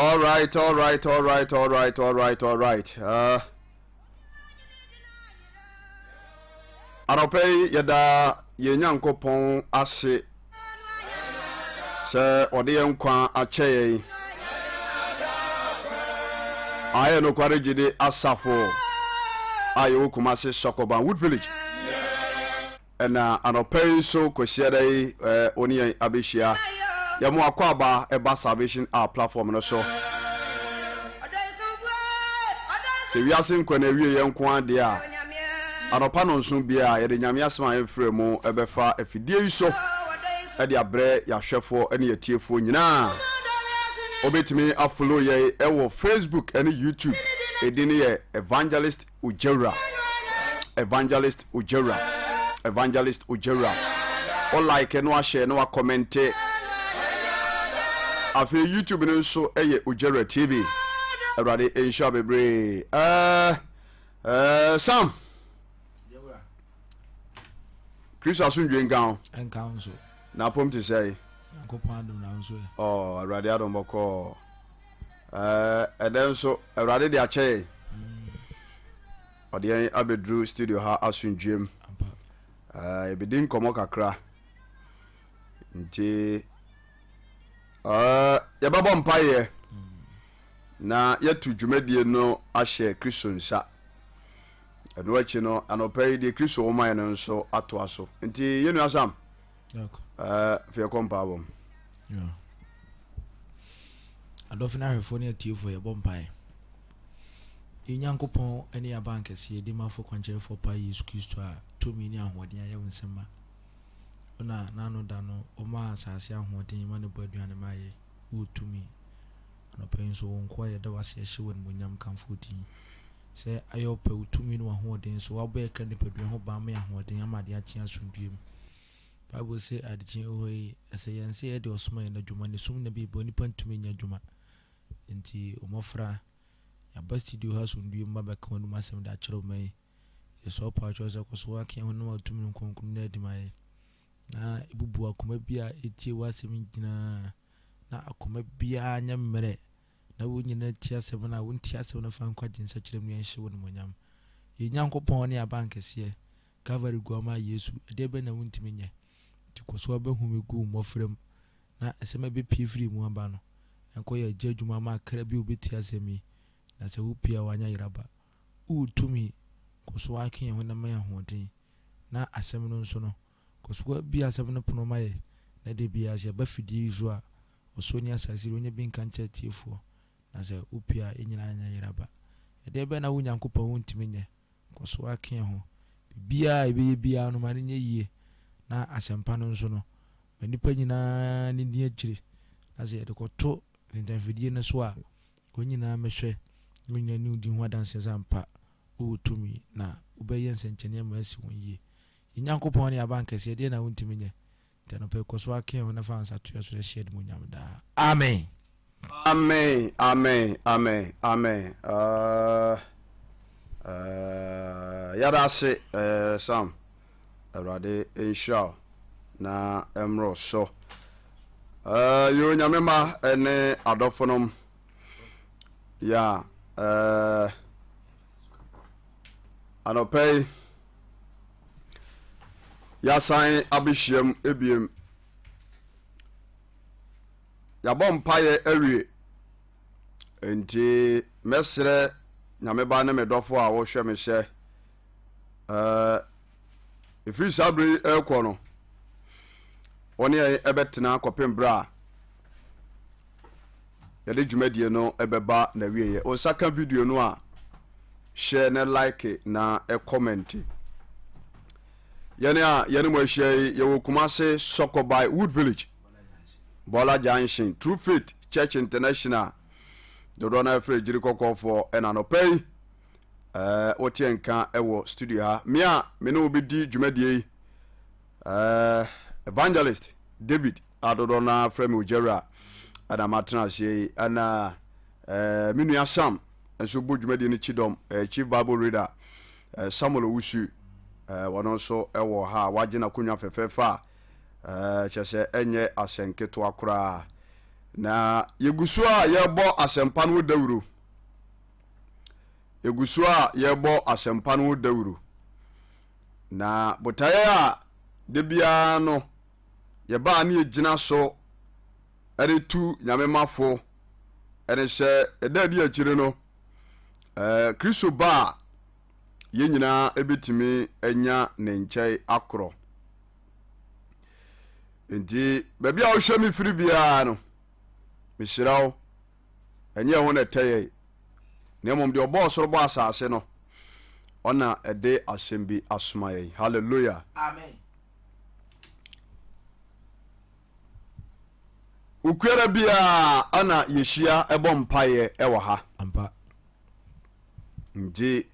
All right, all right, all right, all right, all right, all right. Uh, anɔpɛ yi yɛda yɛn nyankopɔn ase sɛ ɔde yɛn nkwa akyɛ yɛn ayɛ nokware gyede asafo a yɛwɔ Kumase Sɔkɔban Wood Village Ɛna anɔpa yi nso Kwasiada yi wo ne yɛn abɛhyia. Yɛn mo akwaaba ɛba Salvation Hour platform no so. Sɛ wiase nkwa na awie yɛn nko ara deɛ a, anɔpa nɔnson biara yɛde Nyame asɛm a yɛmfrɛ mu ɛbɛfa afidie yi so ɛde abrɛ yɛahwɛfoɔ ne yɛtiefoɔ nyinaa. Wobɛtumi afollow yɛn ɛwɔ Facebook ɛne YouTube. Ɛdin no yɛ Evangelist Ojawura Evangelist Ojawura Evangelist Ojawura O like na wahyɛ na wakɔmɛnte. Afei YouTube no nso yɛ Ojawura TV. Awurade nhyira bebree. Ɛɛ ɛɛ Sam. Kristo asomdwe nka ho. Nka ho nso. Na apom te sɛ. Nyankopɔn adom na nso ɛ. Ɔ Awurade adom bɔkɔɔ. Ɛdɛ nso Awurade de akyɛ yɛn. Ɔde yɛn abɛduru studio ha asomdwem. Yɛbɛdi nkɔmmɔ kakra. Nti yɛbɛbɔ mpaeɛ na yɛatu dwumadie no ahyɛ Kristo nsa. Ɛno akyi no, anɔpa yi deɛ Kristo wɔ ma yɛn no nso atoa so. Nti yɛn nua Sam, afei yɛkɔ mpaebɔ mu. Adɔfo ne ahwɛfoɔ ne atiefoɔ yɛbɔ mpaeɛ. Yɛn Nyankopɔn ne yɛn abankɛseɛ, Dimafo kwankyerɛfoɔ pa Yesu Kristo a tumi ne ahoɔden ayɛ wo nsam ma. Wo na n'ano da no womaa asase ahoɔden ma no bɔ aduane ma yɛ. Wowɔ tumi. Anɔpa yi nso wo nkoa yɛda wo ase yɛhyɛ wo animuonyam kamfo wo din. Sɛ ayɛ wo pɛ wo tumi ne w'ahoɔden so woabɔ yɛ kra nipadua ho ban ma yɛ ahoɔden ama adeɛ akye asomdwoeɛ mu. Bible se adekyee wɔ hɔ yi, ɛsɛ yɛn sɛ yɛde ɔsom yɛn adwuma, na esum na bi onipa ntumi nyɛ adwuma. Enti mmɔfra, yɛaba studio ha asomdwoe mu abɛka w'anom asɛm de akyerɛ ɔman yi. Yɛsrɛ wo paatwɔ sɛ kɔ so aka yɛn ho na ma tumi no kronkron no adi ma yɛn. Na ebubu akoma bi a etie w'asɛm nyinaa, na akoma biara nyɛ mmerɛ, na wɔn nyinaa tie asɛm no a wontie asɛm no fa nkwagye nsakyerɛ mu yɛnhyɛ wo animuonyam. Yɛn Nyankopɔn ne abankɛseɛ, Kalvary Guammaa Yesu, ɛdeɛ bɛn na wontumi nyɛ? Nti kɔ so ara bɛhu me gu wo mmɔfra mu, na asɛm a ɛbɛpue firi mu aba no, ɛnkɔyɛ agya adwuma ama akra bi a ɔbɛtie asɛm yi, na sɛ wopue a wanyɛ yeraba. Wowɔ tumi, kɔ so ara ka yɛn ho na ma yɛn ahoɔden, na asɛm no nso no, kɔ so ara bue asɛm no pono ma yɛn, na da biara sɛ yɛba fidie yi so a, ɔsoro ne asase yi, wɔnyɛ bi nka nkyerɛ atiefoɔ, na sɛ wopue a, yɛn nyinaa nyɛ yeraba. Ɛdeɛ bɛn na wo Nyankopɔn wontumi nyɛ? Kɔ so ara ka ho. Biribiara a yɛbɛyɛ biara no, ma no nyɛ yie, na asɛmpa no nso no, ma nnipa nyinaa ani nni akyire, na sɛ yɛde kɔto ntentanfidie no so a, wɔn nyinaa mmɛhwɛ, na wɔn nyinaa nni wo din ho adanseɛ sɛ ampa wowɔ tumi, na wobɛyɛ nsɛnkyerɛnneɛ ma asi wɔn yie. Yɛn Nyankopɔn ne yɛn Abankɛseɛ, ɛdeɛn na wontumi nyɛ? Nti anɔpa yi, kɔ so ara ka yɛn ho na fa wo nsa to yɛn so na hyɛ yɛn animuonyam daa. Amen. Amen amen amen amen uh, uh, yɛda ase uh, Sam Awurade nhyira wo na ɛmmerɛ so uh, yɛ onyame ma ne adɔfonom ya uh, anɔpa yi yɛasan abɛhyiam ebiem Yɛabɔ mpaeɛ awie, enti mɛsrɛ Nyame ba ne me dɔfo a wohwɛ me sɛ, ɛfiri saa berɛ yi ɛrekɔ no, wɔne yɛn ɛbɛtena kɔpem berɛ a yɛde dwumadie no ɛbɛba n'awieɛ. Wo nsa ka video no a, share ne like na ɛkɔmɛnte. Yɛne a yɛne mo ahyia yi, yɛwɔ Kumase Sɔkɔbae Wood Village. Bɔla Junction, True Faith Church International, dodoɔ no afiri agyiri kɔkɔɔfoɔ ɛna anɔpa yi ɛɛ woteɛ nka ɛwɔ studio ha. Me a me ne wo bɛdi dwumadie yi ɛɛ Evangelist David a dodoɔ no afrɛ me Ogyawura ɛna matena aseɛ yi ɛna ɛɛ me nua Sam nso bɔ dwumadie no kyidɔm ɛɛ Chief Bible Reader ɛɛ Samuel Owusu ɛɛ wɔn nso ɛwɔ ha a wagye n'akonnwa fɛfɛɛfɛ a Ɛɛ, kyerɛ sɛ ɛnyɛ asɛnketewa koraa. Na yɛgu so a yɛrebɔ asɛmpa no ho dawuro. Yɛgu so a yɛrebɔ asɛmpa no ho dawuro. Na botaeɛ a da biara no yɛbaa ne yɛgyina so de tu Nyame mafo ɛne sɛ ɛda adi akyire no ɛɛ Kristo ba a yɛn nyinaa ɛbɛtumi anya ne nkyɛn akorɔ. Nti baabi a wohwɛ me firi biara no mesrɛ wo ɛnyɛ ɛho na ɛtɛ yɛn na mmom deɛ ɔbɔɔ soro bɔ asase no ɔna ɛde asɛm bi asoma yɛn. Hallelujah. Amen. Okuara biara ana yɛhyia ɛbɔ mpaeɛ ɛwɔ ha. Ampa. Nti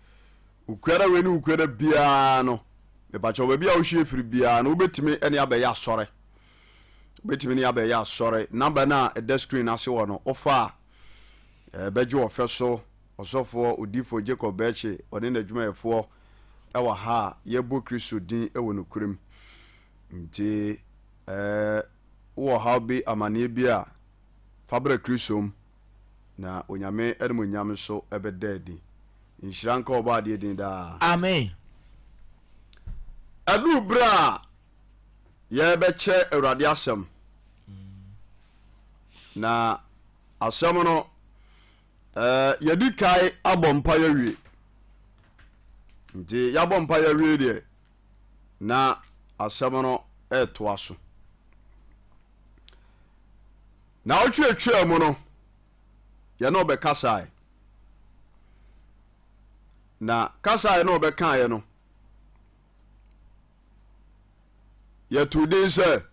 okuara wei ne okuara biara no mepakyɛw baabi a wohyia firi biara no wobɛtumi ne abɛyɛ asɔre. Wobɛtumi ne abɛyɛ asɔre. Namba no a ɛda screen ase wɔ no wofa a ɛbɛgye ɔfɛ so ɔsɔfoɔ odifoɔ Jacob Bɛkye ɔne n'adwumayɛfoɔ ɛwɔ ha a yɛbɔ Kristo din ɛwɔ nokorɛm. Nti eh, wowɔ ɔhaw bi, amaneɛ bi a, fa bra Kristo mu, na Onyame animuonyam nso bɛda adi. Nhyira nka Ɔbɔadeɛ din daa. Amen. Ɛduu berɛ a yɛrebɛkyɛ Awurade asɛm, na asɛm no eh, yɛdi kae abɔ mpa yɛawie. Nti yɛabɔ mpa yɛawie deɛ, na asɛm no retoa so. Na ɔtweetwea mu no, yɛne ɔbɛkasae. Na kasa a yɛne ɔbɛkaeɛ no, yɛtoo din sɛ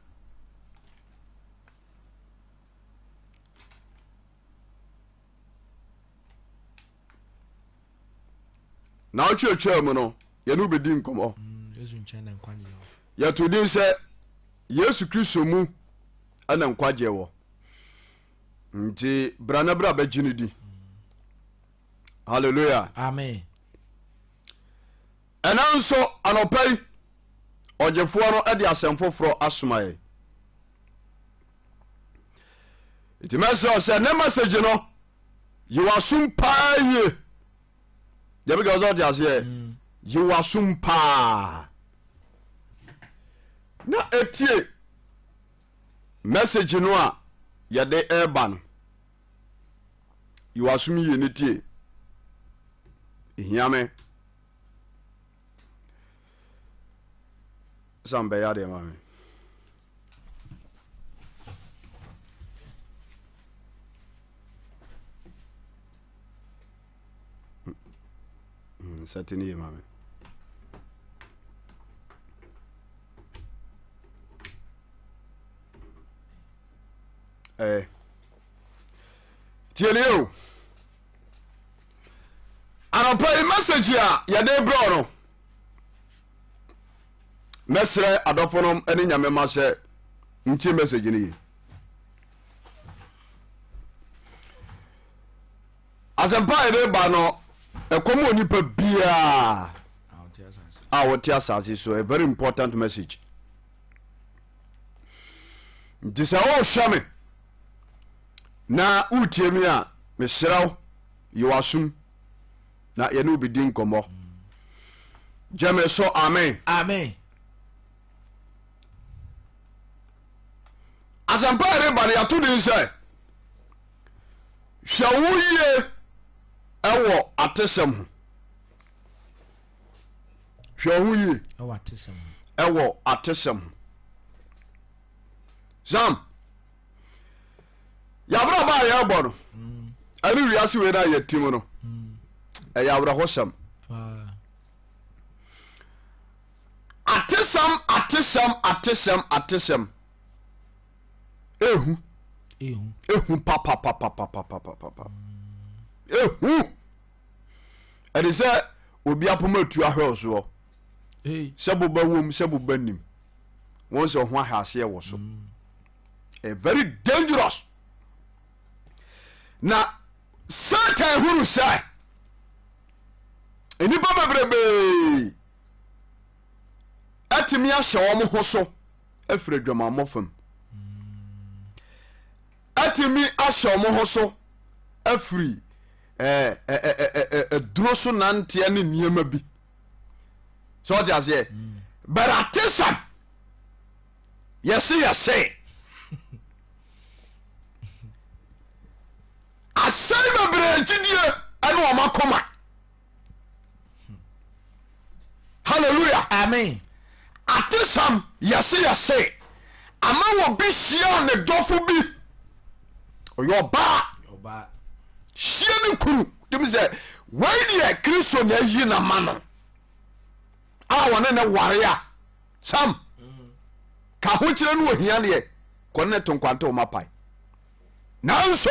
Na ɔtweetwaa mu no, yɛne wo bɛdi nkɔmmɔ. Yɛto din sɛ Yesu Kristo mu ɛna nkwagyeɛ wɔ. Nti bra na bra bɛgye no di. Hallelujah. Amen. Ɛna nso anɔpa yi ɔgyefoɔ no de asɛm foforɔ asoma yɛn. Nti mɛsrɛ sɛ ne message no yi w'asom paa yie deɛ bɛka sɛ ɔte aseɛ mm. yi w'asom paa na etie message no a yɛde ɛreba no yi w'asom yie ne tie ehia me san bɛyɛ adeɛ ma me Sɛte no ye ma me. Eh. Tie nie o. Anɔpa yi message a yɛde brɛ no. Mɛsrɛ adɔfo nom ne nyame ma sɛ ntie message no ye. Asɛmpa a yɛde ba no ɛkɔm wɔ nipa biara a wɔte asase so a very important message. Nti sɛ wohwɛ me na wotie me a mesrɛ wo yɛ w'asom na yɛne wo bɛdi nkɔmmɔ. Gyeme so amen. Amen. Asɛmpa a yɛde ba no yɛato din sɛ hwɛ wo yie ɛwɔ atesɛm ho. Hwɛ wo yie ɛwɔ atesɛm ho. Zam yɛabrabɔ a yɛrebɔ no ɛne wiase wei no a yɛtim no ɛyɛ awerɛhosɛm. Atesɛm atesɛm atesɛm atesɛm ehu ehu papapapapapapa ehu ɛde sɛ obi apoma atu ahwɛ ɔsoɔ sɛ boba wom sɛ boba nim wɔn sɛ ɔho ahwɛ aseɛ wɔ so mm. very dangerous na Satan hunu sɛ nnipa bebrebee atumi ahyɛ wɔn ho so afiri adwamammɔ fam. Atumi ahyɛ wɔn ho so afiri aduro so nanteɛ ne nneɛma bi sɛ ɔte aseɛ but atesɛm yɛse yɛse asɛe bebree gyidie ɛne wɔn akoma Hallelujah. Amen. Atesɛm yɛse yɛse ama wɔ bi hyia ne dɔfo bi ɔyɛ ɔbaa hyia ne kunu tumi sɛ wei deɛ Kristo na ayi na ma no a wɔne ne ware a sam ka ho kyerɛ no ohia deɛ kɔne ne to nkwante wɔn apae nanso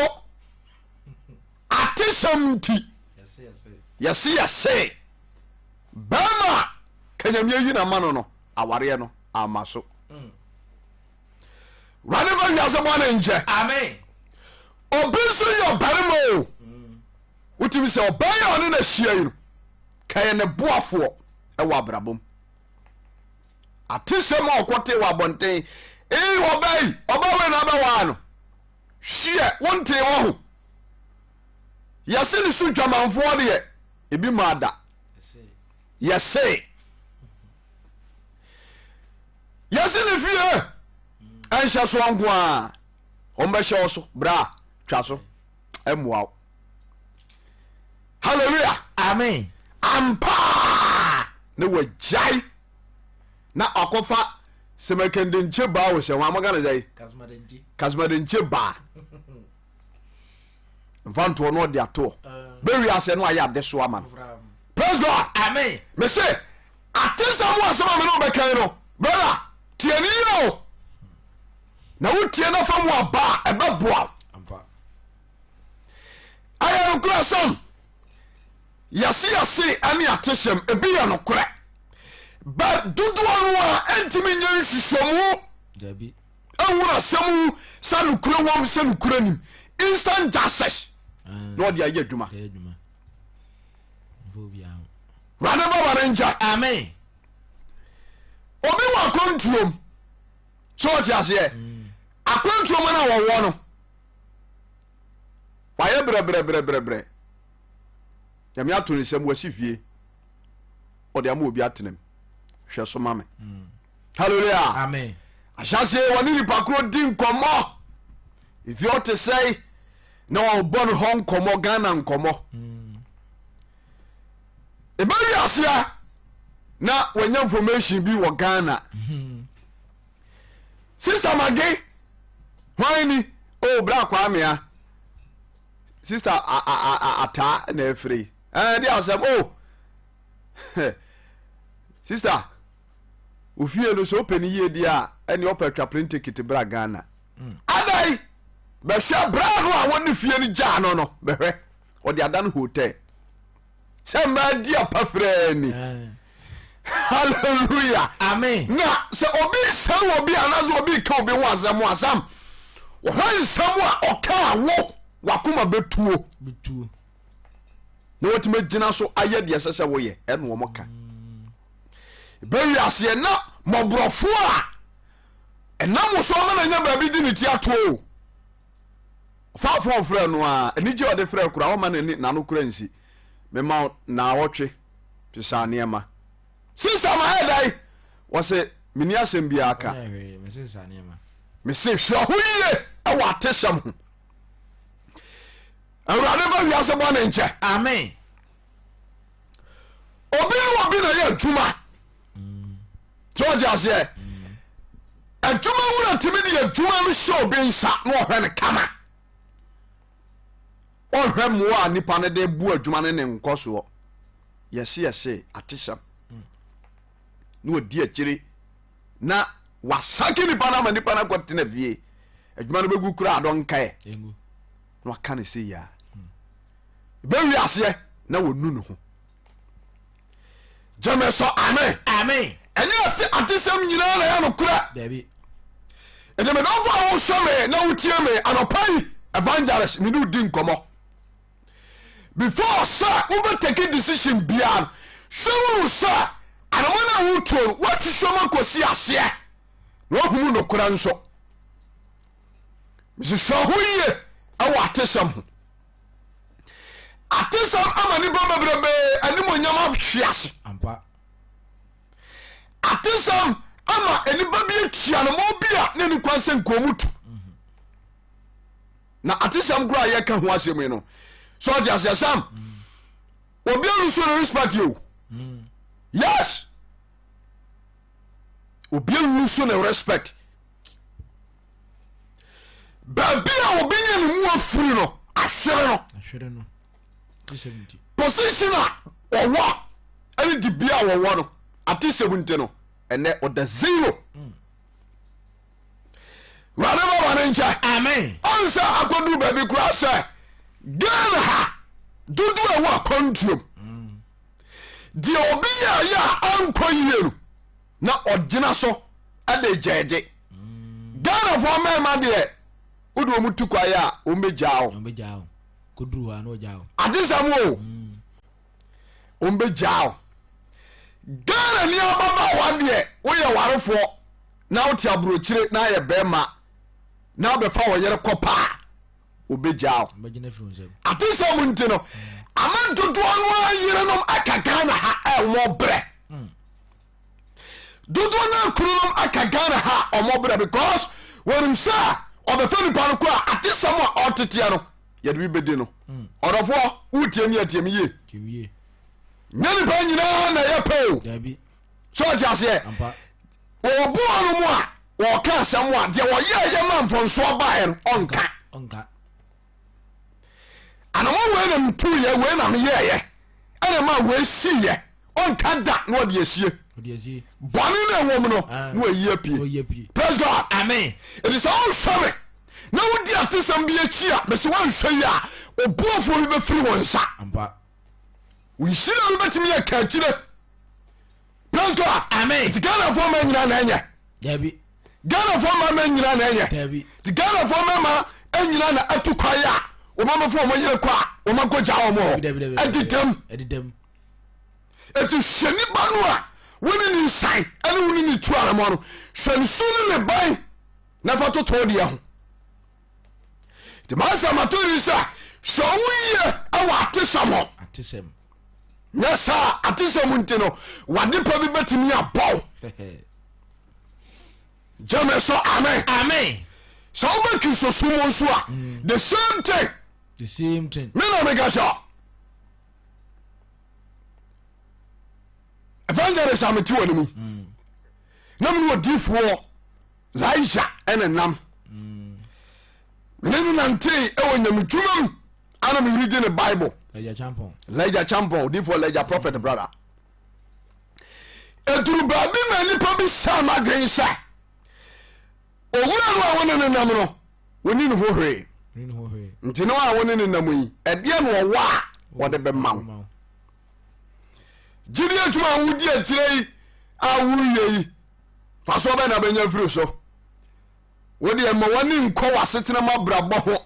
atesɛm nti yɛse yɛse bɛrima a kanyamia yi na ma no no awareɛ no ama so wurade fa wiase bɔne nkyɛ obi nso yɛ ɔbarima o wotumi sɛ ɔbaa yi a ɔne no ahyia yi no kɛyɛ ne boafoɔ ɛwɔ abrabom atesɛm a ɔkɔte wɔ abɔnten ee ɔbaa yi ɔbaa wei na abɛwaa no hweɛ wontee wɔ ho yɛse ne so dwamanfoɔ deɛ ebi maa da yɛse yɛse ne fie ɛnhyɛ soɔ nko a wɔn bɛhyɛ wo so bra twa so ɛmmoa wo hallelujah amen ampaa na wagyae na akɔfa sɛmɛkɛndenkye baa wɔ sɛ wɔn amaka no sɛ kasumadenkye baa mfa ntoɔ na ɔde atoɔ bɛwi asɛ no ayɛ ade so ama no praise God amen mese ate sɛ mo asɛm a mene wobɛkan no brother tie ne yie o na wotie no fa mu aba a ɛbɛboa ɛyɛ nokorɛ sɛm yɛse yɛse ɛne atehyɛm ebi yɛ nokorɛ but dodoɔ no a ɛntumi nyɛ nhwehwɛmu ɛhunu asɛm wu sɛ nokorɛ wɔm sɛ nokorɛ nim instant justice na ɔde ayɛ adwuma wurade fa bɔne nkyɛ amen obi wɔ akwantuom sɛ ɔte aseɛ akwantuom no a wɔwɔ no wayɛ brɛbrɛbrɛbrɛbrɛ nyame ato ne nsɛm wasi fie ɔde ama obi atenam hwɛ so ma me mm. Hallelujah. Amen. Ahyɛseɛ wɔne nipa koro di nkɔmmɔ efi ɔte sɛe na ɔbɔ no hɔ nkɔmmɔ Ghana nkɔmmɔ ɛbɛwi aseɛ na wanya information bi wɔ Ghana sister mage hwan ni o oh, bra kwamea sister ataa na afiri ɛɛ de asɛm o oh. sister Ofie no sɛ wopɛ no yie deɛ a ɛneɛ ɔpɛ twa plane ticket bra Ghana. Mm. Adai bɛhwɛ bra no a wɔde fie no gyaa no no bɛhwɛ ɔde ada no hotel sɛ mmaa di apa firaa ni. Eh. Hallelujah. Amen. Na sɛ obi sɛ wɔ bi anaasɛ obi ka obi ho asɛm asɛm wɔhwɛ nsɛm a ɔka a wo wakoma bɛtuo. Bɛtuo. Na wɔtumi gyina so ayɛ deɛ ɛsɛ sɛ woyɛ ɛna wɔn ka. Bɛwi aseɛ na mmɔborɔfoɔ a ɛnam wo so ama no anya baabi de ne ti ato o faafo frɛ no a anigye a ɔde frɛ kora ɔma n'ani n'ano kora nsi mema naawɔtwe sesa nneɛma sisa ma ayɛ dai wɔse menni asɛm biara ka mese hwɛ ho yie ɛwɔ atesɛm ho awurade fa wiase bɔ ne nkyɛ amen Obi ne obi na yɛ adwuma sɛ ɔgye aseɛ adwuma wura tumi de adwuma no hyɛ obi nsa na ɔhwɛ no kama ɔhwɛ mmoa a nipa no de bu adwuma no ne nkɔsoɔ yɛse yɛse atesɛm na ɔdi akyire na wasake nipa no ama nipa no akɔtena fie adwuma no bɛgu kura adɔnkaɛ na waka no sɛ yia bɛwi aseɛ na wɔnu ne ho gyeme sɔ amen amen ɛnyɛ ase atesɛm nyinaa na ɛyɛ nokorɛ dabi ɛnti medɔfo a wohwɛ me na wotie me anɔpa yi evangelist mene wodi nkɔmmɔ before sɛ wobɛtake decision biara no hwɛ wuru sɛ anamɔ no a wotuo no woahwehwɛ mu akɔsi aseɛ na woahu mu nokorɛ nso. Mese hwɛ ho yie ɛwɔ atesɛm ho. Atesɛm ama nipa bebrebe animonyam ahwe ase. Atesɛm ama nipa bi atua no ma obi a ne ne kwan sɛ nkuo tu. Na atesɛm koraa yɛka ho asɛm yi no so ɔte aseɛ sam obi alusu no respect o. Yes, obi alusu no respect. Baabi a obi nya ne mu afiri no ahwere no. Position a ɔwɔ ɛne dibea a wɔwɔ no atesɛm nti no ɛnɛ ɔda zero. Wurade ma bɔne nkyɛ. Amen. Ɔnsɛ akɔduru baabi koraa sɛ Ghana ha dodoɔ ɛwɔ akwantuom deɛ obi yɛɛyɛ a ankɔ yie no na ɔgyina so de gyɛɛgye. Ghanafoɔ mmarima deɛ wode wɔn tu kwaeɛ a wɔn bɛgyaa wo. Adesɛm o, wɔn bɛgyaa wo. Ghana ni ababaawa deɛ woyɛ warefoɔ na wote aburokyire na ayɛ bɛrima na wobɛfa wɔ yere kɔ paa obɛgyaa wo. Atesɛm nti no ama dodoɔ no a yerenom aka Ghana ha ɛwɔ brɛ. Dodoɔ no akununom aka Ghana ha a ɔmɔ brɛ because wɔnim sɛ ɔbɛfa nipa no kɔ a atesɛm a ɔteteɛ no yɛde bi bɛdi no. Ɔdɔfoɔ wotie mi atie mi yie, nyɛ nipa nyinaa na ɛyɛ pɛ o. Sɛ ɔte aseɛ, ɔbu ɔno mu a wɔka asɛm a deɛ wɔyɛɛyɛ ma mfɔnsoɔ baeɛ no ɔnka. Anamɔ wei na metuyɛ, wei na meyɛɛyɛ ɛna ma wei siiɛ, ɔnka da na ɔde asie. Bɔne no ɛwɔ mu no ah. na wayi apue. Praise God. Amen. Ɛti sɛ wohwɛ me na wodi atesɛm bi akyi a, mese woanhwɛ yi a ɔbuafoɔ bi bɛfiri wo nsa. Wo nhyira no bɛtumi yɛ kaakyire. Praise God. Amen. Nti Ghanafoɔ ma nyina na ɛnyɛ. Dabi. Ghanafoɔ ma ma nyina na ɛnyɛ. Dabi. Nti Ghanafoɔ ma ma nyina na atu kwae a wɔn abɛfo wɔn yere kɔ a wɔn akɔgya wɔn hɔ. Ɛdedam. Ɛdedam. Eti hwɛ nipa no a wɔne ne nsan ɛne wɔne ne tu anamɔ no, hwɛ ne su ne ne ban na fa toto deɛ ho. Nti maa sɛ mato yi sɛ hwɛ wo yie ɛwɔ atesɛm hɔ. Atesɛm. Nyɛ saa atesɛm nti no wade pa bi bɛtumi abɔw. Gyeme so amen. Amen. Sɛ wobɛ Kristosom mu nso a the same thing. The same thing. Me na meka sɛ evangelist a mete wɔ no mu na mene odifoɔ Lisa ɛne nam mene no nantee ɛwɔ nyamedwuma mu ana meredi ne Bible. Lisa Champon, odifoɔ Lisa prophet brother. Ɛduru baabi ma nnipa bi saa madwen sɛ owura no a wone ne nam no wɔni ne ho hwee, nti no a wone ne nam yi ɛdeɛ na ɔwɔ a wɔde bɛma wo. Gyidi adwuma a wodi akyire yi a woyɛ yi fa so ɔbɛn na bɛnya firi so. Wodeɛ ma w'ani nkɔ w'asetena mu abrabɔ ho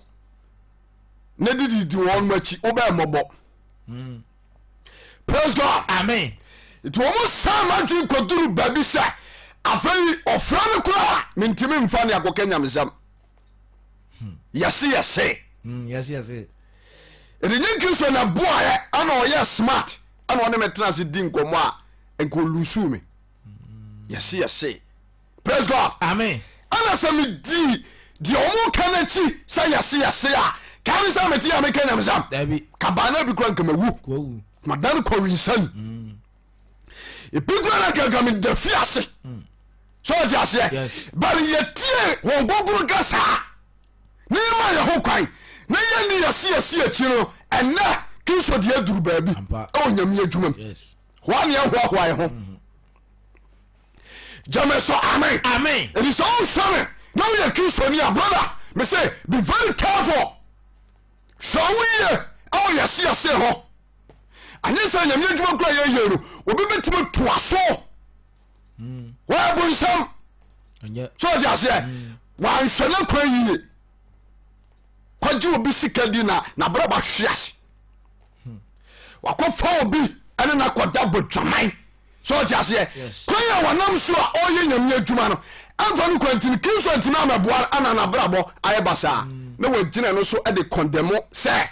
na dididi wɔn akyi wobɛɛ mmɔbɔ. Praise God. Amen. Nti wɔn san ma dwen kɔduru baabi sɛ afei ɔfrɛ no koraa mentimi mfa ne akɔka nyamesɛm. Yɛse yɛse yɛse ɛde nye Kristo na boaeɛ ana ɔyɛ smart ana ɔne me tena ase di nkɔmmɔ a nka ɔlusu me. Yɛse yɛse. Praise God. Amen. Ɛna sɛ medii deɛ ɔmo ka no akyi sɛ yɛse yɛse a kaa ne sɛ mete a meka nyamesɛm Dabi. kabaa no bi kora nka mawu. Wawu. Madane kɔwinsani. Ebi kora na kanka meda fi ase sɛ ɔte aseɛ. Yes. But yɛtie wɔn gogoro ka saa ne yɛma yɛ ho kwan na yɛnni yɛse yɛse akyi no ɛnɛ Kristo deɛ aduru baabi Ampa. ɛwɔ nyame adwuma mu. Yes. Hoa ne ɛhoahoa yɛ ho. Gyeme so amen. Amen. Ɛti sɛ wohwɛ me na woyɛ kristoni a brother me se be very careful, hwɛ wo yie ɛwɔ yɛse yɛse hɔ. Anyɛ sɛ nyame adwuma kora yɛyɛ no obi bɛtumi toa so. Wɔyɛ bonsam. Ɛnyɛ. Sɛ ɔte aseɛ wanhwɛ no kwan yie kɔgye obi sika di na nabrabɔ ahwe ase. Wakɔfa obi ɛne no akɔda bɔdwaman. Sɛ ɔte aseɛ kwan a wɔnam so a ɔyɛ nyame adwuma no Ɛmfa no kwan nti no Kristo antumi ammɛboa ana n'abrabɔ ayɛ basaa mm. na wagyina no so de kɔndɛmo sɛ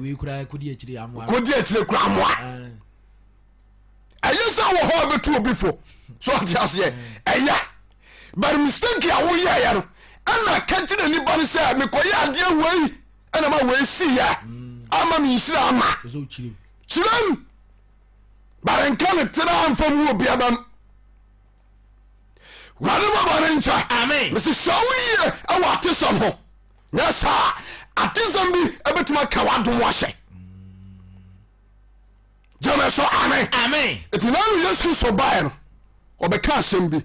wei koraa kɔdi akyire amoa kɔdi akyire koraa amoa ɛyɛ sɛ wɔ hɔ a bɛtu obi fo so ɔte aseɛ ɛyɛ but mistake a woyɛeɛ no ɛna ka kyerɛ nipa no sɛ mekɔyɛ adeɛ wei ɛna ma wei siiɛ mm. ama me nhyira ama kyerɛm but nka ne tena mfa mu obi abam wurade ma bɔne nkyɛ Amen. mese hyɛ wo yie ɛwɔ atesɛm ho nyɛ saa atesɛm bi ɛbɛtumi aka w'adom wahyɛ gyeme so amen Amen. ɛti na no yesu kristo baeɛ no ɔbɛka asɛm bi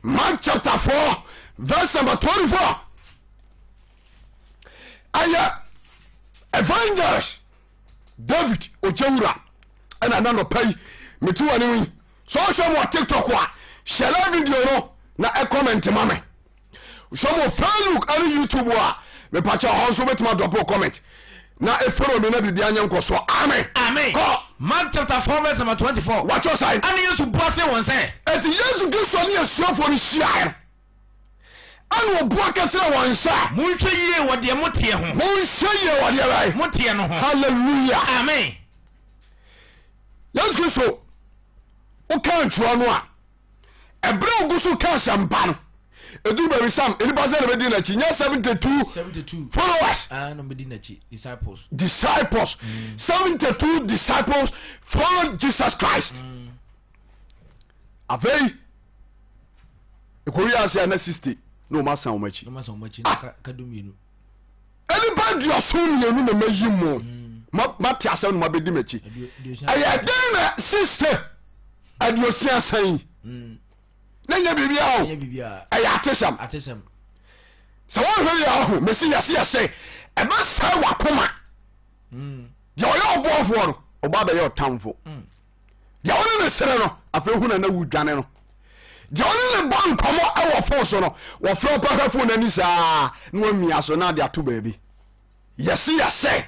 mark chapter 4 verse number 24 ɛyɛ evangelist david ogyawura ɛna na nɔpa yi mete wɔ anim yi sɛ ɔhwɛ mu wɔ tiktok a hyɛlɛ video no na ɛkɔmɛnte ma me hwɛ mu wɔ facebook ɛne youtube a mepakyɛ hɔ nso wobɛtumi adrɔpo comment na ɛforo mi na biribia nyɛ nkɔsoɔ amen Amen. kɔ Mark chapter 4 verse number 24. watwerɛ sae Ɛne Yesu bua see wɔn sɛ. ɛnti yesu kristo ne asuafoɔ no hyiaɛ no ɛna ɔbua ka kyerɛ wɔn sɛ Monhwɛ yie wɔ deɛ moteɛ ho. Monhwɛ yie wɔ deɛ bɛn? Moteɛ no ho. Hallelujah. Amen. Yesu Kristo woka ntwerɛ no a ɛberɛ a ogu so ka asɛmpa no ɛduru baabi sam nnipa sɛ na bɛdi n'akyi nyɛ 72 72 followers ah, na bɛdi n'akyi disciples disciples 72 disciples followed Jesus Christ afei ɛkɔwie ase a na 60 na ɔma san wɔn akyi ah! nnipa aduɔson mmienu na mayi mo mate asɛm no mabɛdi m'akyi ɛyɛ dɛn na 60 aduosia san yi mm. na nyɛ biribia o ɛyɛ atesɛm sɛ wohwɛ yɛ aho mese yɛse yɛse ɛbɛsɛe wakoma mm. deɛ ɔyɛ ɔboafoɔ no ɔba bɛyɛ ɔtamfo mm. Deɛ wo ne no sere no, afei hu na na wodwane no. Deɛ wo ne no bɔ nkɔmmɔ wɔ fon so no, wɔfrɛ wo pɛ hwɛ fon no ani saa na wamia so na ade ato baabi. Yɛse yɛse.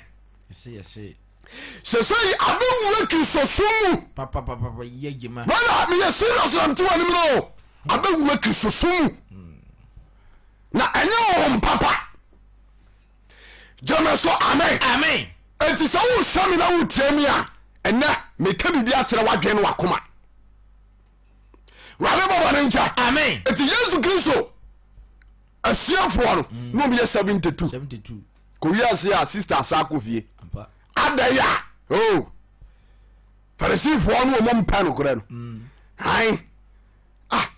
Sese yi abɛwura Kristosom mu. Brother, meyɛ serious na mte w'anim no. Abɛwura Kristosom mu. Na ɛnyɛ honhom papa. Gyeme so amen. Amen. Enti sɛ wohwɛ me na wotie me a, ɛnɛ meka biribi akyerɛ w'adwene ne w'akoma. Wurade bɔbɔ ne nkyɛ. Amen. Enti Yesu Kristo asuafoɔ no mm. na ɔmyɛ 72 kɔ wiase a sister asa akɔ fie adɛn a oh farisifoɔ no ɔmɔ mpɛ nokorɛ no mm. han ah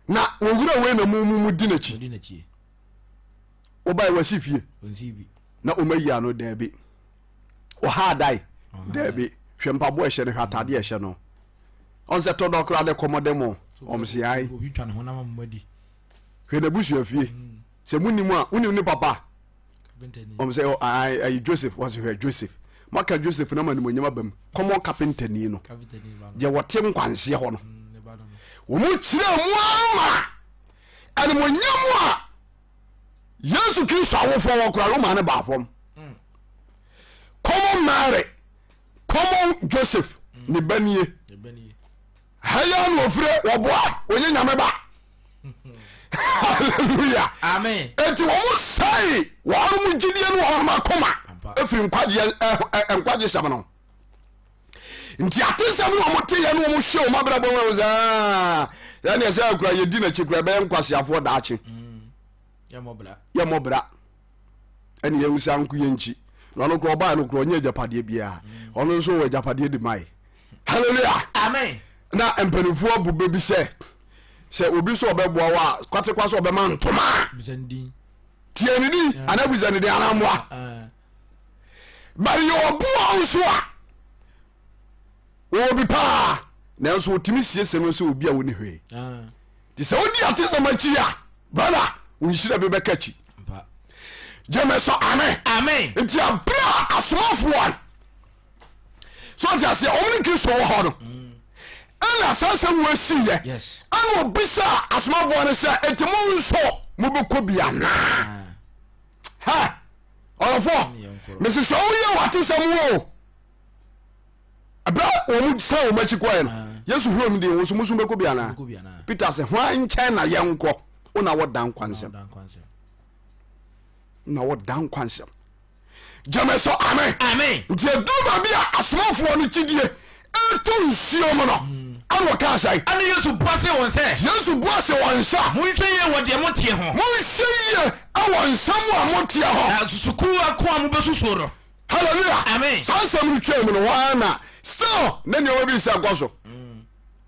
na wɔwura wei na mu mu di n'akyi wobae wasi fie na ɔmayi ano daabi ɔha adae daabi hwɛ mpaboa ɛhyɛ no hwɛ atadeɛ ɛhyɛ no ɔn sɛ tɔdɔ koraa de kɔmɔde mo ɔm se ae hwɛ n'abusua fie mm. sɛ monim a wonim ne papa ɔm sɛ ayi Joseph wɔse hwɛ Joseph maka Joseph na ma nimonyam aba mu common carpenter ni no deɛ wɔte nkwanseɛ hɔ no mm, wɔn kyerɛ mu ama animonyam a yesu kristo awofoɔ wɔ kora no maa no baa fam common mary common joseph ne ba nie haya na ofire wɔboa wɔnyɛ nyame ba hallelujah amen eti wɔn sɛe wɔn mu gyidie ne wɔn akoma efiri nkwagyeɛ nkwagye sɛm no nti atesɛm no wɔn te yɛ no wɔn hwɛ wɔn abrabɔ mu sɛ yɛn deɛ sɛ akura yɛdi n'akyi kura ɛbɛyɛ nkwaseafoɔ daakye mm. yɛmmɔ bra ɛne yɛn nsa nko yɛn nkyi na ɔno kora ɔbaa no kora ɔnyɛ agyapadeɛ biara mm. ɔno nso wɔ agyapadeɛ de mae hallelujah amen na mpanimfoɔ bu bɛ bi sɛ sɛ obi sɛ ɔbɛboa wo a kwatekwa sɛ ɔbɛma ntoma tie ne din anaa busa ne din anaa mmoa ah, ah. but yɛ obi wɔ nso a wɔwɔ bi paa nanso wɔtumi siesie no sɛ obi a wɔni hwee ah. nti sɛ wodi atesɛm akyi a brother wo nhyira bi bɛka akyi gyeme sɛ amen amen nti aberɛ a asomafoɔ no so ɔte aseɛ ɔmo ne kristo wɔ hɔ no ɛna saa sɛ wɔasiyɛ ɛna obisa asomafoɔ no sɛ ɛnti mo nso mobɛkɔ bi anaa ah. Ha! Ɔdɔfoɔ, mese sɛ woyɛ w'atesɛm wo ɛberɛ wɔn san wɔn akyi kɔɛ no, ah. Yesu huro no deɛ wɔn so musu bɛkɔ bi anaa? Peter sɛ hwan nkyɛn na yɛnkɔ? Wona wɔ da nkwa nsɛm. Na wɔ da nkwa nsɛm. Gyeme so amen. Amen. Nti ɛduru baabi a asomafoɔ no gyidie ɛtɔ nsuo mu no mm. ɛna ɔkaa sɛn? Ɛne Yesu bua se wɔn sɛ. Yesu bua se wɔn sɛ. Monhwɛ yie wɔ deɛ moteɛ ho. Monhwɛ yie ɛwɔ nsɛm a moteɛ ho. Na susukuruwa ko a mobɛsusuo no. Hallelujah. Amen. Saa nsɛm no twaa mu no hɔ ara na still na nneɛma bi sɛ ɛkɔ so. Mm.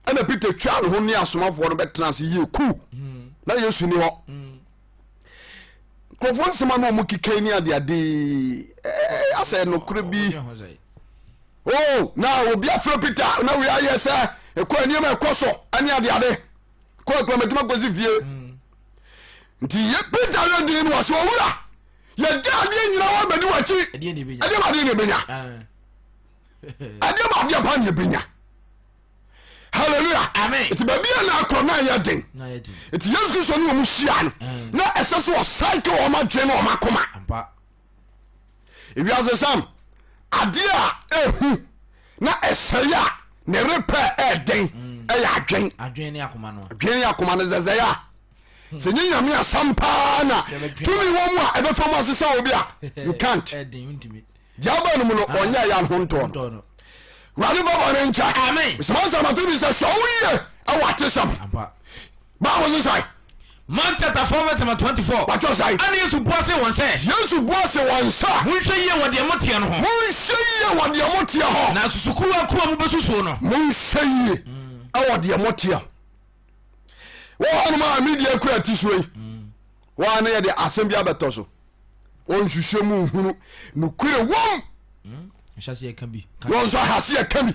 Ɛna Peter twaa ne ho ne asomafoɔ no bɛtena ase yie kuu. Mm. Na Yesu ni hɔ. Nkurɔfoɔ nsɛm a na wɔn keka ni adeade eh, asɛ nokorɛ bi. Oh, na obi afrɛ Peter na wei ayɛ sɛ ɛkɔ nneɛma ɛkɔ so ɛne adeade. Kɔ akura mɛtuma kɔsi fie. Mm. Nti yɛ Peter yɛ din no ɔsɛ owura yɛgya adeɛ nyina wɔ bɛdi wakyi ɛdeɛ ba adeɛ ne ɛbɛnya ɛdeɛ ba adeɛ pa ne ɛbɛnya hallelujah amen nti baabi a na akɔ na ɛyɛ den nti yesu kristo ne wɔn hyia no na ɛsɛ sɛ ɔsan ke wɔn adwene ne wɔn akoma ewiase sam adeɛ a ehu na ɛsɛe a ne repɛ ɛɛden mm. ɛyɛ adwen adwen ne akoma no adwen ne akoma no zɛzɛe a sɛ nye nyame asɛm paa na tumi wɔ mu a ɛbɛfa mu asesa obi a you can't deɛ aba no mu no ɔnyɛ ya ho ntɔɔ no wurade fa bɔne nkyɛ mesoma nsɛm ato bi sɛ hwɛ wo yie ɛwɔ atesɛm Bible se sɛn? Mark chapter 4 verse number 24. Watwerɛ sɛn? Ɛnna Yesu bua see wɔn sɛ. Yesu bua see wɔn sɛ. Monhwɛ yie wɔ deɛ moteɛ no ho. Monhwɛ yie wɔ deɛ moteɛ ho. Na susukuruwa ko a mobɛsusuo no. Monhwɛ yie wɔ deɛ moteɛ ho. Wɔ hɔnom a media kura ti so yi, wɔn a ne yɛde asɛm bi abɛtɔ so. Wɔnhwehwɛ mu nhunu nokorɛ wɔm. Wɔn nso ahaseɛ ka bi.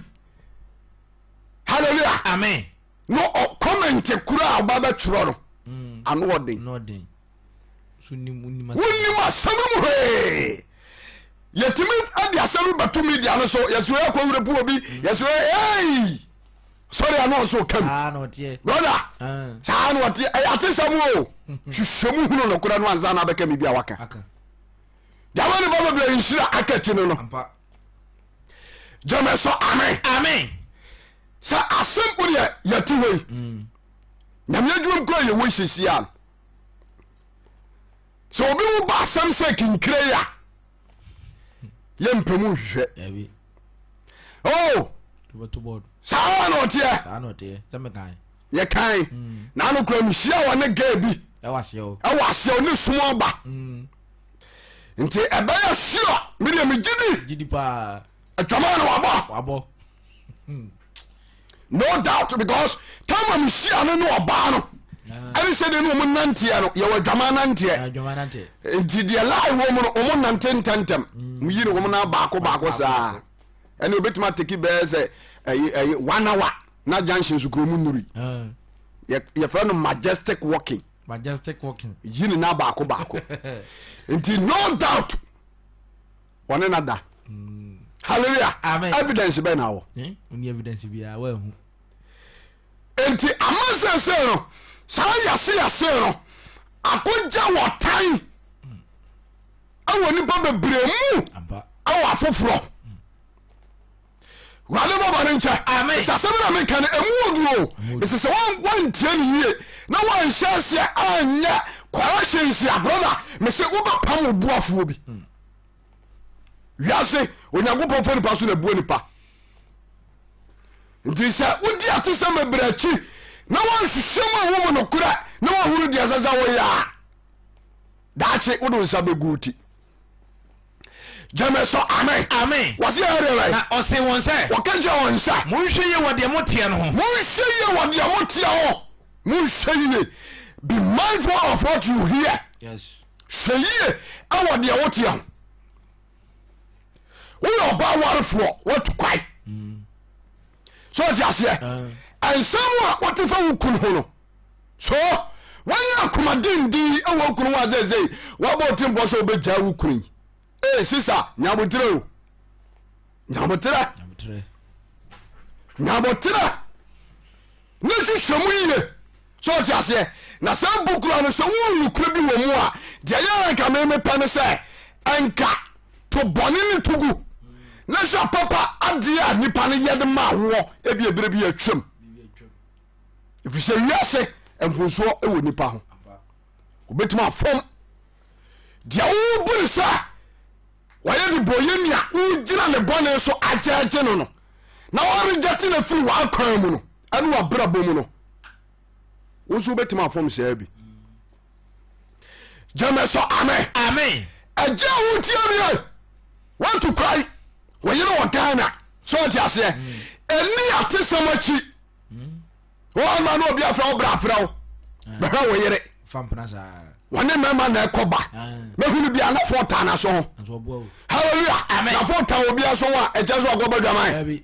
Hallelujah. Amen. No comment koro a ɔba bɛtwerɛ no mm. ano ɔden wonim asɛm no mu hwee yɛtumi de asɛm no bɛto media no so yɛsɛ ɔyɛ kɔ wura pu obi mm. yɛsɛ ɔyɛ ei sɔre ano ɔso ka bi brother ah. saa na ɔteɛ ɛyɛ atesɛm o hwehwɛ mu hunu nokorɛ no ansa na abɛka biribi a waka deɛ ne ba bebree nhyira aka akyi no no gyeme so amen amen Sɛ asɛm po deɛ yɛte hɔ yi mm. nyame adwuma mu kora yɛwɔ siesie a sɛ obi wo ba asɛm sɛ kinkire yi a yɛmpɛ mu nhwehwɛ oh saa na ɔteɛ yɛkan mm. na ano kora mehyia wɔ ne gaa bi ɛwɔ aseɛ ne sum aba mm. nti ɛbɛyɛ sure medeɛ megye di adwama no wabɔ no doubt because time a mehyia no ne ɔbaa no ɛne sɛ deɛ ne ɔmo nanteɛ no yɛwɔ adwama nanteɛ nti deɛ lie wɔ mu no ɔmo nante ntɛntɛm mm. yi ne ɔmo na baako baako saa ɛne obɛtumi ateki bɛyɛ sɛ ɛyi ɛyi one hour na junction so kuro mu nuri ah. yɛfrɛ no majestic walking majestic walking yi ne na baako baako nti no doubt wɔne na da hallelujah amen evidence bɛn na wɔ eh, wonni evidence biara woahu nti ama sɛsɛ no saa yase yase no akogya wɔ tan ɛwɔ nipa bebree mu ɛwɔ afoforɔ wurade bɔ bɔne nkyɛ sɛ asɛm na meka no ɛmu ɔduro ɛsɛ sɛ woantie no yie na woanhyɛ aseɛ anyɛ corrections a brother mese wobɛpam wo boafoɔ bi mm. wiase onyankopɔn fa nipa so na bua nipa nti sɛ wodi atesɛm bebree akyi na woanhwehwɛ mu a wo mu nokorɛ na woahunu deɛ ɛsɛ sɛ woyɛ a daakye wode wo nsa bɛgu ti gyeme so amen amen wɔse yɛ deɛ bɛn na ɔse wɔn sɛ wɔka kyerɛ wɔn sɛ monhwɛ yie wɔ deɛ moteɛ no ho monhwɛ yie wɔ deɛ moteɛ ho monhwɛ yie be mindful of what you hear yes hwɛ yie ɛwɔ deɛ woteɛ ho woyɛ ɔbaa warefoɔ woatu kwae so ɔte aseɛ ɛnsɛm a wote fa wo kunu ho no so woanya akoma denden wɔ wo kunu ho a seesei woabɔ wo timpɔ sɛ wobɛgyaa wo kunu yi ee sisa nyaboterɛ o nyaboterɛ nyaboterɛ ne hwehwɛ mu yie so ɔte aseɛ na saa bukura no sɛ wo nokorɛ bi wɔ mu a deɛ yɛ nka memepɛ no sɛ ɛnka to bɔne ne to gu na hwɛ papa adeɛ a nipa no yɛde ma woɔ ebi ebere bi atwam ɛfiri sɛ wiase mfonsoɔ wɔ nipa ho. Obɛtumi afom deɛ wobu no sɛ wɔyɛ de bɔyɛ nea wogyina ne bɔne so agyɛgye no no na wɔregyɛte no afiri w'akwan mu no ɛne w'abrabɔ mu no, wo nso wobɛtumi afom saa bi. Gyeme sɔ amen. Amen. Ɛgye a wotie nie, wantu kwae, wɔyere wɔ Ghana, sɛ ɔte aseɛ, ɛni atesɛm akyi. Wɔn na obi afrɛ wo bra afrɛ wo bɛhwɛ wo yere wɔne mmarima na ɛkɔ ba mɛhunu bia na fo ta na so ho. Hallelujah. Na fo ta obi aso ho a ɛkyɛ sɛ ɔkɔ bɔ dwaman.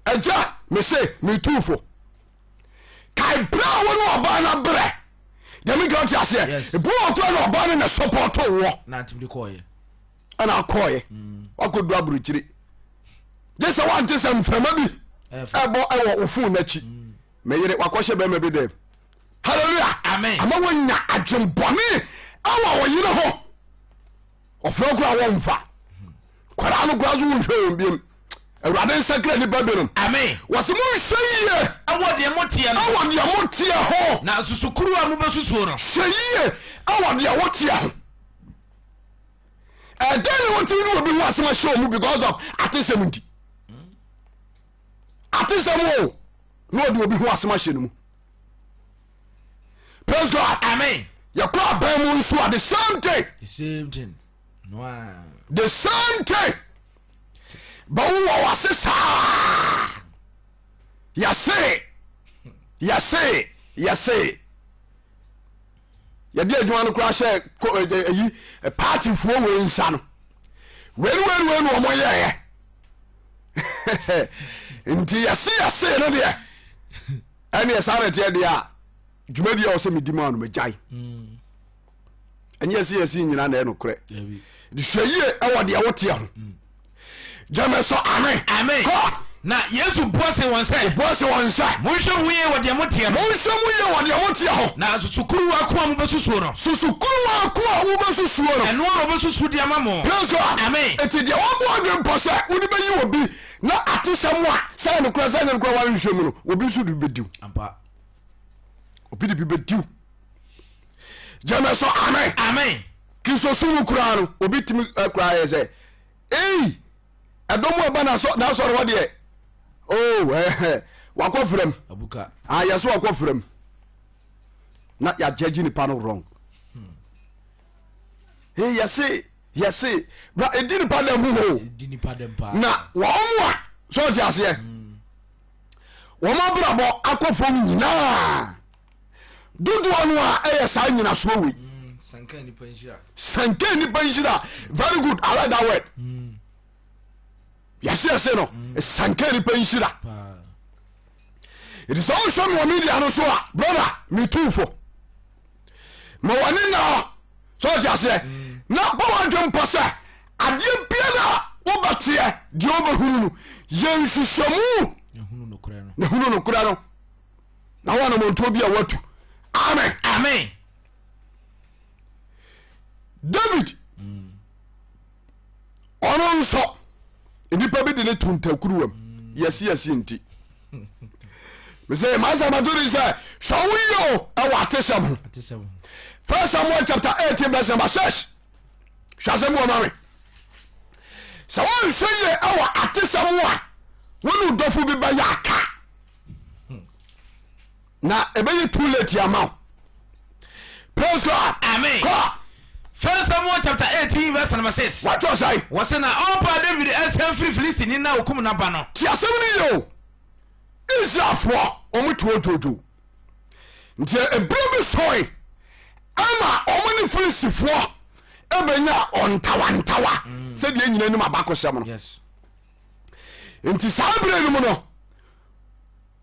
Ɛgya mese metu fo kae berɛ a wo ne ɔbaa no berɛ deɛ meka wote aseɛ. Ebi wɔ kora na ɔbaa no na sɔpɔto woɔ ɛna akɔɔyɛ wakɔdu aburokyire gye sɛ wante sɛ mframa bi ɛbɔ ɛwɔ wo fon n'akyi meyere wakɔhyɛ bɛrima bi dɛm. Hallelujah. Amen. Ama wonya adwembɔne ɛwɔ wo yere ho, ɔfrɛ kora wɔmfa kwaraa no kora so wonhwɛ wɔn biam. Awurade nsakra nipa binom. Amen. Wɔsɛ monhwɛ yie ɛwɔ deɛ moteɛ no ɛwɔ deɛ moteɛ ho, na susukuru a mobɛsusuo no. Hwɛ yie ɛwɔ deɛ woteɛ ho. Ɛdɛn ne wotumi ne obi ho asɛm ahyɛ wɔ mu because of atesɛm nti? Atesɛm o, na ɔde obi ho asɛm ahyɛ no mu. Praise God. Amen. Yɛkɔ aban mu nso a, the same thing. The same thing. No a. The same thing. Bɛwo wɔ wase saa, yɛse yɛse yɛse yɛde adwuma no koraa hyɛ ayi partyfoɔ wei nsa no, wei wei wei na wɔn yɛɛyɛ nti yɛse yɛse no deɛ ɛne ɛsaa na ɛteɛ deɛ a dwumadi a ɔsɛ medi mu a no magyae. Ɛnyɛ yɛse yɛse nyina na ɛyɛ nokorɛ. De hwɛ yie ɛwɔ deɛ woteɛ ho. Gyeme so amen. Amen. Kɔ. Na Yesu bua se wɔn sɛ. Obua se wɔn sɛ. Monhwɛ mo yie wɔ deɛ moteɛ no. Monhwɛ mo yie wɔ deɛ moteɛ ho. Na susukuruwa ko a mobɛsusuo no. Susukuruwa ko a wobɛsusuo no. Ɛno ara wɔbɛsusu de ama mo. Praise God. Amen. Enti deɛ wɔbɔ adwene pɔ sɛ wode bɛyi obi na atesɛm a sɛ yɛ nokorɛ sɛ nyɛ nokorɛ woanhwehwɛ mu no, obi nso de bi bɛdiw. Ampa. Obi de bi bɛdiw. Gyeme so amen. Amen. Kristosom mu koraa no, obi tumi koraa yɛ sɛ ei ɛdɔm a ɛba n'asɔre hɔ deɛ oh ɛhɛ wakɔ fram. Abuka. Ah, yɛ so wakɔ fram na yɛagyagye nipa no wrong. Hey, yɛse yɛse bra ɛdi nipa dɛm ho o. Ɛdi nipa dɛm paa. Na wɔn a sɛ ɔte aseɛ wɔn abrabɔ akɔ fam nyinaa dodoɔ no a ɛyɛ saa nyinasoɔ wei. Sanka nipa nhyira. Sanka nipa nhyira. Very good, I like that word. Yɛse yɛse no sanka nipa nhyira. Paa. Ɛti sɛ wohwɛ me wɔ media no so a, brother, metu fo ma wɔne na hɔ sɛ ɔte aseɛ na bɔ wadwe mpɔ sɛ adeɛ biara a wobɛteɛ deɛ wobɛhunu no yɛ nhwehwɛmu Ehunu nokorɛ no. na hunu nokorɛ no na woanammɔntuo bi a woatu. Amen. Amen. David ɔno nso nnipa bi de ne to ntakuruwam yɛsi yɛsi nti mesɛ masa mato de sɛ sɛ woyɛ o ɛwɔ atesɛm ho. Atesɛm ho. First Samuel chapter 18 verse number 6. Hwɛ asɛm bi wɔ ma me. Sɛ wonhwɛ yie ɛwɔ atesɛm ho a, wo ne wo dɔfo bi bɛyɛ aka na ɛbɛyɛ too late ama wo. Praise God. Amen. Kɔ. First Samuel chapter 18 verse number 6. Watwerɛ sɛn? Wɔse na ɔpa David asiane firi Filistini no a okum n'aba no. Te asɛm no yie o. Israelfoɔ wɔn te hɔ dwoodwoo nti ebire bi soe ɛma wɔn ne Filistifoɔ ɛbɛnya ɔntawantawa sɛdeɛ nyina nim abakɔsɛm no. Yes. Nti saa berɛ no mu no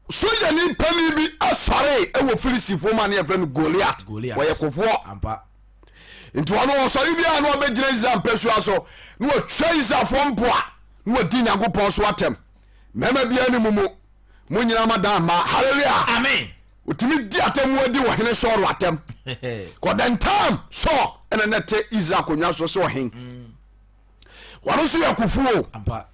sogyani panin bi asɔre wɔ Filistifoɔ mu a ne yɛfrɛ no Goliat. Goliath. Wɔyɛ kofoɔ. Ampa. Nti ɔno ɔsɔre biara na ɔbɛgyina Israel mpasua so na watwa Israelfoɔ mpoa na wadi Nyankopɔn so atɛm. Mmarima biara ne mu mu mo nyinaa ma dan mma. Hallelujah. Amen. Otumi di atɛm mu adi ɔhene Saul atɛm. Kɔdɛ ntam Saul ɛna na ɛte Israel akonnwa so sɛ ɔhen. Wɔn nso yɛ kofuo. Ampa.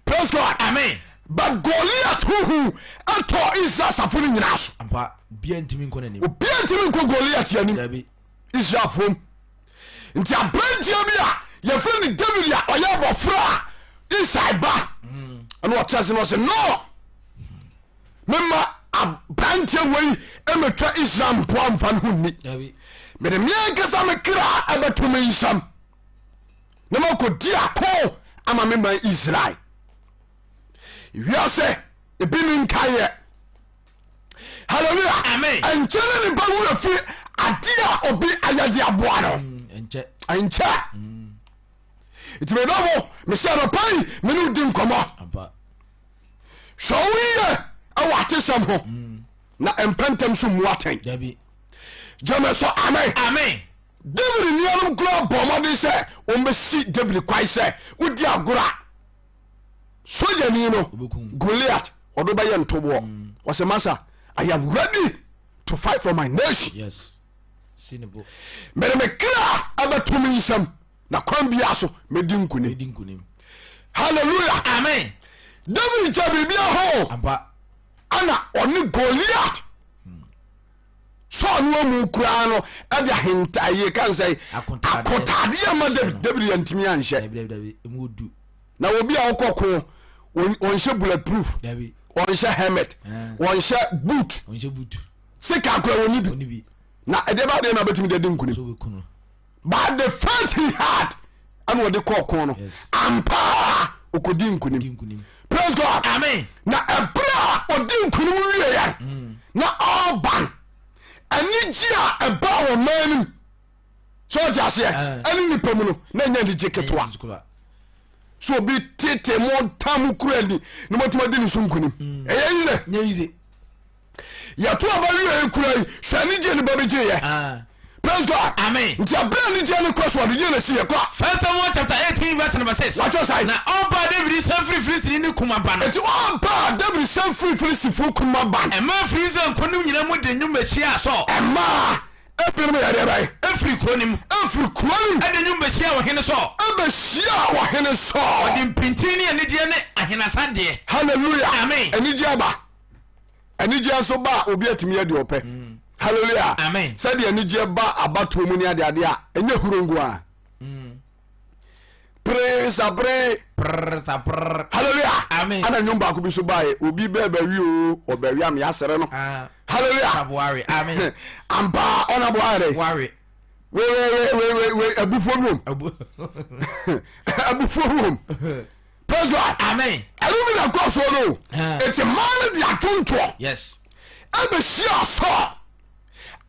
Praise God. Amen. But Goliath huhu ɛtɔ Israel asafo no nyinaa so. Ampa. Obiara ntumi nkɔ n'anim. Obiara ntumi nkɔ Goliath anim. Dabi. Israelfoɔ mu. Nti aberanteɛ bi a yɛfrɛ no David a ɔyɛ abɔfra a Isai ba ɛna ɔkyɛ se no ɔse no mema aberanteɛ wei mɛtwa Israel mpoa mfa no ho nni. Mede me ankasa me kra ɛbɛto me nsam na makɔdi ako ama me man Israel. Wiase ebi ne nkaeɛ. Hallelujah. Amen. Ɛnkyɛ ne nipa wura fi adeɛ a obi ayɛ de aboa no. Ɛnkyɛ. Ɛnkyɛ. Nti medɔfo mesɛ anɔpa yi me ne wodi nkɔmmɔ. Ampa. Hwɛ wo yie ɛwɔ atesɛm ho na mpɛntɛm so mmu atɛn. Dabi. Gyeme so amen. Amen. David nuanom koraa bɔ mmɔden sɛ wɔbɛsi David kwan sɛ wodi agorɔ a sogyani no Goliath ɔde bɛyɛ ntoboɔ. Ɔsɛ masa I am ready to fight for my nation. Yes. Si ne bo. Mede me kra ɛbɛto me nsam na kwan biara so mɛdi nkonim. Mɛdi nkonim. Hallelujah. Amen. David kyɛ biribia ho Ampa. ana ɔne Goliath Saul no amu koraa no ɛde ahentaeɛ ka nsɛ akotadeɛ ma David. David yɛntumi anhyɛ. Dabi dabi dabi. Emu odu. Na obi a ɔkɔ ko ɔnhyɛ bullet proof, Dabi. ɔnhyɛ helmet, Eh. ɔnhyɛ boot, Ɔnhyɛ boot. sika kora wɔni bi. Ɔni bi. Na ɛdeɛ ba deɛ na bɛtumi de adi nkonim. So bɛku no. But the faith he had ɛna ɔde kɔɔ ko no Yes. ampaa ɔkɔdi nkonim. Di nkonim. Praise God. Amen. Na ɛberɛ a ɔdi nkonim wieɛ na ɔban anigye a ɛbaa wɔ man no mu sɛ ɔte aseɛ Eh. ɛne nipa mu no na ɛnyɛ anigye ketewa. Ɛnyɛ ketewa. So obi tete mo ta mo kura ni na motumi adi ne so nkonim ɛyɛ yie. Nyɛ yize. Yɛto aba wie kura yi hwɛ anigye ne ba bi gye yɛ. Ah. Praise God. Amen. Nti abere anigye ne kɔ so ɔde yie na si yɛ kɔ a. First Samuel chapter 18 verse number 6. Watɔ sae. Na ɔba David san firi Filistini ne kum aba no. Nti ɔba David san firi Filistifoɔ kum aba no. Ɛmaa firi Israel nkuro no nyinaa mu de nnwom bɛhyiaa Saul. Ɛmaa ebinom yɛ deɛ bɛn? Efiri kuro no mu. Efiri kuro no mu. Ɛde nnwom bɛhyiaa ɔhene Saul. Ɛbɛhyiaa ɔhene Saul. Ɔde mpintin ne anigyeɛ ne ahenasadeɛ. Hallelujah. Amen. Anigyeɛ aba. Anigyeɛ nso ba a obi atumi yɛ deɛ ɔpɛ. Hallelujah. Amen. Sɛdeɛ anigyeɛ ba abatoɔ mu ne adeadeɛ a ɛnyɛ huro nko a. Pere sapere. Prrr sa prrr. Hallelujah. Amen. Ana nnwom baako bi so baeɛ obi bɛɛ bɛwi o ɔbɛwi ame asere no. Ah. Hallelujah. Saboare. Amen. Ampa ɔna boa yɛrɛ. Ware. Wei wei wei wei wei abufuo bi wom. Abu. Abufuo bi wom. Praise God. Amen. Ɛno bi na kɔ soɔ no. Ah. Eti mmaa no de adwontoɔ Yes. ɛbɛhyia Saul.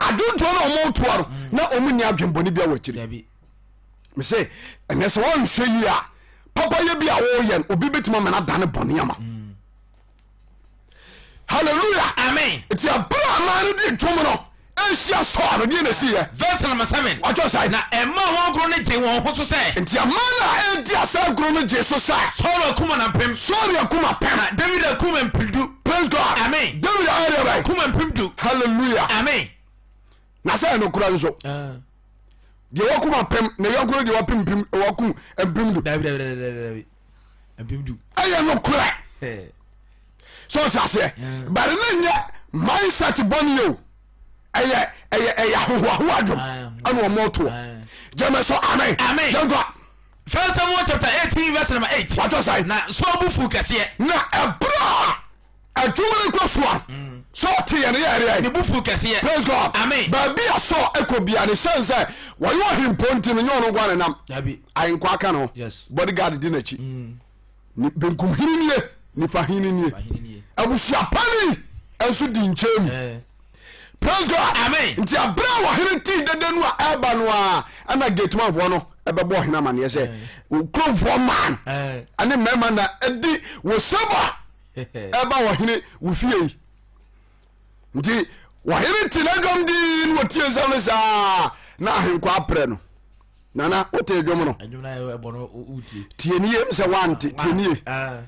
Adwontoɔ no a wɔn toɔ no na wɔn nni adwenbɔne bi wɔ akyiri. Dabi. Mese ɛnɛ sɛ wɔnhwɛ yie a papayɛ bi a wɔyɛ no obi bɛtumi ama no adane bɔne ama. Hallelujah. Amen. Nti abere a maa no di dwom no ɛnhyia Saul no deɛ na ɛsiiɛ. Verse number 7. Watɔ sae. Na ɛmaa wɔn agorɔ no gyee wɔn ho so sɛ. Nti aman a ɛredi asa agorɔ no gyee so sɛ. Saul akum anampem. Saul akum apem. Na David akum mpemdu. Praise God. Amen. David ayɛ deɛ bɛn? Kum mpemdu. Hallelujah. Amen. Na sɛ ɛno kora nso. Ah. Deɛ wakum apem na yɔnko no deɛ wapem mpem wakum mpemdu. Dabi dabi dabi dabi dabi. Mpemdu. Ɛyɛ nokorɛ. Eh. So ɔte aseɛ. But ne nyɛ mindset bɔne o. Ɛyɛ ɛyɛ ɛyɛ ahohoahoa dwom ɛna ɔmo toɔ. Gyeme so amen. Amen. Yɛnkɔ. First Samuel chapter 18 verse number 8. Watɔ sae. Na Saul bo fuu kɛseɛ. Na ɛberɛ a adwuma no kɔ soa sɛ ɔte yɛ no yɛ ɛdeɛ. Ne bo fuu kɛseɛ. Praise God. Amen. Baabi a Saul ɛkɔ bia ne sɛn sɛ wɔyɛ ɔhempɔn nti no nyɛ ɔno nkoa ne nam. Dabi. Ahenkwaa ka no. Yes. Bodyguard di n'akyi. Ne benkum hene nie, nifa hene nie. Hene nie. Abusuapani nso di nkyɛn mu. Eh. Praise God. Amen. Nti abere a ɔhene tii dede no a ɛreba no a ɛna gatemanfoɔ no ɛbɛbɔ ɔhene amaneɛ sɛ kuromfoɔ man Eh. ɛne mmarima na ɛdi wɔ saba ɛba ɔhene wo fie yi. Nti ɔhene te n'adwam dii na wɔtie nsɛm no saa na ahenkwa aprɛ no. Nana wote dwom no Ɛdwom na ɛbɔ no wotie. tie ne yie sɛ wante tie ne yie. Ah.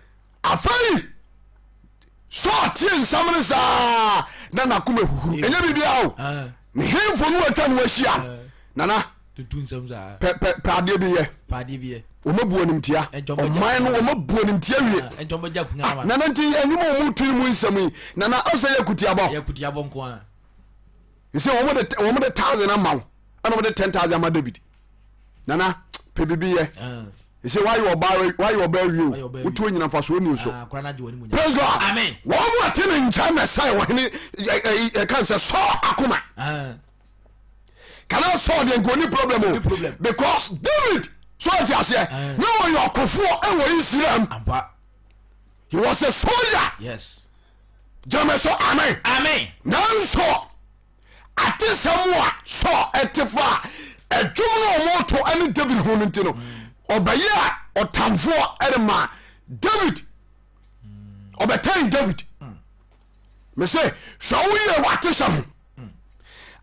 Afei Saul tie nsɛm no saa na n'akoma huhuru ɛnyɛ biribiara o Ah. ne hemfo no atwa ne wahyia no nana Tutu nsɛm saa. pɛ pɛ pɛ adeɛ bi yɛ Paadeɛ bi yɛ. wɔmabu animtia Ɛnti ɔmo ɔman no wɔmabu animtia wie Ah, Ɛnti ɔmo gya kunya ama. nana nti ɛnwom a wɔn tu no mu nsɛm yi nana ɔsɛ yɛ kutiabɔ Yɛ kuti abɔ nko a. sɛ wɔn de 1000 ama wo. Ɛna wɔde 10,000 ama David. Nana pɛ biribi yɛ. Ɛsɛ wayɛ ɔbaa wayɛ ɔbaa wie o. Wotu onyina mfasoɔ ni so. Praise God. Amen. Wɔn mu ate ne nkyɛn na sɛ ɔhene ɛka sɛ Saul akoma. Kana Saul deɛ nka ɔni problem o. Because David so ɔte aseɛ na ɔyɛ ɔkofoɔ ɛwɔ Israel. He was a soldier. Yes. Gyeme so amen. Amen. Nanso atesɛm a Saul ɛte fa ɛdwom no ɔmoto ɛne David ho no nti no ɔbɛyɛ a ɔtamfoɔ ɛde ma David ɔbɛtɛn David. Mese sɛ woyɛ wɔ atesɛm ho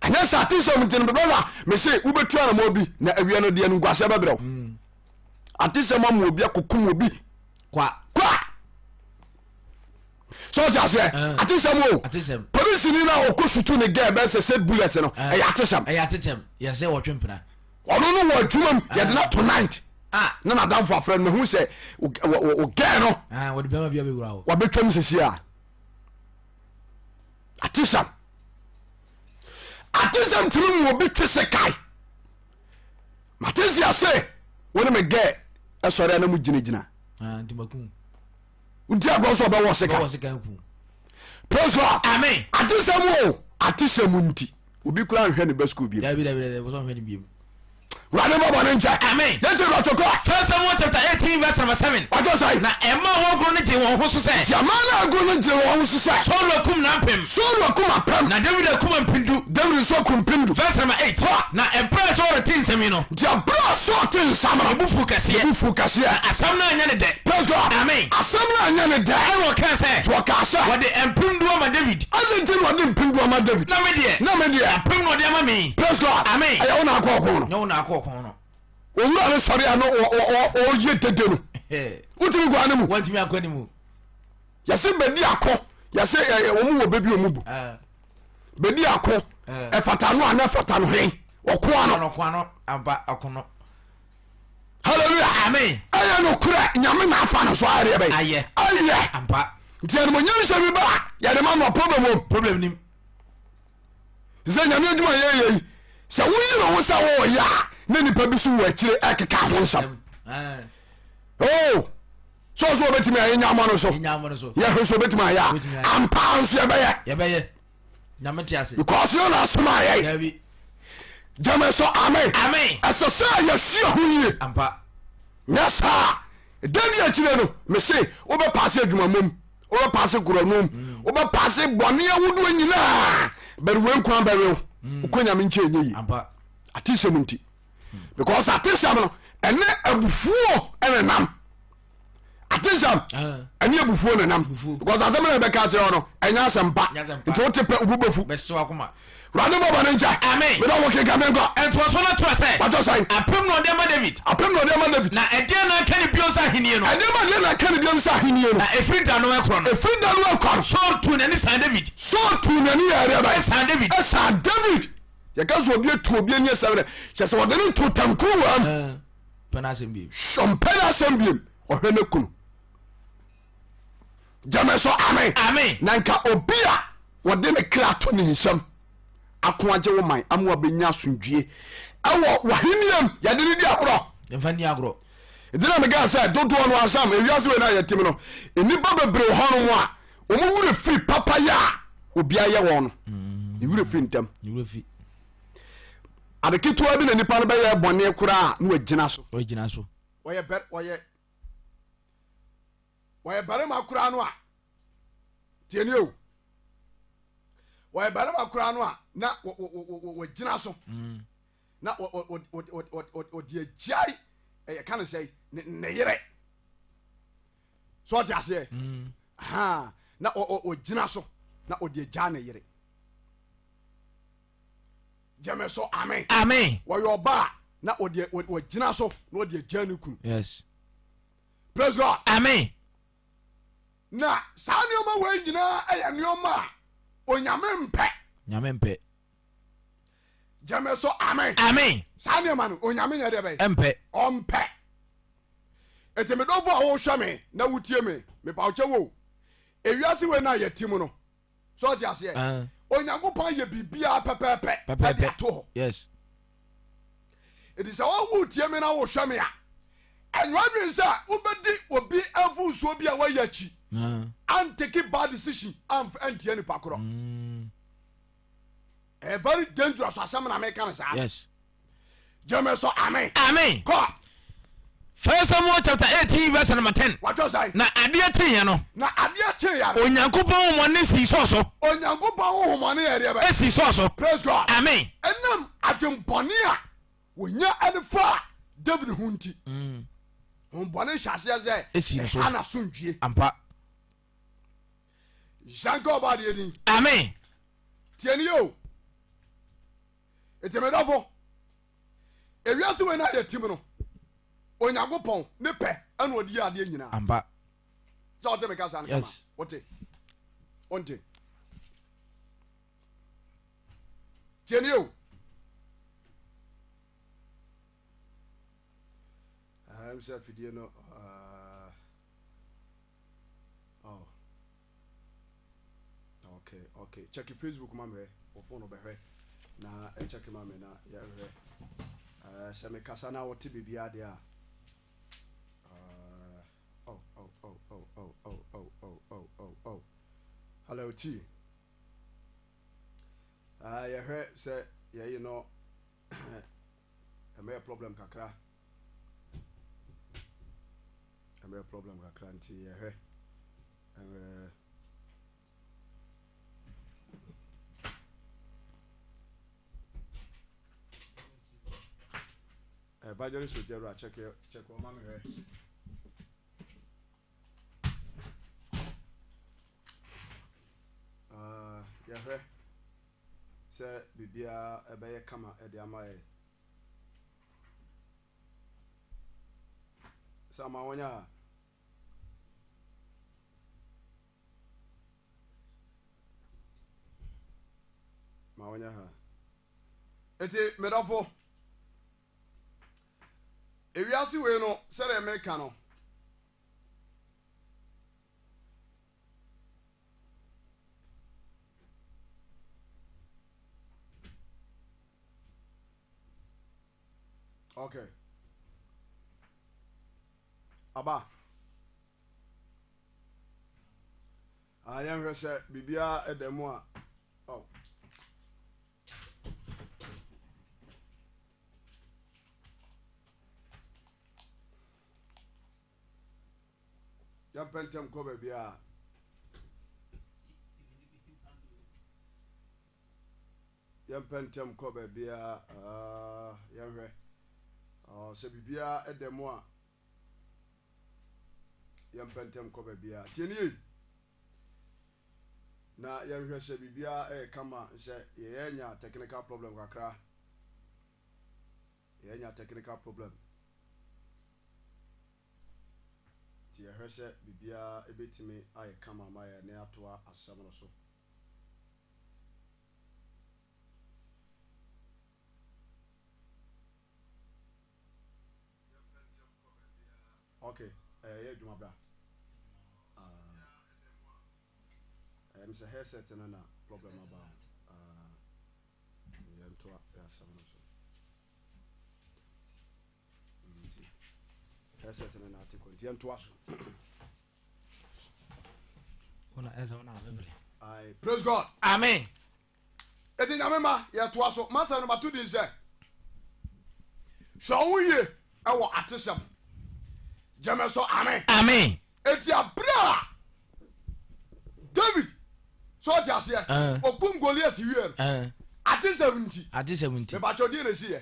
anyɛ sɛ atesɛm nti no bɛbɛla mese wobɛtu anamɔ bi na awia no deɛ no nguaseɛ bɛbrɛ wo atesɛm ama obi akokum obi Kwa. Kwa. Sɛ ɔte aseɛ Eh. atesɛm o Atesɛm. polisini no a ɔkɔ sutu ne gɛɛ bɛsɛ sɛ bullet no Eh. ɛyɛ atesɛm Ɛyɛ atesɛm. Yɛsɛ wɔtwe mpena. ɔno no wɔ adwuma mu yɛde no ato night Ah. na nadamfo afrɛ no mahu sɛ wo gɛɛ no Ah, wɔde bɛrima bi abɛwura hɔ. wabɛtwam sɛsi a atesɛm atesɛm tumi mu obi twe se kae mate si ase wo ne me gɛ ɛsɔre a na mu gyinagyina ah, wodi agorɔ sɛ ɔbɛwɔ sika praise God amen atesɛm o atesɛm nti obi kura nhwɛ ne ba sukuu bi wurade bɔ bɔne nkyɛ amen yɛnti wurɔtokɔ First Samuel chapter 18 verse number 7 ɔtɔ sɛe na ɛma wɔn agorɔ no gye wɔn ho so sɛ nti ama no agorɔ no gye wɔn ho so sɛ Saulo akum n'ampem Saulo akum apem na David akum mpemdu David nso akum mpemdu Verse number 8 na ɛberɛ a Saulo tee nsɛm yi no Nti ɛberɛ a Saul tee nsɛm no ne bo fuu kɛseɛ ne bo fuu kɛseɛ na asɛm no anyɛ ne dɛ Praise God Amen Asɛm no anyɛ ne dɛ Ɛnna ɔkaa sɛ Nti ɔkaa sɛ Wɔde mpemdu ama David Adɛn nti na wɔde mpemdu ama David na me deɛ na me deɛ apem na ɔde ama me Praise God Amen Ɛyɛ wo na akɔ ɔko no Nyɛ wo na akɔ ɔko no. Owura no sɔre a na ɔyɛ dede no wotumi kɔ ne mu Wantumi akɔ ne mu. Yɛse bɛdi ako yɛse wɔn wɔ bɛ bi wɔn bu bɛdi ako ɛfata no a na ɛfata no he ɔko ano Ɔko ano ampa ɔko no. Hallelujah Amen Ɛyɛ nokorɛ Nyame na afa no so ayɛ deɛ bɛyɛ Ayɛ. Ayɛ Ampa. Nti animonyam hyɛ bi ba a yɛde ma no a problem wom Problem nim. Sɛ Nyame adwuma yɛyɛ yi sɛ woyere ho sɛ wɔyɛ a na nipa bi so wɔ akyire ɛkeka ho nsɛm oh sɛ ɔsɛ wɔbɛtumi ayɛ nyamɔ no so yɛhwɛ so wɔbɛtumi ayɛ a ampa nso yɛbɛyɛ because yɛ na asoma ayɛ gyeme so amen ɛsɛ sɛ yɛsua ho yie nyɛ saa da di akyire no mese wobɛpaase adwumamom wobɛpaase korɔnom mm. wobɛpaase bɔne ahodoɔ nyinaa bɛde wei nkwa bɛwe wo mm. wokɔ nyame nkyɛ ɛnyɛ yi atesɛm nti because atesɛm no ɛne abufuo ɛne nam atesɛm ɛne abufuo ne nam because asɛm na ɛbɛka akyerɛ wo no ɛnyɛ asɛm pa nti wote pɛ wobu bɛfu wurade bɔ bɔne nkyɛ meda wo kenka menkɔ ɛntoasoɔ no toa sɛ watɔ sɛn apem na ɔde ama David apem na ɔde ama David na ɛdeɛn na aka ne bio sɛ ahennie no ɛdeɛn ma deɛ na aka ne bio sɛ ahennie no na ɛfiri da no ɛkorɔ no ɛfiri da no ɛkorɔ no Saul tuu n'ani saa David Saul tuu n'ani yɛ ɛdeɛ bɛn ɛsaa David ɛsaa David yɛka sɛ obi atu obi ani asɛm dɛ kyɛ sɛ wɔde no to tankuruwa mu ɔmpɛ n'asɛm biem ɔmpɛ n'asɛm biem ɔhwɛ ne kunu gyeme so amen amen na nka obi a wɔde ne kra to ne nsam ako agye wo man ama wabɛnya asomdwie ɛwɔ waheniam yɛde no di agorɔ mfa ni agorɔ nti na meka sɛ dodoɔ no asam ewiase wei no a yɛtim no nnipa bebree wɔ hɔnom a wɔn werɛ firi papayɛ a obi ayɛ wɔn no ne werɛ firi ntɛm ade ketewa bi na nipa no bɛyɛ bɔne koraa na wagyina so wagyina so wɔyɛ bɛ wɔyɛ wɔyɛ barima koraa no a tiɛ ni o wɔyɛ barima koraa no a na wɔgyina so mm. na ɔde agyae ɛyɛ ka no sɛ ne yere so ɔte aseɛ mm. na ɔgyina so na ɔde agya ne yere gyeme so amen amen wɔyɛ ɔba a na ɔde ɔgyina so na ɔde agya ne kunu yes praise God amen na saa nneɛma wei nyinaa ɛyɛ nneɛma a onyame mpɛ nyame mpɛ gyeme so amen amen saa nneɛma no onyame nyɛ deɛ bɛyɛ mpɛ ɔmpɛ enti medɔfo a wohwɛ me na wotie me mepawokyɛ wo ewiase wei no a yɛte mu no so ɔte aseɛ onyankopɔn yɛ biribiara pɛpɛɛpɛ ɛde ato hɔ yes. Enti sɛ wowo tie me na wohwɛ me a, ɛnyɛ adwene sɛ wobɛdi obi mfomsoɔ bi a wayɛ akyi antake bad decision antia nipa korɔ. Ɛyɛ very dangerous asɛm na meka no saa. Yes. Gyeme so amen. Amen. Kɔ. First Samuel chapter 18 verse number 10. Watɔ sɛn? Na adeɛ kyeeɛ no. Na adeɛ kyeeɛ no. Onyankopɔn honhommɔne sii Saul so. Onyankopɔn honhommɔne yɛ deɛ bɛ? Esii Saul so. Praise God. Amen. Ɛnam adwembɔne a wɔnya ɛne faa David ho nti. Honhommɔne hyɛ aseɛ sɛ Esii ne so. ɛha n'asomdwie. Ampa. Nhyira nka ɔbɔ adeɛ din. Amen. Tie ne yɛ o. Enti medɔfo, ewiase wei na yɛtim no, Onyankopɔn ne pɛ ɛna ɔde yɛ adeɛ nyinaa. Ampa. Sɛ ɔte me kasa no kama. Yes. Wote. Wonte. Tie nie o. Ɛm sɛ afidie no. Uh, oh. Okay, okay. Check your Facebook ma mehwɛ. Wo phone bɛhwɛ na check ma me na yɛhwɛ. Uh, sɛ mekasa na wote biribiara deɛ a. Uh, oh, oh, oh, oh, oh, oh, oh, oh, oh, oh, oh. Hello, T. Uh, yɛhwɛ sɛ yɛyi no ɛmɛyɛ problem kakra. Ɛmɛyɛ problem kakra nti yɛhwɛ. Ɛɛ. Evangelist Ojewura check check ɔma me hwɛ. Uh, yɛhwɛ sɛ biribiara ɛbɛyɛ kama ɛde ama yɛ. Sɛ ama wɔnyɛ a. Ma wɔnyɛ ha. Eti medɔfo, ewiase wei no sɛdeɛ meka no, Okay. Aba. Ah, yɛnhwɛ sɛ biribiara ɛda mu a. Oh. Yɛmpɛ ntɛm kɔ baabiara. Yɛmpɛ ntɛm kɔ baabiara ah, yɛnhwɛ ah, sɛ biribiara ɛda mu a yɛmpɛ ntɛm kɔ baabiara. Tie nie na yɛnhwɛ sɛ biribiara ɛyɛ kama sɛ yɛyɛ nya technical problem kakra. Yɛnya technical problem. Nti yɛhwɛ sɛ biribiara ɛbɛtumi ayɛ kama ma yɛn ne atoa asɛm no so. Ok, ɛyɛ adwuma bra. Ɛyɛ mi sɛ headset no na problem aba ho. Yɛntoa yɛ asɛm no so. Nti headset no na ate kɔ nti yɛntoa so. Praise God. Amen. Eti nyame ma yɛtoa so masɛm no mato din sɛ hwɛ wo ho yie ɛwɔ atesɛm gyeme so amen. Amen. Eti abere a David sɛ ɔte aseɛ okum Goliath wie no atesɛm nti atesɛm nti mebakyɛ ɔdeɛ na esi yɛ.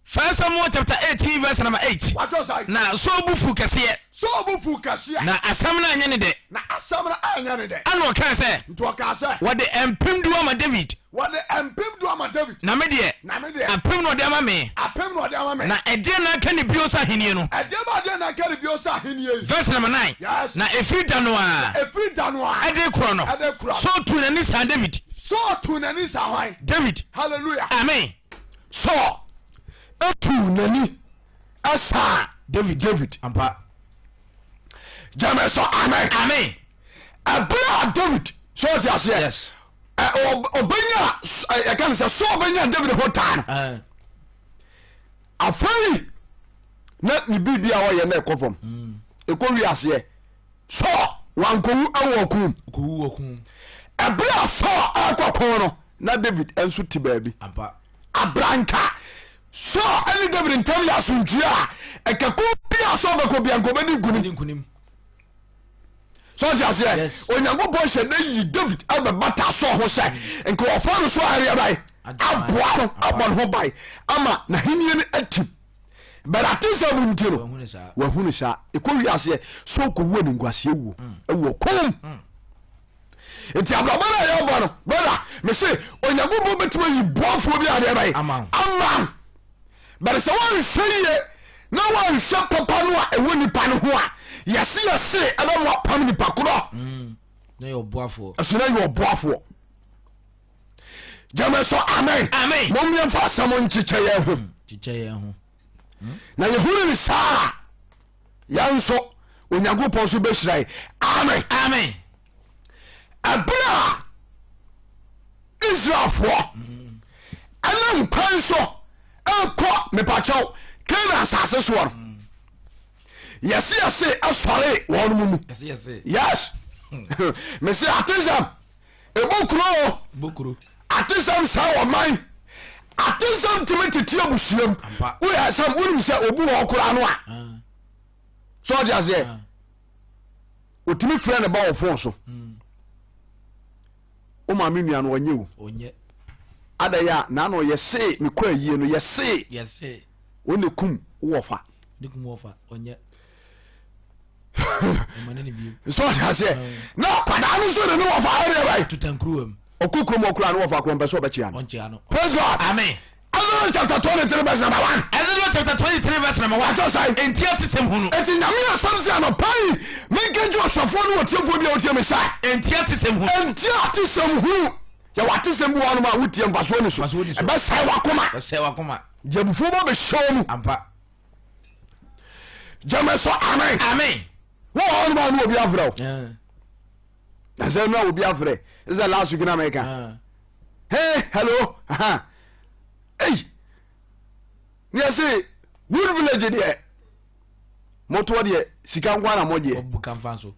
First Samuel chapter 18 verse number 8. Watwerɛ sɛn? Na Saul bo fuu kɛseɛ. Saul bo fuu kɛseɛ. Na asɛm no anyɛ ne dɛ. Na asɛm no anyɛ ne dɛ. Ɛna ɔkaa sɛ. Nti ɔkaa sɛ. Wɔde mpemdu ama David. Wɔde mpemdu ama David. Na me deɛ. Na me deɛ. Apem na ɔde ama me. Apem na ɔde ama me. Na ɛdeɛn na aka ne bio sɛ ahennie no? Ɛdeɛn ba adeɛ na aka ne bio sɛ ahennie yi? Verse number 9. Yes. Na ɛfiri da no ara. Na ɛfiri da no ara. Ɛde korɔ no. Ɛde korɔ no. Saul tuu n'ani saa David. Saul tuu n'ani saa hwan? David. Hallelujah. Amen. Saul tuu n'ani saa David. David. Ampa. Gyeme so amen. Amen. Ɛberɛ a David so ɔte aseɛ. Yes. Ɔbɛnya yɛka no sɛ Saul bɛnya David ho taa no. Afei na ne biribi a ɔyɛ na ɛkɔ fam. Ɛkɔ wi aseɛ Saul wankowu ɛwɔ ɔko mu. Ɛberɛ a Saul ɛkɔ ko no na David nso te baabi. Abranka Saul ɛne David ntam yɛ asomdwie a ɛka ko bi a Saul bɛkɔ bia nka ɔbɛdi nkonim. Sɛ ɔte aseɛ Onyankopɔn hyɛ da yi David ɛbɛbata Saul ho sɛ nka ɔfa no so areɛ bae aboa no abɔ ne ho bae ama n'ahennie no atim. But atesɛm nti no wahunu saa ɛkɔ wiaseɛ sɛ ɔkɔwu animguaseɛ wuo ɛwɔ kom mm. Nti abrabɔ no a yɛbɔ no brother mese Onyankopɔn bɛtumi ayi boafoɔ bi adeɛ bɛyɛ ama but sɛ woanhwɛ yie na woanhwɛ papa no a ɛwɔ nipa no ho a yɛse yɛse ɛbɛmo apam nipa korɔ mm. ɛso na yɛ ɔboafoɔ gyeme so amen momyɛmfa asɛm nkyekyɛ yɛn ho mm, hmm? Na yɛhunu ne saa yɛn nso Onyankopɔn so bɛhyira yɛ amen. Amen. Ɛberɛ a Israelfoɔ ɛne nkwan so ɛkɔ mepakyɛw Canaan asase soɔ no yɛse yɛse ɛsɔre wɔn mu yes mese atesɛm ɛbɔ kuro atesɛm sɛ ɔman atesɛm tumi tete abusuam woyɛ sɛm wonim sɛ obi wɔ koraa no a ah. Sɛ ɔde aseɛ ah. Ɔtumi frɛ ne ba wɔ fon so hmm. Wo maame nua no ɔnyɛ o adɛyɛ a naano yɛse mekɔ ayie no yɛse wo ne kum wowɔ fa sɛ ɔde aseɛ na akwadaa no nso de ne wɔfa ɛdeɛ bɛn ɔkɔ kurom ɔkora ne wɔfa korɔ mpɛ sɛ ɔbɛkyea no. Praise God. Amen. Exodus chapter 23 verse number 1. Exodus chapter 23 verse number 1. Ɛtɔ sɛn? Enti atesɛm hunu. Enti Nyame asɛm sɛ anɔpa yi menka gye ɔhwɛfoɔ ne ɔtiefoɔ bi a wotie me sɛ. Enti atesɛm hunu. Enti atesɛm hunu. Yɛwɔ atesɛm bi wɔ hɔnom a wotie mfasoɔ ni so. Ɛbɛsɛe wakoma. Ɛbɛsɛe wakoma. Deɛ abufuo ba bɛhyɛ mu. Ampa. Gyeme so amen. Amen. Wɔ hɔnom a ne obi afrɛ wo. Na sɛ nura obi afrɛ sɛ last week na meka. Hey hello. Ei. Ne yɛse Wood Village deɛ motoɔ deɛ sika nko na mogyeɛ.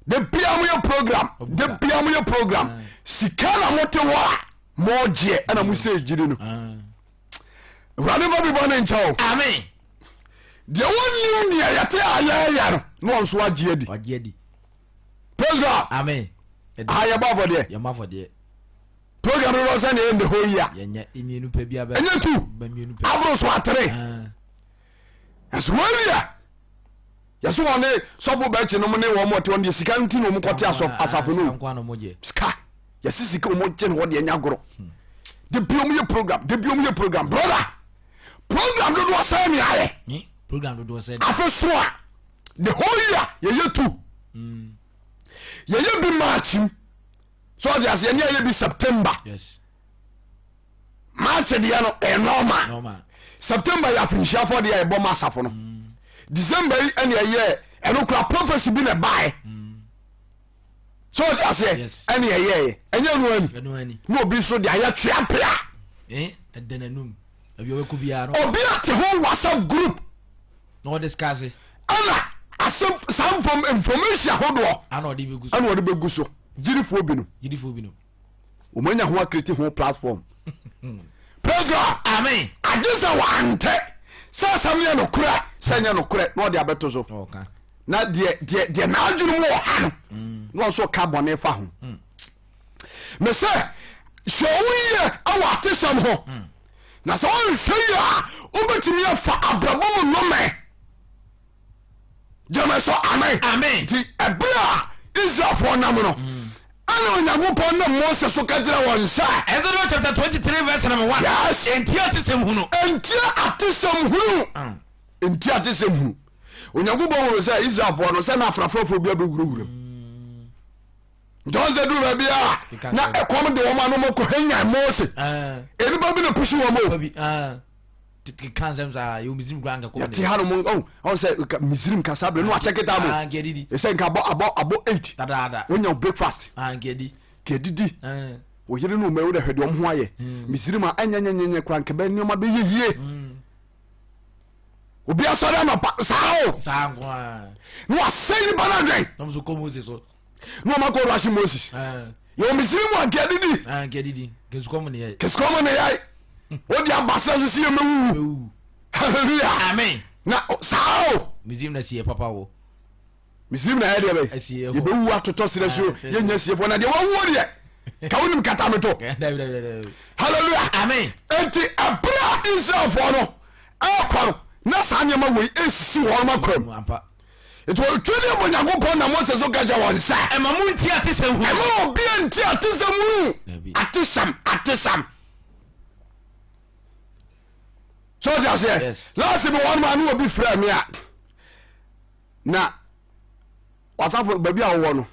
De bia moyɛ program de bia moyɛ program sika na mote hɔ a mogyeɛ ɛna mo sɛ gyiri no. Awurade fa bi bɔ ne nkyɛ o. Amen. Deɛ wɔnnim deɛ yɛte a yɛyɛ no na ɔnso agye adi. Praise God. Amen. Aha yɛbɔ afɔdeɛ. Yɛbɔ afɔdeɛ. Program no sɛ ne ɛnde hɔ yi a. Yɛnyɛ mmienu pɛ bi abɛ. Ɛnyɛ tu. Mmienu pɛ. Aboro so atere. Ɛso wɔn yɛ. Yɛso wɔn ne sɔfo bɛkyi nom ne wɔn ɔte wɔn deɛ sika nti na wɔn kɔte asafo no. Sika. Yɛsi sika wɔn gye ne hɔ deɛ nya agorɔ. De bi wɔn yɛ program de bi wɔn yɛ program brother program dodoɔ sɛn ne ayɛ. Program dodoɔ sɛn. Afe so a the whole year yɛyɛ tu. Mm. Yɛyɛ bi March mu so ɔde aseɛ ne yɛyɛ bi September. Yes. March deɛ no ɛyɛ normal. September yɛ afirinhyiafoɔ deɛ ɛbɔ ma asafo no. Mm. December yi ɛne ɛyɛ ɛno kura prophecy bi na ɛbaeɛ. Mm. So ɔte aseɛ ɛne ɛyɛɛyɛ ɛnyɛ ɛno ani na obi nso de ayɛ twea pea. Eh, obi ate ho WhatsApp group. Na ɔde sika ase. Ɛna asɛm saa nfam information ahodoɔ. Ɛna ɔde bɛgu so. Ɛna ɔde bɛgu so gyirifoɔ binom. Gyirifoɔ binom. Wɔn anya ho akiriti ho platform. Praise God. Amen. Agye sɛ wante sɛ asɛm yɛ nokorɛ sɛ nyɛ nokorɛ na ɔde abɛto so. Na deɛ deɛ deɛ n'adwene mu wɔ ha no mm. na ɔnso ka bɔne fa ho. Mm. Mese hwɛ wo yie ɛwɔ atesɛm ho. Mm. Na sɛ wonhwɛ yie a wobɛtumi afa abrabɔ mu nnome. Gyeme so amen. Amen. Nti ɛberɛ a Israelfoɔ nam no mm. ɛna Onyankopɔn nam Mose so ka kyerɛ wɔn sɛ. Exodus chapter 23 verse number 1. Yes. Enti atesɛm hunu. Enti atesɛm hunu. Mm. Enti atesɛm hunu. Onyankopɔn hunu sɛ Israelfoɔ no sɛ na afrafrafoɔ bi abɛwurawura mu. Mm. Nti ɔn sɛ duru baabi a na ɛkɔm de wɔn ano mɔkɔ hɛnyan Mose. Nnipa bi na pusu wɔn o. Yɛte ha nom ɔn ɔn sɛ Misrim kasa bere no akyɛ keta mo. Ɛsɛ nka abɔ abɔ abɔ eight. Wonya breakfast. Kɛdidi. Wo yere no mɛ wo dɛ hwɛ deɛ ɔmo ho ayɛ. Misrim a ɛnyɛ nyɛ nyɛ nyɛ kora nkɛbɛ nneɛma bɛyɛ yie. Obi asɔre anɔpa saa o. Saa nko ara. Na wasɛe nipa no adwen. Na wɔn nso kɔ Moses so. Na wɔn akɔ rush Moses. Yɛ wɔn misiri mu anka adidi. Anka adidi. Kesukɔm ne yɛ. Kesukɔm ne yɛ. Wodi abasa so si yɛ mɛwuwu. Hallelujah. Amen. Na saa o. Misiri na si yɛ papa wɔ. Misrim na ɛdeɛ bɛ yɛbɛwu atotɔ serɛ so yɛnya siefoɔ na deɛ wawuo deɛ ka wonim kata me to halleluya amen. Enti ɛberɛ a Israelfoɔ no ɛrekɔ no na saa nneɛma wei ɛsisi wɔn akwam nti wɔtwa ne bɔ Nyankopɔn na Mose so ka kyɛ wɔn sɛ ɛma mo nti atesɛm hunu ɛma obia nti atesɛm hunu atesɛm atesɛm so ɔte aseɛ last bi wɔn ma ne obi frɛ me a na wasafo baabi a wɔwɔ no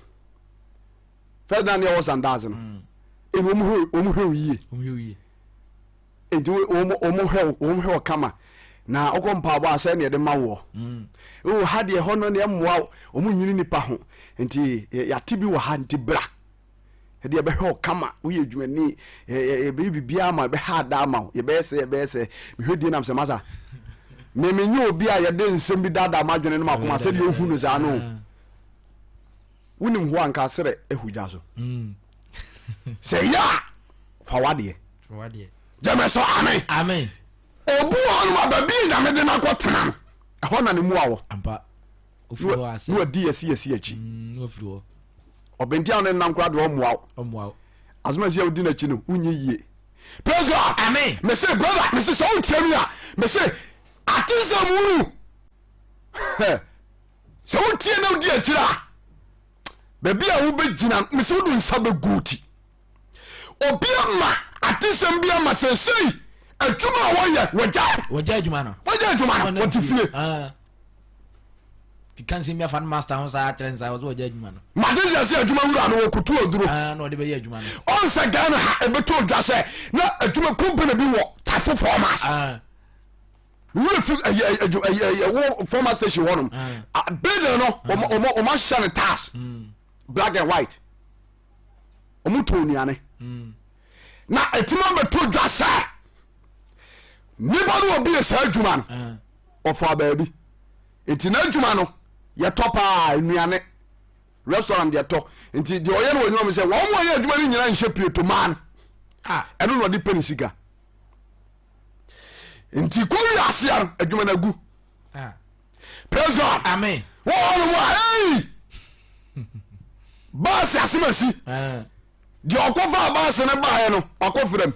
first na neɛ wɔ sandaase no mm. ɛni wɔn hwɛ wɔn hwɛ yie nti wɔn wɔn hwɛ wɔn hwɛ kama na ɔkɔ mpaabɔ a sɛ neɛ de ma woɔ mm. o ha deɛ hɔ no neɛ mmoa wɔn nyini nipa ho nti yɛate bi wɔ ha nti bra ɛde yɛbɛhwɛ wo kama woyɛ adwumani yɛbɛyɛ biribiara ma yɛbɛha ada ama wo yɛbɛyɛ sɛ yɛbɛyɛ sɛ mehwɛ die nam sɛ masa me menyɛ obi a yɛde nsɛm bi daadaa m'adwene no makoma sɛdeɛ wohu no saa no wonim hɔ anka serɛ ahu gya so mm. sɛ yɛ a fa wadeɛ gyeme so amen obu hɔ no ma baabi nyame de no akɔtena no ɛhɔ na ne mu awɔ na wadi yɛsi yɛsi akyi mm, ɔbɛnti a ɔne nam koraa deɛ ɔmmoa wo asoma si a wodi n'akyi no wonyɛ yie praise God amen mese brother mese sɛ wontia mi a mese ate sɛ muru sɛ wotie na wodi akyiri a baabi a wobɛgyina mese wode nsa bɛgu ti obi ama atesɛm bi ama sɛsei adwuma a wɔyɛ wɔgya wɔgya adwuma no wɔgya adwuma no wɔte fie ah. Keka nsɛm bi afa no master ho saa kyerɛ nsa ɔsɛ wɔgya adwuma no. Mate sɛ sɛ adwuma wura no wɔkotu aduro. Ah, na ɔde bɛyɛ adwuma no. Ɔnsɛ Ghana ha ɛbɛtɔ odwa sɛ na adwuma company bi wɔ Tafo Farmers. Ah. Wura fi ɛyɛ ɛyɛ ɛyɛ wɔ farmer station hɔ nom. Ah. Building no wɔn wɔn wɔn ahyɛ no tiles. Mm. Black and white. Wɔn tɔn nnuane. Mm. Na ɛtumi abɛtɔ dwa sɛ nipa no obi yɛ saa adwuma no. Ah. Ɔfaa baabi. Nti n'adwuma no yɛtɔ paa nnuane restaurant yɛtɔ nti deɛ ɔyɛ no wɔ adwuma mu sɛ wɔn mu ɔyɛ adwuma no nyinaa nhyɛ pieto maa no ah. ɛno na ɔde pɛ ne sika nti kɔ wi aseɛ no adwuma no agu ah. praise God amen wɔn mu a hey baasi asemasi ah. Deɛ ɔkɔfaa baase no baeɛ no wakɔ frɛm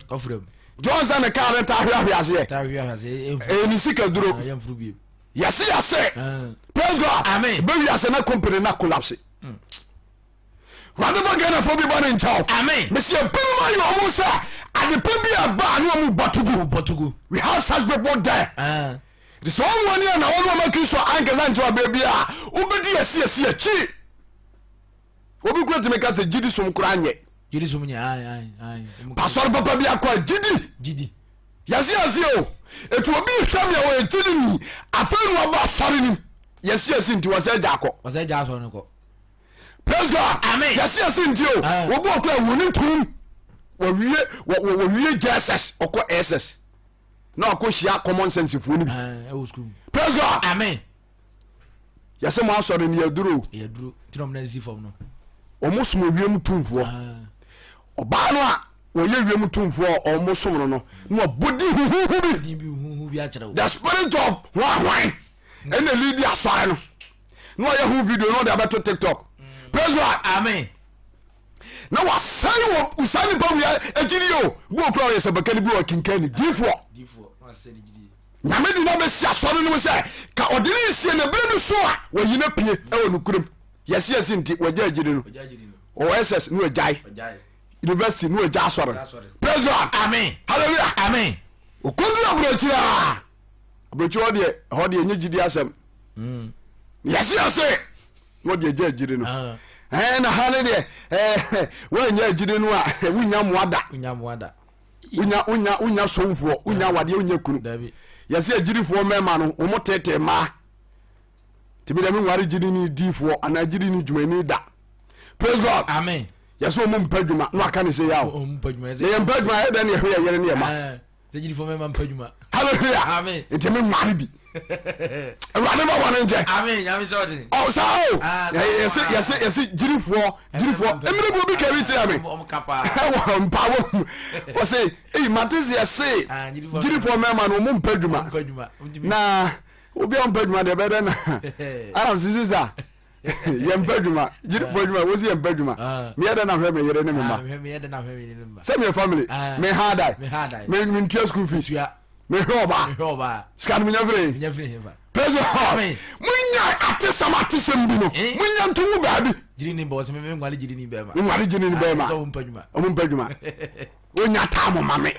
deɛ ɔnsa ne kaa no taa hweahwe aseɛ ɛyɛ ne sika duro yɛse yɛse praise God Amen. bɛwi ase na company na collapse wurade fa Ghanafoɔ bi bɔ ne nkyɛw Amen. mesi ebinom ayɛ ɔmo sɛ adepa bi a ɛba a ne ɔmo bɔ to gu we have such people there de sɛ ɔmo ani a na wɔn ɔmo Kristo ankasa nkyɛw abɛ bi a wobɛdi yɛsi yɛsi akyi obi kura tumi ka sɛ gyidi som kora nyɛ gyidi som nyɛ ayi ayi ayi pasɔre papa bi akɔ a gyidi gyidi yɛse yɛse o etu obi hwɛ mi a ɔyɛ gyidi ni afei na ɔba asɔre nim yɛse yɛse nti wɔsɛ agya akɔ wɔsɛ agya asɔre no kɔ praise God amen yɛse yɛse nti o wɔbu ɔkɔ ɛwɔ ne tum wɔwie wɔwie JSS ɔkɔ SS na ɔkɔ hyia common sense foɔ no bi praise God amen yɛsɛ mo asɔre no yɛduro ɔmo som owiem tumfoɔ ah. ɔbaa no a wɔyɛ wiem tumfoɔ a ɔmo som no no na ɔbɔ di huhuhu bi the spirit of hwanhwan ɛna lidi asɔre no na ɔyɛ ho video na ɔde abɛto tiktok mm. praise God amen na wasɛe wɔ saa nipa wia agyidi o bi wɔ kura ɔyɛ sɛ bɛka no bi wɔ kinkan ne difoɔ Nyame de no abɛsi asɔre no mu sɛ ka ɔde ne nsie na berɛ bi so a wɔyi no pie ɛwɔ nokorɛm yɛse yɛse nti wɔgya agyiri no ɔwɔ ss ne wɔgyae university ne wɔgya asɔre no praise God amen hallelujah amen ɔkɔduru aburokyiri a aburokyiri hɔ deɛ ɛhɔ deɛ ɛnyɛ gyidi asɛm mm. yɛse yɛse na ɔde agya agyiri no ah. ɛɛ na ha ne deɛ ɛɛ wɔnyɛ agyiri no a wonya mmoa da wonya wonya wonya somfoɔ wonya awadeɛ wonya kunu yɛsɛ agyirifoɔ mmarima no wɔn tete mmaa tìmi dɛ mi nware gyiri ni diifoɔ anaa gyiri ni dwumani da praise God amen yɛsɛ wɔn mpɛ dwuma na waka ne se ya o na yɛn mpɛ dwuma yɛ dɛ ne yɛhwɛ yɛ yere ne yɛ ma. Sɛ gyidifo mmarima mpɛ adwuma. Hallelujah. Amen. Nti me nware bi. Awurade ma wɔn nkyɛn. Amen. Nyame sɛ ɔde. Ɔ saa o. Ah, saa Yɛsi o. yɛsi yɛsi gyirifoɔ gyirifoɔ. Mmiri bu obi kɛbi kyerɛ mi. Ɔmo ka paa. Ɛwɔ mpaabɔ mu. Ɔsi eyi mate si yɛsi Ah, gyirifoɔ gyirifoɔ mmarima no ɔmo mpɛ adwuma. Ɔmo mpɛ adwuma. Ɔmo tumi- Na obi a ɔmpɛ adwuma deɛ ɛbɛyɛ dɛ na. Anam sisi sa yɛmpɛ adwuma gyirifoɔ adwuma wosi yɛmpɛ adwuma. Ah. Meyɛ dɛ na hwɛ me yere ne me Ah, mma. mehwɛ meyɛ dɛ na hwɛ me yere ne me mma. Sɛ meyɛ family. Ah. Me ha dan. Me ha dan. Me mentua school fees. Tua. Mehwɛ ɔbaa. Mehwɛ ɔbaa. Sika no menya firi. Menya firi hefa. Praise the Lord. Amen. Munya atesɛm atesɛm bi no. Eh? Munya nto mu baabi. Gyiri ni bɔ ɔsɛ me nwale gyiri ni bɛrima. Nwale gyiri ni bɛrima. Ah, sɛ ɔmo mpɛ adwuma. Ɔmo mpɛ adwuma. Wonya taa mo ma me.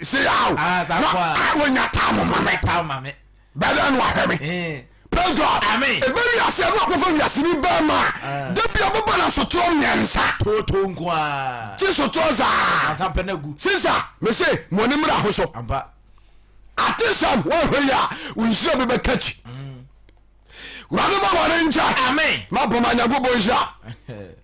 Se awo. Ah, saa Na kɔ a. ah, wonya taa mo ma me. Taa ma me. Bɛdɛ no ahwɛ me. Eh. Praise God. Amen. Ebe wiase no akɔfa wiase ni bɛrima. Ah. Da bi ɔbɛbɔ na sotorɔ mmiɛnsa. Toto nko a. Gye sotorɔ saa. Ansa pɛ na gu. Sisa, mese mo ani mmra ho so. Ampa. Atesɛm woanhwɛ yi a wo nhyira bi bɛka akyi. Wurade ma wɔne nkyɛ. Amen. Mapoma Nyankopɔn nhyira.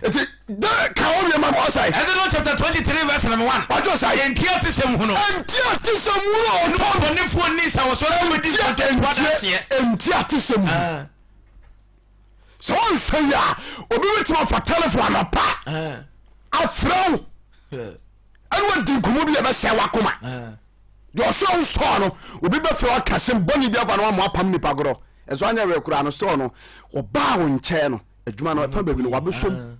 Eti de ka wo nneɛma ma ɔsɛe. Exodus chapter 23 verse number 1. Ɔtɔ sɛe. Enti atesɛm hunu. Enti atesɛm hunu ɔtɔ. Ɔbɔnefoɔ nni nsawɔsoɔ sɛ wɔbɛdi nkontompo adanseɛ. Enti atesɛm hunu. Ah. Sɛ wɔnhwɛ yi a obi bɛtumi afa telefon anɔpa Ah. afrɛ wo ɛne wadi nkɔmmɔ bi a ɛbɛsɛe w'akoma. Ah. Deɛ ɔsɔ wo store no obi bɛfrɛ wo aka asɛm bɔne bi afa no ama apam nipa gorɔ ɛso anyɛ werɛ koraa no store no ɔbaa wo nkyɛn no adwuma no ɛfa baabi no wabɛsom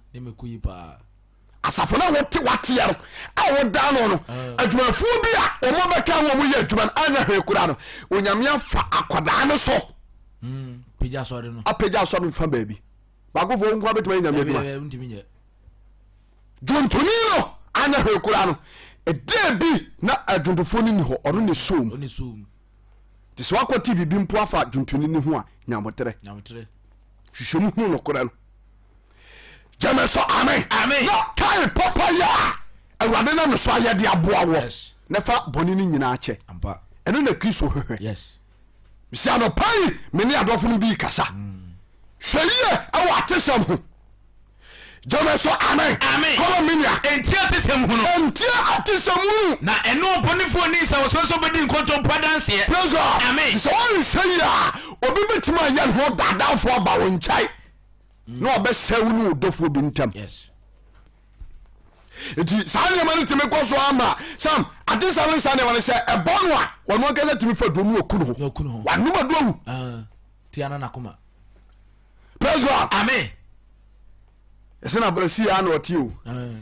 asafo no a wote wateɛ no a woda no no adwumafoɔ bi a wɔn bɛka ho wɔn yɛ adwuma no anyɛ hwee koraa no onyame afa akwadaa no so apagya asɔre no fa baabi baakofoɔ nkoa bɛtumi ayɛ nyame adwuma Dwontoni no anyɛ hwee koraa no, ɛdeɛ bi na adwontofoɔ no ni hɔ, ɔno ne soo mu. Nti sɛ wakɔte biribi mpo afa dwontoni no ho a, nyaboterɛ. Hwehwɛ mu hunu nokorɛ no. Gyeme so amen. Amen. Na kae papa yɛ a Awurade nam ne so ayɛ de aboa wɔ. Yes. Na fa bɔne no nyinaa kyɛ. Ampa. Ɛno na Kristo hwehwɛ. Yes. Mesi anɔpa yi me ne adɔfo no bi kasa. Hwɛ yie ɛwɔ atesɛm ho. Gyeme so amen. Amen. Kɔlɔ mi nua. Enti atesɛm hunu. Enti atesɛm hunu. Na ɛne ɔbɔnefoɔ nni nsawɔsoɔ sɛ ɔbɛdi nkontompo adanseɛ. Praise God. Amen. Sɛ wɔnhwɛ yie a obi bɛtumi ayɛ ne ho daadaafoɔ aba wo nkyɛn na ɔbɛsɛ wo ne wo dɔfoɔ bi ntam. Yes. Nti saa nneɛma no tumi kɔ so ama sam atesɛm ne saa nneɛma no sɛ ɛbɔ no a ɔno ankasa tumi fa duro no ɔku ne ho. Na ɔku ne ho. Wanom aduro awu. Ah, tia na n'akoma. Praise God. Amen. Yɛsɛ na brɛ si ya na ɔte o.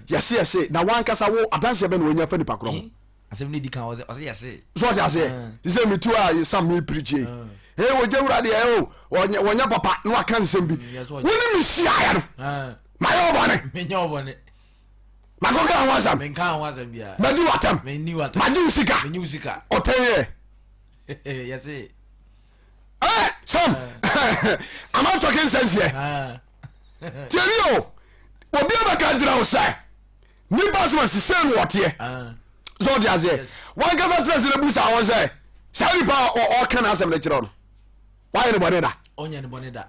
Yɛse yɛse na wankasa wo adanseɛ bɛ na wanya fa nipa korɔ ho. Asɛm no di kan ɔsɛ ɔsɛ yɛse. So ɔte aseɛ. Te sɛ metu a sam me preachie. Ee wɔgya wura deɛ o wɔnyɛ wɔnyɛ papa na waka nsɛm bi. Mm, Wo ne me hyiaeɛ no. Mayɛ wo bɔne. Menyɛ wo bɔne. Makɔka ho asɛm. Menka ho asɛm biara. Madi w'atɛm. Menni w'atɛm. Magye wo sika. Menye wo sika. Ɔtɛn yɛ. Yɛse. Eh, Sam, am I talking sense here? Tiɛni o, obi abɛka gyina wo sɛ nipa sɛ ma sisɛ no ɔteɛ. Sɛ ɔte aseɛ, wankasa tena se na bu saa wɔn sɛ saa nipa a ɔka n'asɛm no kyerɛ no, wayɛ ne bɔne da. Ɔnyɛ ne bɔne da.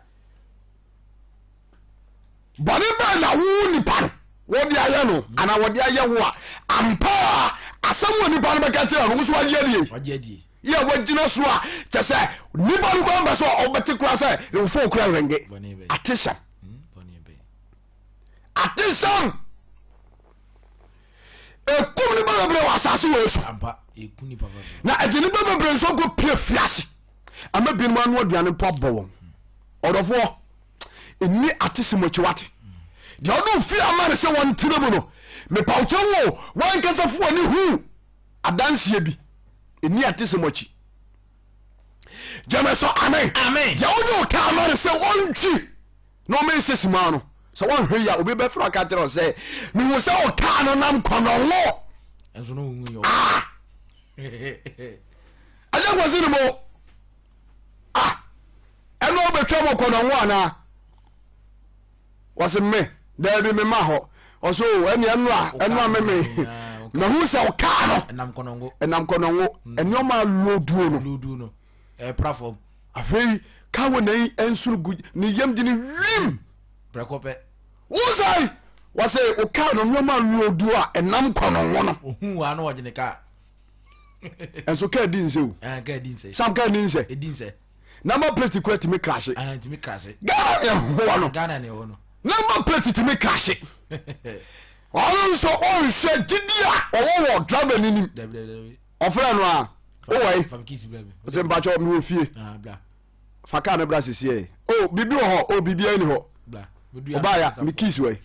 Bɔne bɛn na wo nipa no wɔde ayɛ no anaa wɔde ayɛ wo a ampa a asɛm wɔ nipa no bɛka kyerɛ no wo so wagye adie yɛ wagyina so a kyɛ sɛ nipa no kora mpɛ sɛ ɔbɛte kora sɛ ne fon kora renge atesɛm atesɛm ɛkum nipa bebree wɔ asase wɔ so na ɛde nipa bebree nso kɔ pie fiase ama binom ano aduane mpo abɔ wɔn ɔdɔfoɔ ɛni atesɛm akyi wate deɛ ɔde ofie ama no sɛ wɔntena mu no mepawkyɛ wo wankasa fo ani hu adanseɛ bi ɛni atesɛm akyi gyeme so amen Amen. deɛ wode wo kaa ma no sɛ ɔntwi na ɔma ɛsɛ sima no sɛ wɔnhwɛ yi a obi bɛfrɛ aka kyerɛ wo sɛ mehu sɛ wo kaa no nam kɔnɔngo Ɛnso no wohu yɛ. ah ɛnyɛ kwasi ne mo ah ɛna wobɛtwa mu kɔnɔngo anaa wɔse me daabi mema hɔ ɔsɛ o ɛne ɛnoa ɛnoa me me mahu sɛ wo kaa no Ɛnam kɔnɔngo. ɛnam kɔnɔngo ɛnneɛma loduo no Ludu no. Ɛpra fam. afei kaa wɔ nan nsono gu ne yam de ne wim Prɛko pɛ. wosai wɔse wo kaa no nneɛma loduo a ɛnam kɔnɔngo no Ohun wa na ɔgye ne kaa. Ɛnso kaa di nsɛ o. Ah, kaa di nsɛ. Sam kaa ni nsɛ. Edi nsɛ. Number plate kura tumi krahye. Ah, tumi krahye. Ghana ne ɛhoɔ no. Ghana ne ɛhɔ no. Number plate tumi krahye. Ɔno nso ɔnhwɛ gyidi a ɔwɔ wɔ driver no nim. Dabi dabi dabi. Ɔfrɛ no a wowɔ yi. Fam keys bra mi. Ɔsɛ mpakyɛ mewɔ fie. Ah, bra. Fa kaa no bra sisiɛ. O biribi wɔ hɔ o biribi ani hɔ. Bra. Ɔbaa ya me keys wɔ yi.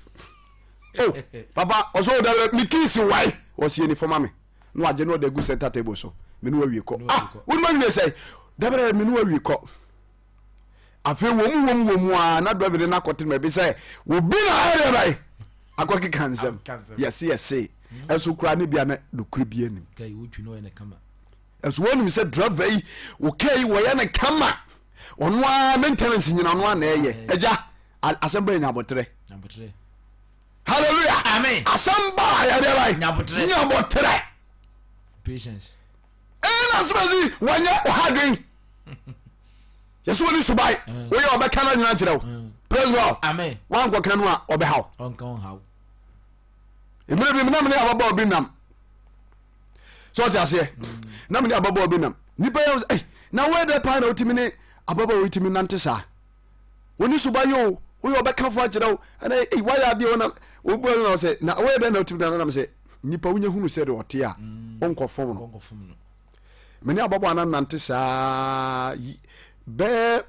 O papa ɔsɛ o dabi me keys wɔ yi. Ɔsie ni fama me. Na wagye na ɔde agu center table so. Me ne wawie kɔ. Ah wo ne wawie sɛ dabi me ne wawie kɔ. Afei wɔn wɔm wɔm a na dɔbi de no akɔte ma ebi sɛ obi na ayɛ dɛ akɔkeka nsɛm yɛse yɛse ɛso koraa ne bia na nokorɛ bi anim ɛso wɔnim sɛ driver yi wɔkaa yi wɔyɛ no kama ɔno a maintenance nyina ɔno a na ɛyɛ agya asɛm bɛyɛ nyaboterɛ hallelujah amen asɛm ba a yɛde ba nyaboterɛ patience ɛna asɛm asi wɔnyɛ ɔha dwen yɛsɛ wɔne subae woyɛ ɔbɛka no adwene akyerɛ wo praise God amen woankɔka no a ɔbɛhaw ɔnka ɔnhaw mmerɛ bi nam ne ababaawa bi nam sɛ ɔte aseɛ na mene ababaawa bi nam nipa yɛ sɛ na woyɛ dɛ paa na wotumi ne ababaawa yi tumi nante saa wɔne suba yɛ o woyɛ ɔbɛka fo akyerɛ wo ɛna ei woayɛ adeɛ wonam wobua no na sɛ na woyɛ dɛ na wotumi nante nam sɛ nipa wonya hunu sɛ deɛ ɔte a wonkɔ fam no mene ababaawa no nante saa bɛɛ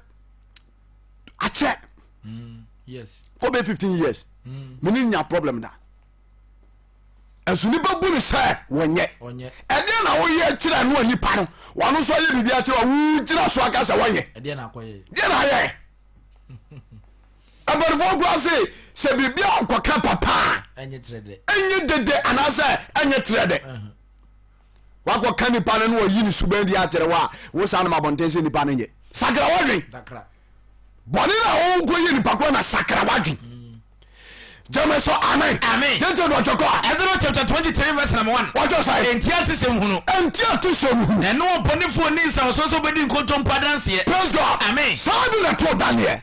akyɛ kɔ bɛɛ 15 years mene nya problem da ɛso nipa bu no sɛ wɔnyɛ ɛdeɛ na woyɛ kyerɛ no a nipa no wɔno nso ayɛ biribi akyerɛ wa wogyina so aka sɛ wɔnyɛ ɛdeɛ na akɔyɛ deɛ na ayɛ abɔnefoɔ kura se sɛ biribi a ɔnkɔka papa a ɛnyɛ trɛ dɛ ɛnyɛ dede anaasɛ ɛnyɛ trɛ dɛ wakɔka nipa no na wɔyi ne suban di akyerɛ wo a wo saa nom abɔnten sɛ nipa no nyɛ sakra wadwen bɔne na wokɔyɛ nipa korɔ na sakra wadwen gyeme so amen amen yɛnti de ɔtwɛkɔ a Ezra chapter 23 verse number 1 wɔtwɛ sɛ Enti atesɛm hunu ɛnti atesɛm hunu na ɛne ɔbɔnefoɔ nni nsawɔsoɔ sɛ ɔbɛdi nkontompo adanseɛ praise God amen saa bi na to Daniel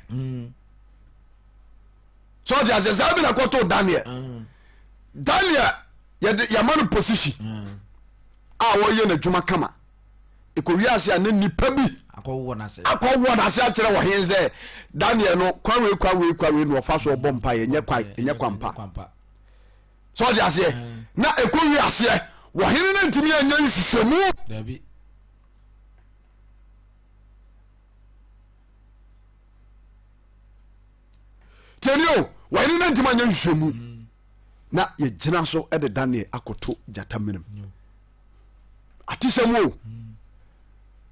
sɛ ɔte aseɛ saa bi na kɔto Daniel Daniel yɛde yɛma no position a wɔyɛ n'adwuma kama ɛkɔ wiase a ne nipa bi akɔwɔ n'ase akɔwɔ n'ase akyerɛ wɔ hen sɛ Daniel no kwan wei kwan wei kwan wei na ɔfa so ɔbɔ mpa yɛ nyɛ kwan nyɛ kwan pa sɛ ɔde aseɛ na ɛkɔ wiaseɛ wɔ hene no ntumi anyɛ nhwehwɛmu dabi tiɛni o wɔ hene no ntumi anyɛ nhwehwɛmu na yɛgyina so de Daniel akɔto gyata menam atesɛm o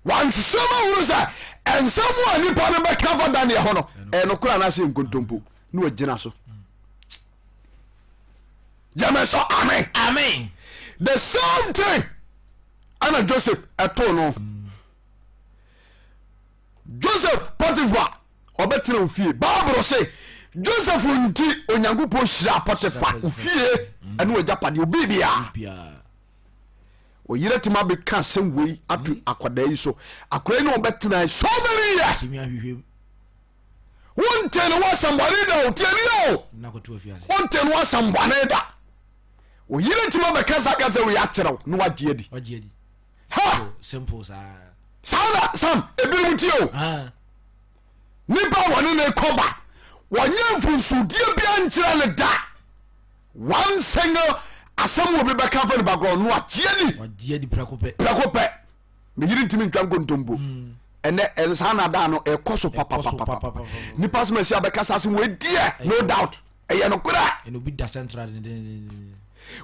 wanhwehwɛ ma hunu sɛ ɛnsɛm a nipa no bɛka fa Daniel ho no ɛyɛ nokorɛ anaasɛ nkontompo na wagyina so gyeme so amen amen the same thing ɛna Joseph ɛtoo no Joseph Potiphar ɔbɛtena ofie bible se joseph nti onyankopɔn hyira potifa ofie ɛne wagyapadeɛ obi biaa ɔyere tumi abɛka asɛm wei ato hmm. akwadaa yi so akwadaa yi na ɔbɛtena so many years wonte ne ho asɛmbɔne da o tiɛni o wonte ne ho asɛmbɔne da ɔyere tumi abɛka sa ka sɛ wei akyerɛw na wagye adi ha saa na sam ebinom tie o ah. nipa a wɔne ne kɔba wɔnyɛ mfomsodeɛ bia nkyerɛ no da one single asɛm wɔ bi bɛka fa nipa korɔ no agyeɛ ni prɛko pɛ meyere ntimi ntwa nkontompo hmm. ɛnɛ ɛnsa na da no ɛkɔ so papapapapa nipa sɛ masi abɛkasa se wɔadiɛ no doubt ɛyɛ nokorɛ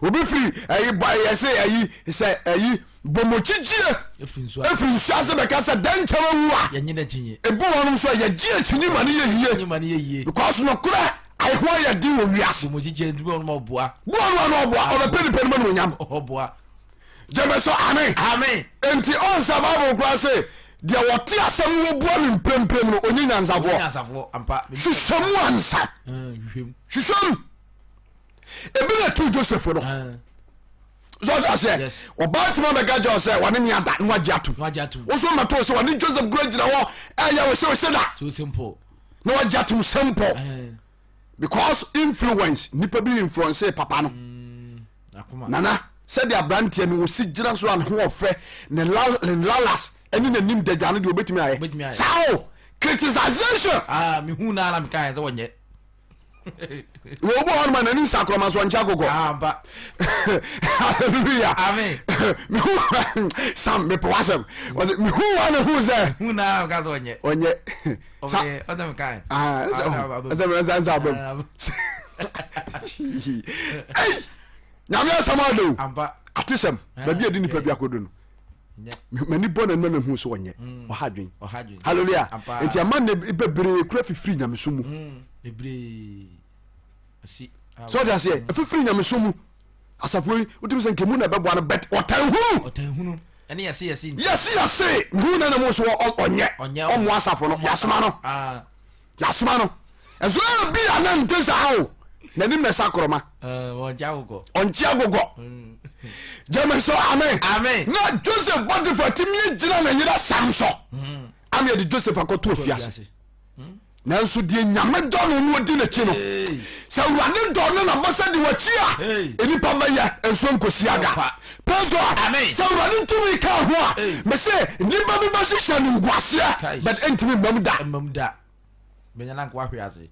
obi firi ɛyi bɔ ɛyɛ sɛ ɛyi sɛ ɛyi bɔmɔkyikyie efiri nsu ase bɛka sɛ dɛnkyɛm awu a ebi wɔn nso yɛgye akyinyi ma ne yɛ yie because nokorɛ ayeho ayɛ den wɔ wiase bi wɔn ɔboa ɔboa ɔbɛpɛ nipa no ma no onyam gyeme so amen amen nti ɔnsa bible kora se deɛ wɔte asɛm no wɔbua no mpremprem no ɔnyɛ nyansafoɔ hwehwɛ mu ansa hwehwɛ mu ebi na tu joseph no sɛ ɔte aseɛ ɔbaa tuma bɛka kyerɛ sɛ wɔne me ada na wagye atom wo so mmɛto sɛ wɔne joseph kura gyina hɔ ɛyɛ wo sɛ wo da na wagye atom simple because influence nipa bi influence papa no mm, nana. Sɛdeɛ aberanteɛ no ɔsi gyina so a ne ho ɔfɛ ne lalas ɛne n'anim dadwa no deɛ ɔbɛtumi ayɛ saa o criticization. Ah, mehu naa na meka yɛn sɛ wɔnyɛ. Wɔ obi hɔ noma n'anim sa akorɔma so ɔnkyɛ akokɔ. Ah, Hallelujah. Amen. Mehu Sam mepɛ w'asɛm. Wɔsɛ mehu wa na hu sɛ. Hu naa meka sɛ ɔnyɛ. Ɔnyɛ. Sa ɔsɛ meka yɛn. Ah, ɛsɛ ɛsɛ ɛsɛ ɛsɛ abam. Ei, nyame asɛm ade o. Atesɛm baabi a ɛde nipa bi akɔdu no. M'ani bɔ n'anim na mehu sɛ ɔnyɛ. Mm. Ɔha adwen. Hallelujah. Nti ama ne bebree kura fifiri nyamesom mu. Mm. Sɛ ɔde aseɛ mm. ɛfifiri nyamesom mu. Asafo yi wotumi sɛ nkemu na ɛbɛboa no bɛt ɔtan hunu. Yɛse yɛse mehu na na mu so ɔnyɛ ɔmmoa asafo no yɛasoma no. Ah. Yɛasoma no. Ɛso ebi a na nte saa o. N'anim na ɛsa korɔma. Ɔnkye agogɔ. Gyeme so amen. Amen. Na Joseph Potiphar tumi agyina ne yere asɛm so. Hmm. Ama yɛde Joseph akɔto afiase. Hmm. Nanso deɛ Nyame dɔ no no ɔdi n'akyi no. Sɛ Awurade dɔ no na bɔsɛ di w'akyi a, nnipa bɛyɛ nso nkosi aga. Praise God. Amen. Sɛ Awurade tumi ka ho a, mese nnipa bi bɛhyehyɛ no nguaseɛ, but ɛntumi mmam da. Mmam da. Bɛnya na nka wahwe ase.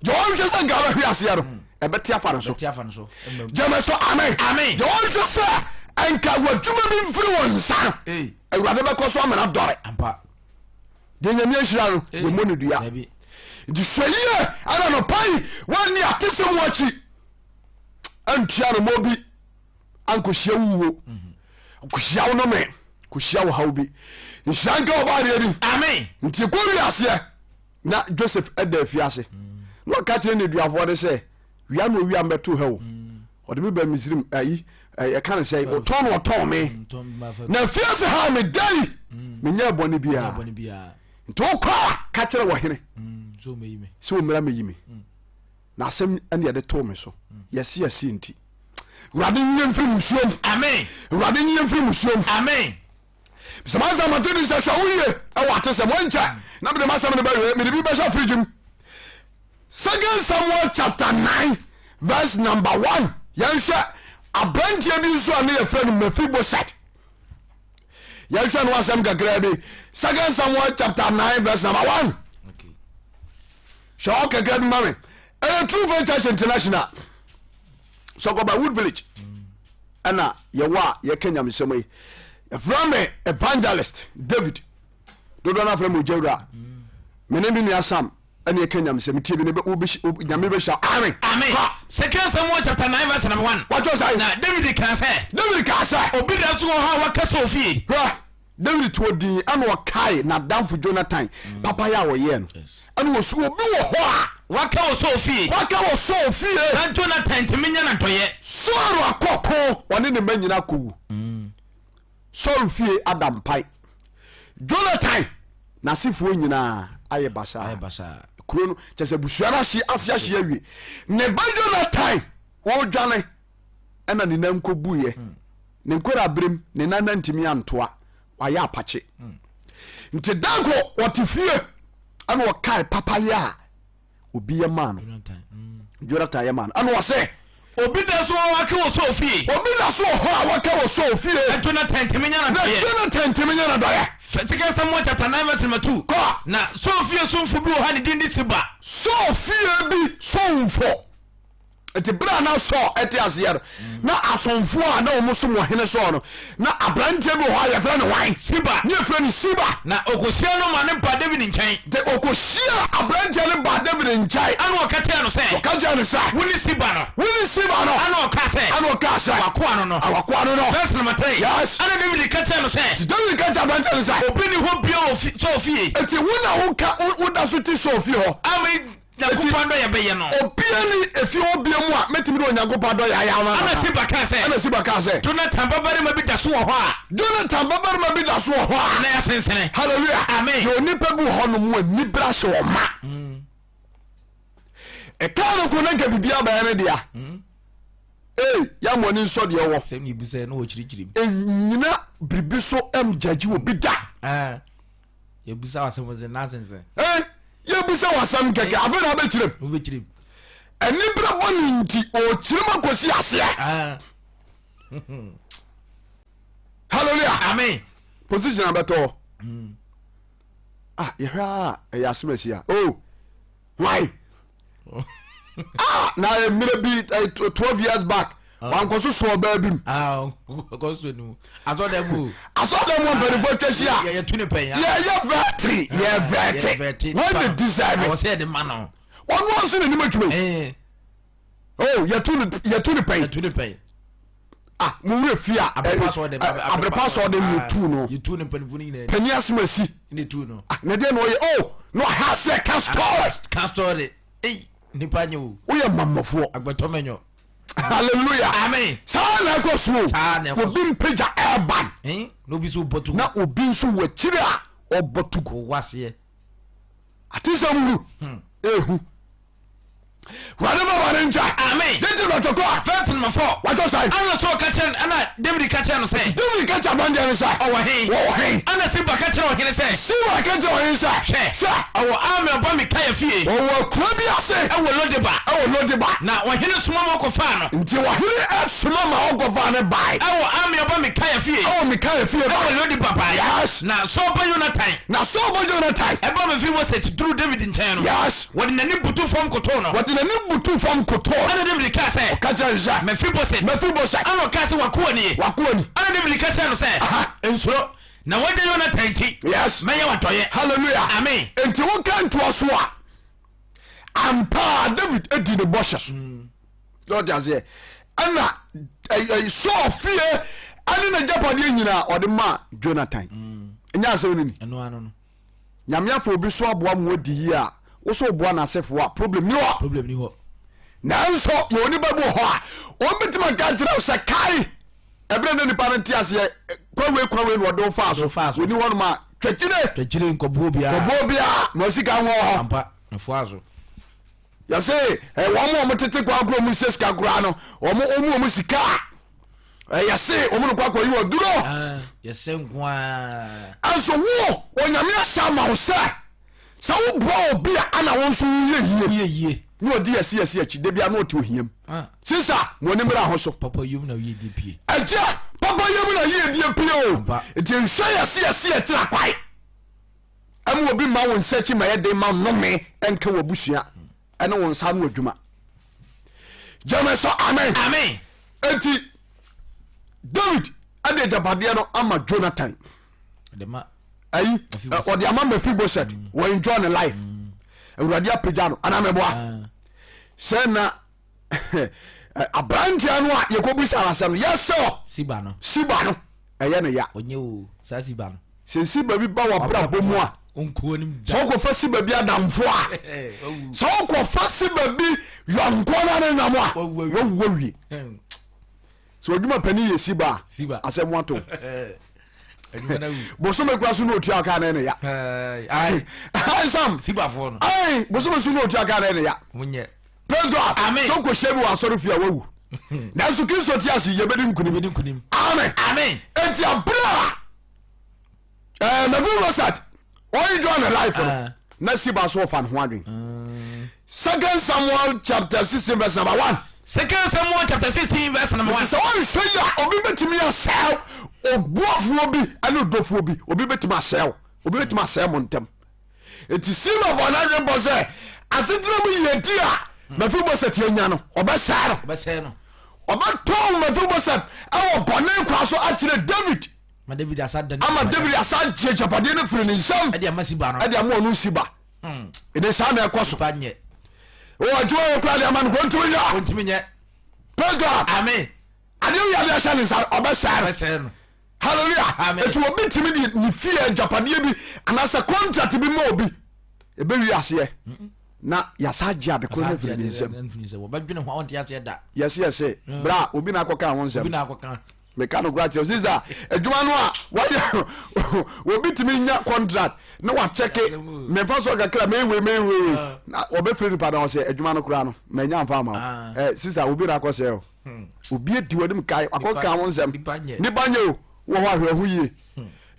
Deɛ ɔnhwɛ sɛ nka wobɛhwe aseɛ no, ɛbɛte afa no so. Bɛte afa no so. Mmam. Gyeme so amen. Amen. Deɛ ɔnhwɛ sɛ nka w'adwuma bi mfiri wo nsa no, Ei. Awurade bɛkɔ so amena dɔre. Ampa. Deɛ Nyame ahyira no, Ei. yɛmmɔ no dua. Dabi. Nti hwɛ yie ɛna nɔpa yi woanni atesɛm akyi antua no mɔ bi ankɔhyia wo wuo kɔhyia wo nome kɔhyia wo haw bi nhyira nka ɔba adeɛ bi Amen. Nti kɔ wiaseɛ na Joseph ɛda afiase na ɔka kyerɛ nneduafoɔ no sɛ wia na owia mbɛto ha o ɔde me ba Misrim ayi ɛka no sɛ ɔtɔn na ɔtɔn me na afiase ha meda yi menyɛ bɔne biara nti wokɔ a ka kyerɛ wɔ hene sɛ ɔmmra mɛyi me na asɛm ɛne yɛde too me so yɛse yɛse nti Awurade nyi yɛn mfiri musuom. Amen. Awurade nyi yɛn mfiri musuom. Amen. Sɛ masɛm mate ni sɛ hwɛ wo yie ɛwɔ ate sɛ wɔnkyɛ na mede masɛm no bɛwie mede bi bɛhyɛ fridge mu. Second Samuel chapter 9 verse number 1 yɛnhwɛ aberanteɛ bi nso a ne yɛfrɛ no Mephibosheth. Yɛnhwɛ no asɛm kakraa bi. Second Samuel chapter 9 verse number 1. Hwɛ hɔ kakra bi ma me. Ɛyɛ True Faith Church International. Sɔkɔba Wood Village. Ɛna yɛwɔ a yɛka nyamesɛm yi. Yɛfrɛ me Evangelist David. Dodoɔ no afrɛ me Ogya Wura. Me ne me nua Sam ɛne yɛka nyamesɛm. Tie bi ne nyame bɛhyira. Amen. Amen. Kɔ. Second Samuel chapter 9 verse number 1. Wɔtɔ sɛ. Na David kaa sɛ. David kaa sɛ. Obi da so wɔ hɔ a waka Saul fie. Hwɛ. Dawid too din ɛna ɔkae n'adamfo Jonathan papayɛ a ɔyɛɛ no. Ɛna ɔsi obi wɔ hɔ a. Waka wɔ Saul fie. Waka wɔ Saul fie. Na Jonathan ntumi nyɛ no adɔeɛ. Saul akɔ ko, ɔne ne mma nyinaa akɔwu. Saul fie ada mpan. Jonathan n'asefoɔ nyinaa ayɛ basaa. Kuro no kyɛ sɛ abusua no ahye ase ahye awie. Ne ba Jonathan ɔredwane ɛna ne nan kɔbuiɛ. Ne nkɔdaberem ne nan antumi antoa, wayɛ apakye. Nti danko ɔte fie ɛna ɔkae papayɛ a obi yɛ maa no, Jonathan yɛ maa no, ɛna ɔsɛ obi da so wɔ waka wɔ Saul fie. Obi da so wɔ hɔ a waka wɔ Saul fie. Na Jonathan ntumi nya no Na dɔyɛ. Jonathan ntumi nya no dɔyɛ. Second Samuel chapter 9 verse number 2. Kɔ. Na Saul fie somfo bi wɔ hɔ a ne din de Siba. Saul fie bi somfo. Nti berɛ a na Saul te aseɛ no, na asomfoɔ a na wɔn som ɔhene Saul no, na aberanteɛ bi wɔ hɔ a yɛfrɛ no hwan? Siba. Ne yɛfrɛ no Siba. Na ɔkɔhyia no ma no baa Dawid nkyɛn. Nti ɔkɔhyia aberanteɛ no baa Dawid nkyɛn. Ɛna ɔka kyerɛɛ no sɛ. Ɔka kyerɛɛ no sɛ. Wone Siba no? Wone Siba no? Ɛna ɔkaa sɛ. Ɛna ɔkaa sɛ. W'akoa no no. W'akoa no no. Verse number 3. Yes. Ɛna Dawid ka kyerɛɛ no sɛ. Nti Dawid ka kyerɛ aberanteɛ no sɛ. Obi nni hɔ bio wɔ Saul fie. Nti wo na woka woda so te Saul fie hɔ. A Nyankopɔn adɔeɛ bɛyɛ no. Obia ni efie hɔ bia mu a mɛtumi de Onyankopɔn adɔeɛ ayɛ ama no Ɛna anaa? Siba kaa sɛ. Ɛna Siba kaa sɛ. Jonathan babarima bi da so wɔ hɔ a. Jonathan babarima bi da so wɔ hɔ a. Ne nan asensene. Hallelujah. Amen. Yɛwɔ nnipa bi wɔ hɔ nom a nibere ahyɛ wɔn ma. Ɛkaa no ko na nka biribiara bɛyɛ ne dea. Ee, yɛ mo ani nsɔ deɛ ɔwɔ. Sɛm ne bisa na wɔkyirikyiri mu. Ɛnyina biribi so ɛmgyagye obi da. Ah. Yɛbisa w'asɛm sɛ nonsense. Eh, yɛbisa w'asɛm kɛkɛ afei na wobɛkyerɛm. Wobɛkyerɛm. Anibere bɔne nti ɔkyerɛm akɔsi aseɛ. Ah. Hallelujah. Amen. Position abɛtɔ. Ah, yɛhwɛ a ɛyɛ asɛm asi a. Oh, why? Ah, na mmerɛ bi 12 years back wankɔ so so ɔbaa bi mu. Ah, ɔkɔ so ni asɔdɛ mu. Asɔdɛ mu mpanimfoɔ atwa hyia. Yɛ tu ne pɛn. Yɛyɛ vɛte, yɛ vɛte. Wɔn na deserve. Awɔ sɛ yɛde ma no. Wɔn wɔn nso na anim adwuma yi. Oh, yɛtu ne yɛtu ne pɛn. Yɛtu ne pɛn. Ah, mo wura fi a. Abrepa sɔɔdɛm. Abrepa sɔɔdɛm na tu no. Yɛtu ne mpanimfoɔ no nyinaa. Panyin asem asi. Ne tu no. Ah, na deɛ na ɔyɛ oh, na ɔha sɛ ka story. Ka story. Ei, nipa nye o. Woyɛ mammafoɔ. Agbɛtɔ mɛnyɔ. Hallelujah. Amen. Saa na ɛkɔ so o. Saa na ɛkɔ so. Obi mpagya ɛɛban. Eh, na obi nso bɔ tugu. Na obi nso wɔ akyire a ɔbɔ tugu. Wɔ aseɛ. Atesɛm hunu. Ehu. Wurade fa bɔne nkyɛ. Amen. Tete lɔtɔ kɔ a. Verse number 4. Watɔ sɛn? Ɛna Saul ka kyerɛ ɛna David ka kyerɛ no sɛ. David ka kyerɛ aberanteɛ no sɛ. Ɔwɔ he? Wɔwɔ he? Ɛna Siba ka kyerɛ ɔhene sɛ. Siba ka kyerɛ ɔhene sɛ. Hwɛ. Hwɛ. Ɔwɔ Amiel ba Mikaia fie. Ɔwɔ akura bi ase. Ɛwɔ Lodeba. Ɛwɔ Lodeba. Na ɔhene soma ma ɔkɔfaa no. Nti ɔhene soma ma ɔkɔfaa no bae. Ɛwɔ Amiel ba Mikaia fie. Ɛwɔ Mikaia fie bae. Ɛwɔ Lodeba bae. Yes. Na Saul ba Yonatan. Na Saul ba Yonatan. Ɛba Mefiboset duruu Dawid nkyɛn no. Yes. Wɔde n'anim butuu fam kotoo no. Wɔde n'anim butuu fam kotoo no. Ɛnna Dawid kaa sɛ. Ɔka kyerɛɛ no sɛ. Mefiboset. Mefiboset. Ɛnna ɔkaa sɛ, W'akoa nie. W'akoa ni. Ɛnna Dawid ka kyerɛɛ no sɛ. Aha. Nsuro, na w'agya Yonatan nti. Yes. Mɛyɛ wo adɔeɛ. Hallelujah. Amen. Enti woka ntoa so a, ampa ara David di ne bɔhyɛ so. Sɛ ɔte aseɛ. Ɛnna Saul fie ɛne n'agyapadeɛ nyinaa ɔde maa Jonathan. Ɛnyɛ asɛm no ni. Ɛno ano no. Nyame afa obi so aboa ma wadi yie a, wo so woboa n'asefoɔ a, problem ni hɔ. Problem ni hɔ. Nanso yɛwɔ nipa bi wɔ hɔ a, wɔn bɛtumi aka akyerɛ wo sɛ kae ɛberɛ na nipa no nte aseɛ kwan wei kwan wei na ɔde wo faa so. Ɔde wo faa so. Wɔni hɔnom a, twakyire. Twakyire nkɔboɔ biara. Kɔboɔ biara na ɔsika nwɔ hɔ. Ampa, ɛfoa so. Yɛse wɔn a wɔtete kwan koro wɔn sɛ sika koraa no wɔn wɔn wɔn sika a yɛse wɔn no kɔ akɔyi wɔ duro. Ah, yɛsɛ nko ara. Ɛnso wo Onyame ahyɛ ama wo sɛ sɛ woboa obi a ana wo nso woyɛ yie. Woyɛ yie. Na ɔdi yɛse yɛse akyi da bia na ɔte ohiam. Ah. Sisa mo ani mmra ho so. Papa yom na yie die pie. Agya papa yom na yie die pie o. Ampa. Nti nhwɛ yɛse yɛse akyira kwae. Ɛma obi mma wo nsa akyi ma yɛ den ma nnome nka w'abusua ɛne wo nsa ano adwuma. Gyeme sɛ amen. Amen. Enti David ɛde agyapadeɛ no ama Jonathan. Ayi ɔde ama Mephibosheth. Wɔ enjoy ne life. Awurade apagya no anaa mɛboa. Ah. Sɛ na aberanteɛ no a yɛkɔbisa no asɛm no yɛsɛ Siba no. Siba no ɛyɛ ne ya. Ɔnyɛ o saa Siba no. Sɛ Siba bi ba w'abrabɔ mu a sɛ wokɔfa Siba bi adamfo a sɛ wokɔfa Siba bi yɔnkoɔ no ne nam a wawu awie. Sɛ wadwuma panin yɛ Siba a asɛm ato. Bosome kura so na otua kaa na ɛne ya. Sam bosome so na otua kaa na ɛne ya. Praise God. Amen. Sɛ wokɔhyia bi wɔ asɔre fie a wawu. Nanso Kristo te ase yɛbɛdi nkonim. Amen. Amen. Enti abere a eh, Mephibosheth ɔenjoy ne life no Ah. na Siba so ɔfa ne ho adwen. Second Samuel chapter 16 verse number 1. Second Samuel chapter 16 verse number 1. Sɛ wɔnhwɛ yi a obi bɛtumi asɛe obuafoɔ bi ne ɔdɔfoɔ bi obi bɛtumi asɛe wo obi bɛtumi asɛe mo ntam. Enti Siba bɔ n'adwene pɔ sɛ asetena mu yiedie a Mefiboset anya no, ɔbɛsɛe no. Ɔbɛsɛe no. Ɔbɛtɔn Mefiboset wɔ bɔne kwa so akyerɛ David. Ma David asa da Ama David asa agye agyapadeɛ no firi ne nsam. Ɛde ama Siba no. Ɛde ama ɔno Siba. Ɛne saa na ɛkɔ so. Nipa nyɛ. Wɔ adwuma wɔ kura de ama no kò ntumi nyɛ. Ɔntumi nyɛ. Praise God. Amen. Adeɛ wia de ahyɛ ne nsa ɔbɛsɛe no. Ɔbɛsɛe no. Hallelujah. Amen. Eti obi tumi de ne fie agyapadeɛ bi anaasɛ contract bi ma obi ɛbɛwi aseɛ na yasa agye ade koro no afiri ne nsam. Wɔbɛdwene ho a wɔnte aseɛ da. Yɛse yɛse bra obi na akɔka ho nsɛm. Obi na akɔka. Meka no kora kyerɛ sisa adwuma no a wayɛ obi tumi nya contract na wakyɛke mefa so kakra meiwei meiwei na wɔbɛfiri nipa na ɔsɛ adwuma no koraa no manya mfa ama wo eh, sisa obi na akɔsɛ o obi adi w'anim kae wakɔka wo nsɛm nipa nyɛ o wɔ hɔ ahwɛ ho yie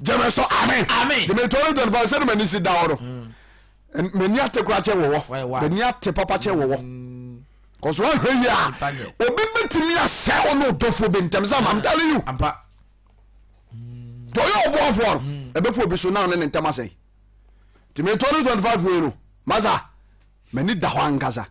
gyeme so amen Amen. gyeme 2025 sɛde m'ani si da hɔ no m'ani ate koraa kyɛ wɔwɔ m'ani ate papa kyɛ wɔwɔ kɔso ahwɛ yie a obi bɛ. Ɛbɛtumi asɛe wo ne wodɔfoɔ bi ntɛm sɛ I'm telling you. Ampa. Deɛ ɔyɛ ɔboafoɔ no mm. ɛbɛfo obi so na ɔne ne ntɛm asɛe. Nti me 2025 wei no masa m'ani da hɔ ankasa.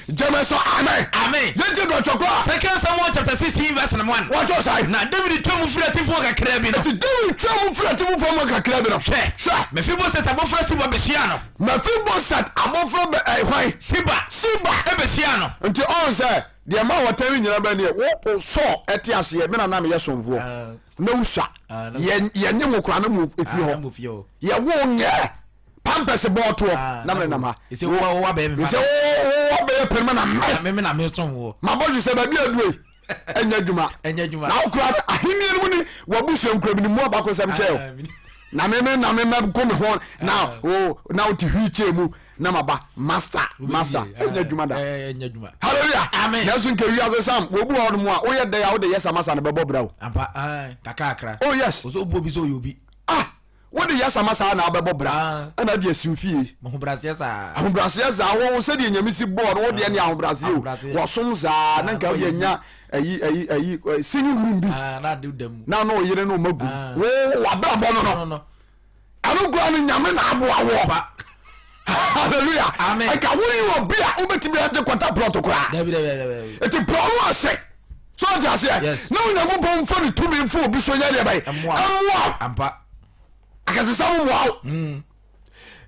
Gyeme so amen. Amen. Yɛnti dɔtwɔkɔ a. Second Samuel chapter 16 verse number 1. Wɔtɔ sae. Na David twa mu firi atifoɔ kakra bi no. Nti David twa mu firi atifoɔ mu kakra bi no. Hwɛ. Hwɛ. Mephibosheth abɔfra Siba bɛhyia no. Mephibosheth abɔfra bɛ ɛ hwan? Siba. Siba. Ɛbɛhyia no. Nti ɔn sɛ deɛ ma wɔtɛn no nyina bɛ neɛ wo Saul ɛte aseɛ me na na meyɛ somfoɔ na wosua yɛ yɛnye mo koraa na mo efie hɔ yɛ wo nyɛ pampers bɔɔtoɔ ah, na menenam ha sɛ wowɔ bɛyɛ pɛnma na me na mesom woɔ mabɔ dwe sɛ baabi adue ɛnyɛ adwuma na wokora ahenni no mu ne wabusua nkura bi ne mu abakɔsɛm kyɛ o ah, na meme na memɛko me ho na ah. o na wote wheelchair mu na maba master master ɛnyɛ adwuma da hallelujah amen nanso nka wiase sam wɔbu hɔ no mu a woyɛ dɛn a wode yɛ sa masa no bɛbɔ bra o oh yes ah Wode yɛ sama saa na abɛbɔ bra Ah. ɛna de asiw fie. Ahobraseɛ saa. Ahobraseɛ saa wo sɛdeɛ nyame si bɔɔ no wodeɛ ne ahobraseɛ o. Ahobraseɛ. Wɔsom saa na Ah, nka wode ɔyɛ anya ayi ayi ayi eh, singing room bi Ah, na ade da mu. na ne ɔyere ne ɔma gum. Ah. Wo wabrabɔ no No no. no. Ɛno koraa no nyame na aboa woɔ. Pa. Hallelujah. Amen. Ɛka woyɛ obi a wobɛtumi agye kɔta plɔt koraa. Dabi dabi dabi dabi. Ɛti brɛ wo ase. So ɔte aseɛ? Yes. Na Onyankopɔn mfa ne tumi mfa obi so nyɛ deɛ bɛyɛ. Ɛmmoa. Ɛmmoa wo. Ampa. Akɛsesɛm mmoa wo.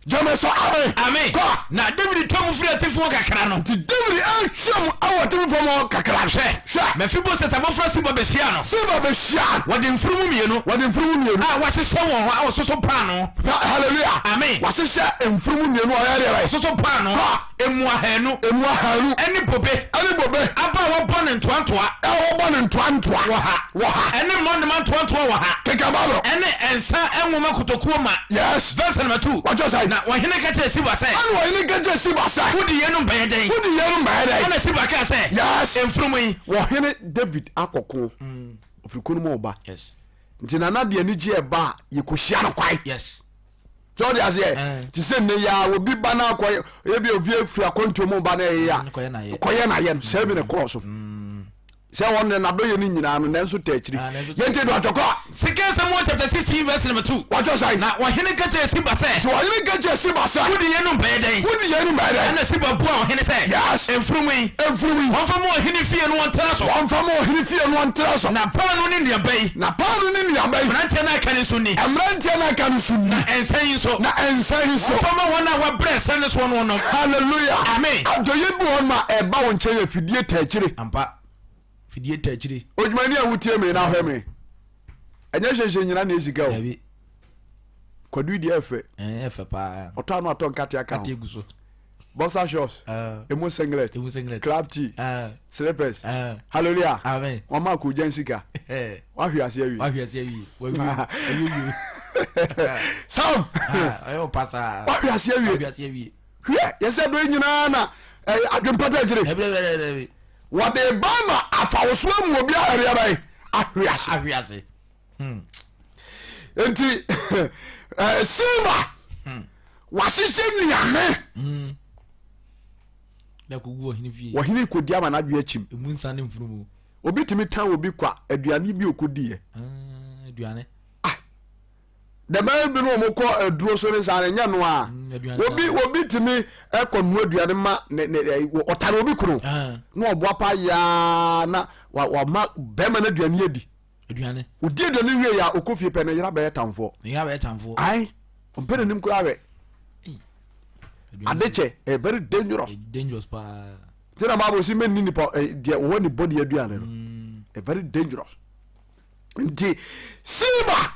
Gyeme so amen. Amen. Kɔ. Na David twa mu firi atifoɔ kakra no. Nti David atwa mu awɔ atifi fam hɔ kakra. Hwɛ. Hwɛ. Mefiboset abɔfra Siba bɛhyiaa no. Siba bɛhyiaa no. Wɔde mfunumu mmienu. Wɔde mfunumu mmienu. A wɔahyehyɛ wɔn ho a wɔsoso paanoo. Hallelujah. Amen. Wɔahyehyɛ mfunumu mmienu a wɔyɛ deɛ bɛyɛ. Wɔsoso paanoo. Kɔ. Emu ahanu. Emu ahanu. Ɛne bobe. Ɛne bobe. Aba a wɔbɔ no ntoantoa. A wɔbɔ no ntoantoa. Wɔ ha. Wɔ ha. Ɛne mmɔnoma ntoantoa wɔ ha. Keka Bible. Ɛne nsa nwoma kotokuo ma. Yes. Verse number 2. Wɔtwerɛ sɛn? Na ɔhene ka kyerɛɛ Siba sɛ. Ɛna ɔhene ka kyerɛɛ Siba sɛ. Wode yeinom bɛyɛ dɛn? Wode yeinom bɛyɛ dɛn? Ɛna Siba kaa sɛ. Yes. Mfunumu yi. Ɔhene David akɔko. Ɔfiri ko no mu ɔba. Yes. Nti na na deɛ anigye ɛba a yɛkɔhyia no kwan. Yes. Sɛ ɔde aseɛ te sɛ nnɛ yi a obi ba no akɔ ebi obi afiri akwantuo mu ba no ɛyɛ a kɔyɛ n'ayɛ no sɛ bi na ɛkɔɔ so sɛ wɔn deɛ n'adɔyɛ no nyinaa no nanso ta akyiri yɛnti do atɔkɔ a. Second Samuel chapter 16 verse number 2. Wɔtɔ sɛn? Na ɔhene ka kyerɛɛ Siba sɛ. Nti ɔhene ka kyerɛɛ Siba sɛ. Wode yeinom bɛyɛ dɛn? Wode yeinom bɛyɛ dɛn? Ɛnna Siba buaa ɔhene sɛ. Yes. Mfunumu yi. Mfunumu yi. Wɔmfa ma ɔhene fie no wɔntena so. Wɔmfa ma ɔhene fie no wɔntena so. Na paanoo ne nnuaba yi. Na paanoo ne nnuaba yi. Mmeranteɛ no a aka no nso nni. Mmeranteɛ no a aka no nso nni. Na nsa yi nso. Na nsa yi nso. Wɔmfa ma wɔn a wɔabrɛ ɛserɛ no soɔ no wɔnnom. Hallelujah. Amen. Adɔeɛ bi wɔ hɔ nom a ɛba wo nkyɛn yɛ fidie ta akyire. Ampa. Fidie ta akyire. Odwumani a wotie me na ahwɛ me. Ɛnyɛ hyɛnhyɛn nyina na ɛsika o. Dabi. Kwadu deɛ ɛfɛ. Ɛfɛ paa. Ɔtɔ ano atɔ nkate aka ho. Nkate gu so. Boxer shorts. Emu singlet. Emu singlet. Club tee. Slippers. Hallelujah. Amen. Wɔn a kò gya nsika. Wahwe ase awie. Wahwe ase awie. Wawie. Awie. Sam. Ɔyɛ ɔpa saa. Wahwe ase awie. Wahwe ase awie. Hwɛ yɛsɛ dɔ nyinaa na adwempata akyire. Wɔde ba ma afawosoɔ mu obi ahwere aban ahwe ase. Ahwe ase. Hmm. Nti silver wahyehyɛ nnuane. Hmm. Na kogu ɔhene fie. Ɔhene kɔdi ama n'adwe akyim. Emu nsa ne mfunumu. Obi tumi tan obi kwa aduane bi okɔdiiɛ. Ah, aduane. Ah. Dɛm bi no wɔn kɔ aduro so ne saa no nyɛ no a. Mm, obi obi tumi kɔ nua aduane ma ne ne ɔtare obi kunu. Ah. Na ɔboa pa yaa na wama bɛrima no aduane adi. Aduane. Odi aduane wie ya okɔ fie pɛ ne yera bɛyɛ tamfoɔ. Ne yera bɛyɛ tamfoɔ. Ayi ɔmpɛ n'anim koraa hwɛ. Ade kyɛ ɛyɛ very dangerous. Dangerous paa. Ti na Bible si mɛ ni nipa deɛ ɔwɔ ne body aduane no. Mm. Very dangerous. Nti Siba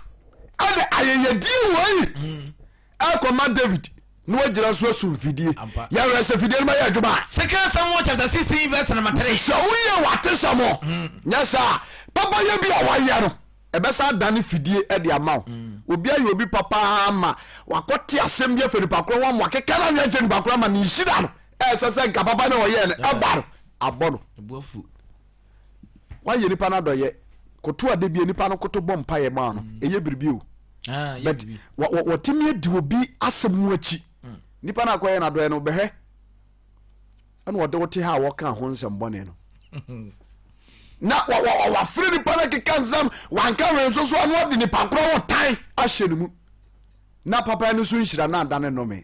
ɛde ayɛyɛdie wei mm. ɛkɔma David na wagyina so asum fidie. Yɛhwɛ sɛ fidie no bɛyɛ adwuma a. Second Samuel chapter 16 verse number 3. Sɛ woyɛ wate sɛ mo mm. nyɛ saa papa yɛ bi a wayɛ no ɛbɛsa adane fidie de ama wo mm. Obi ayɛ obi papaa ma wakɔte asɛm bi afa nipa korɔ ho ama wakeka no anwɛ nkyɛ nipa korɔ ama ne nhyira no ɛsɛ sɛ nka papa ne ɔyɛɛ no ɛba no abɔ no. Wayɛ nipa no adɔyɛ koto ade bi nipa no koto bɔ mpaeɛ maa no mm. Ɛyɛ biribi o ah, but wɔtumi adi obi asɛm mu akyi mm. Nipa no akɔyɛ no adɔyɛ no bɛhwɛ ɛna ɔde wote ha a wɔka ho nsɛm bɔne no. Na wafrɛ nipa no keka nsɛm wanka hwee nso so ano ɔde nipa korɔ ho tan ahyɛ ne mu. Na papa no so nhyira no adane nnome.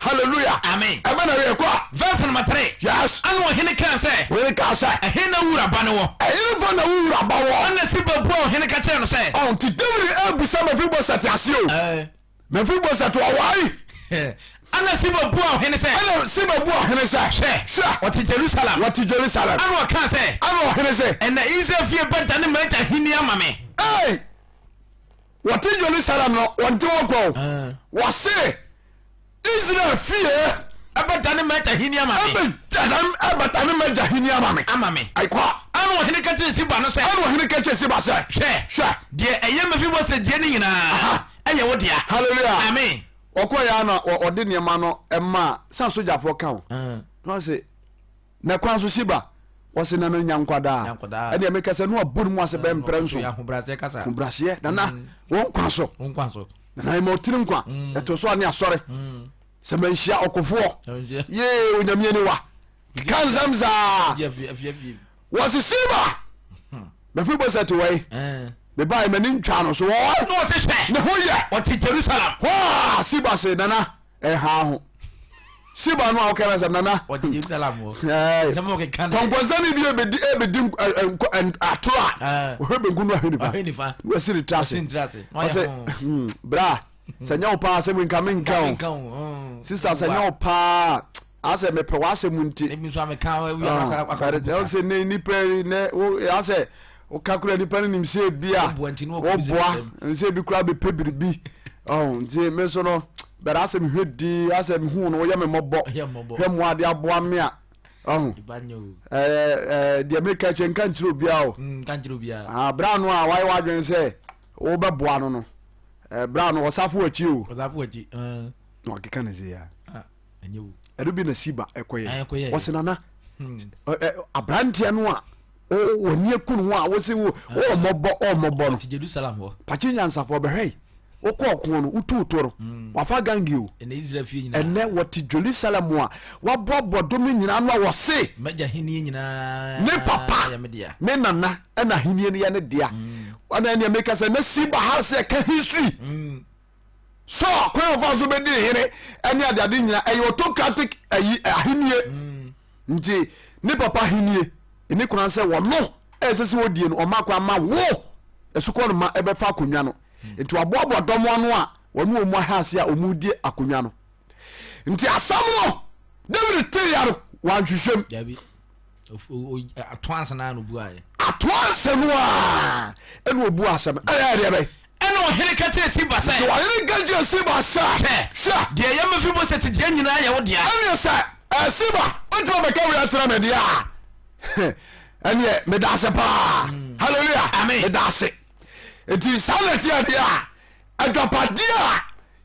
Hallelujah. Amen. Ɛbɛ na yɛ kɔ a. Verse number 3. Yes. Ɛna ɔhene kaa sɛ. Ɔhene kaa sɛ. Ɛhe na wura ba no wɔ? Ɛhe fa na wo wura ba wɔ? Ɛna Siba buaa ɔhene ka kyerɛɛ no sɛ. Ɔn ti David ebisa Mephibosheth ase o. Ɛɛ. Mephibosheth ɔwae. Ɛna Siba buaa ɔhene sɛ. Ɛna Siba buaa ɔhene sɛ. Hwɛ. Hwɛ. Ɔte Jerusalem. Ɔte Jerusalem. Ɛna ɔkaa sɛ. Ɛna ɔhene sɛ. Ɛna Israel fie bɛdane m'agya ahenni ama me. Ee. Wɔte Jerusalem no, wɔnte hɔ kwa o. Wɔse Israel fie. Ɛbɛdane m'agya ahenni ama me. Ɛbɛdane ɛbɛdane m'agya ahenni ama me. Ama me. Ɛkɔ. Ɛna ɔhene ka kyerɛ Siba no sɛ. Ɛna ɔhene ka kyerɛ Siba sɛ. Hwɛ. Hwɛ. Deɛ ɛyɛ Mefiboset deɛ no nyinaa ɛyɛ wo dea. Hallelujah. Amen. Ɔkɔ yɛ ana ɔde nneɛma no ɛmaa sɛ asogyafoɔ ka o. Na ɔse. Na kwan so Siba, wɔse nana nya nkwadaa. Ɛneɛ meka sɛ ne wabɔ ne mu ase bɛyɛ mprɛ nson. Ahobraseɛ nana wɔn nkwa so. Nana ɛma ɔtiri nkwa. Ɛto so a ne asɔre. Sɛ manhyia ɔkofoɔ. Yee onyame aniwa. Keka nsɛm saa. Wɔse Siba. Mefiboset wɔ yi. Mebae m'ani ntwa no so wɔ. Ne ho yɛ. Ɔte Jerusalem. Hɔ a Siba se nana. ɛha ho siba no a wokɛ no sɛ nana kɔnkɔnsɛne bi ɛbɛdi ɛbɛdi atoro a ɔhwɛ benku no ahwɛ nifa na wasi ne tra ase ɔsɛ hmm, bra sɛ nyɛ wo paa sɛ menka menka o sista sɛ nyɛ wo paa asɛ mepɛ w'asɛm nti sɛ ne nipa ne asɛ woka kora nipa no nim sɛ bi a woboa sɛ bi kora bɛpɛ biribi nti me nso no bɛrɛ asɛ mehwɛ din asɛ mehu no woyɛ me mmɔbɔ hwɛ mmoa ade aboa me a ɔho deɛ meka kyɛ nka nkyerɛ obiara o mm, ah, berɛ ano a wayɛ w'adwene sɛ wobɛboa no no berɛ ano ɔsafo akyi o na wakeka ne sɛ ya ah, ɛno bi na siba ɛkɔyɛ wɔse nana hmm. aberanteɛ no a wɔni aku ne ho a wose ɔmmɔbɔ ɔmmɔbɔ no pakye nyansafoɔ bɛhwɛ wokɔ ɔko no wotu to no hmm. wafa gangi o ɛnɛ wɔte Jerusalem a waboaboa dɔm no nyinaa no a wɔse ne papa ne nana ɛna ahennie no yɛ ne dea hmm. ɛna ɛneɛ meka sɛ na siba ha sɛ ɛka history hmm. So kwan a ɔfa so bɛdi hene ɛne adeade nyina ɛyɛ autocratic ayi ahennie mm. nti ne papa ahennie ɛni kwan sɛ wɔno ɛsɛ sɛ wɔdie no ɔma kwan ma wo ɛsukɔ no ma ɛbɛfa akonnwa no mm. nti waboaboa dɔm ano a wɔne wɔn aha ase a wɔn di akonnwa no nti asɛm no David teya no wanhwehwɛm Atoa ansa na obu ayɛ. Atoa ansa no a ɛna obu asɛm ɛyɛ ɛdeɛ bɛyɛ. Ɛna ɔhene ka kyerɛɛ Siba sɛ. Nti ɔhene ka kyerɛɛ Siba sɛ. Hwɛ, Hwɛ. Deɛ ɛyɛ Mefiboset deɛ nyinaa yɛ wo dea. Ɛneɛ sɛ ɛɛ Siba, wotumi abɛka wei akyerɛ me deɛ a, ɛneɛ meda ase paa. Mm. Hallelujah. Amen. Meda ase. Nti saa na ɛteɛ deɛ a, agyapadeɛ a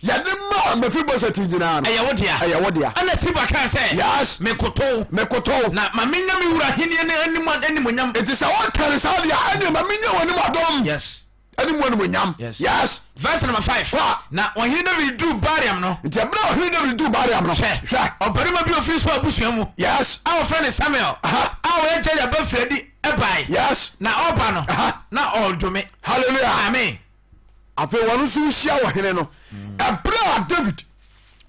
Yɛde maa Mefiboset nyinaa no. Ɛyɛ wo dea. Ɛyɛ wo dea. Ɛnna Siba kaa sɛ. Yes. Mekoto wo. Mekoto wo. Na ma mennya me wura ahennie no anim animuonyam. Enti sɛ woka no saa deɛ a, ɛnneɛ ma mennya w'anim adom. Yes. Ɛne mu animuonyam. Yes. Yes. Verse number 5. Kɔ. Na ɔhene David duu Baream no. Nti ɛberɛ a ɔhene David duu Baream no. Hwɛ. Hwɛ. Ɔbarima bi a ɔfiri Saul abusua mu. Yes. A wɔfrɛ no Samuel. Aha. A ɔyɛ Jair ba firi adi bae. Yes. Na ɔreba no. Aha. Na ɔredome. Hallelujah. Amen. Afei wɔn nso hyia ɔhene no. Ɛberɛ a David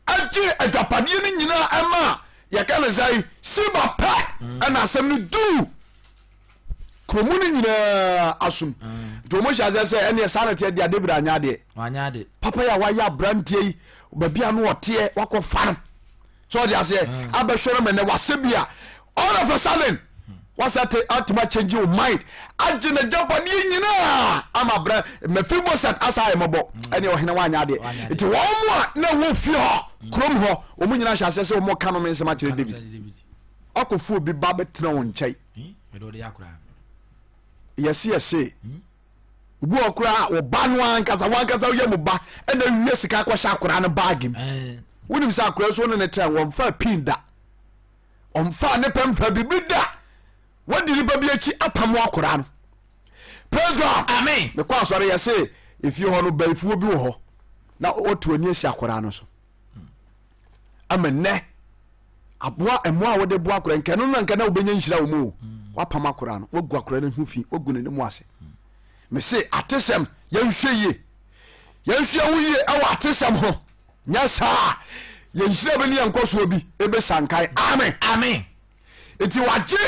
agye agyapadeɛ no nyinaa ɛma yɛka ne sɛ Siba pɛ ɛna asɛm no duru kuromu no nyinaa asom. Nti wɔn hyɛ aseɛ sɛ ɛneɛ saa na teɛ deɛ David anyɛ adeɛ. Papa yi a wayɛ aberanteɛ yi baabi a no ɔteɛ wakɔfa no. So ɔde aseɛ mm. abɛhwɛ no mɛnɛ wasɛ bi a all of a sudden wasɛ te atuma change your mind agye na japadeɛ nyinaa ama brɛ Mephibosheth asa ayɛ mɔbɔ mm. ɛne ɔhene wanyɛ adeɛ nti wɔn mu a na ɛwɔ fie hɔ mm. kurom hɔ wɔn nyinaa hyɛ aseɛ sɛ wɔn ka no me nsɛm akyerɛ David ɔkɔfo obi ba bɛtena wɔn nkyɛn hmm? yɛse yɛse hmm? Obi wɔ koraa a ɔba no ankasa wankasa woyɛ mo ba ɛna awia sika akɔhyɛ akwaraa no baage mu. Wonim sɛ akwaraa so ne ne tra wɔmfa pin da. Ɔmfa ne pɛ mfa biribi da. Wadi nipa bi akyi apam akwaraa no. Praise God. Amen. Mekɔ asɔre yɛ se efie hɔ no bayifuo bi wɔ hɔ na wɔtu ani asi akwaraa no so. Ama nnɛ aboa mmoa a wɔde boa akwaraa nkɛ no na nkɛ na wobɛnya nhyira wɔ mu o. Wapam akora no, wagu akora no ho fi, wagu n'anim ase. Mese atesɛm yɛnhwɛ yie, yɛnhwɛ ho yie ɛwɔ atesɛm ho. Nyɛ saa yɛn nhyira bi ne yɛn nkɔsoɔ bi ɛbɛsankan. Amen. Amen. Nti wagye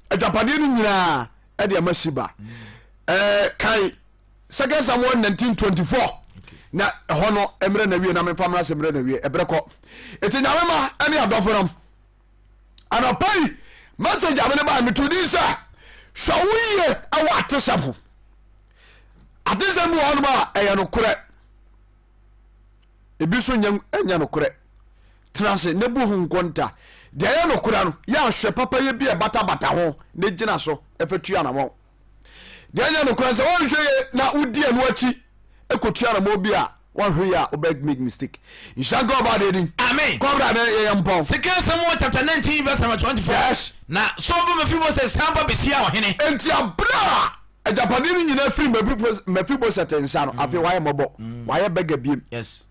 agyapadeɛ no nyinaa ɛde ama Siba. Ɛɛ kan Second Samuel 1924 na ɛhɔ no mmerɛ na wie na memfa mmra sɛ mmerɛ na wie ɛberɛ kɔ. Nti nyame ma ɛne adɔfo nom anɔpa yi message a mene baa meto din sɛ hwɛ wo yie ɛwɔ atesɛm ho. Atesɛm bi wɔ hɔnom a ɛyɛ nokorɛ ebi nso nyɛ nyɛ nokorɛ tena ase na bu ho nkonta deɛ ɛyɛ nokorɛ no yɛ ahwɛ papayɛ bi a ɛbatabata ho na gyina so ɛfɛ tu anamɔn deɛ ɛnyɛ nokorɛ sɛ wɔnhwɛ yɛ na wodi ɛno akyi ɛkɔtu anamɔn bi a wɔnhwɛ yɛ a wobɛ make mistake nhyira nka ɔba adeɛ din Amen. kɔbra ne yɛyɛ mpɔn Second Samuel chapter 19 verse number 24. Yes. Na Saul ba Mephibosheth san ba bɛhyiaa ɔhene. Enti aberɛ a Agyapadeɛ no nyinaa firi Mefiboset nsa no, afei wayɛ mmɔbɔ, wayɛ bɛga biem. Yes.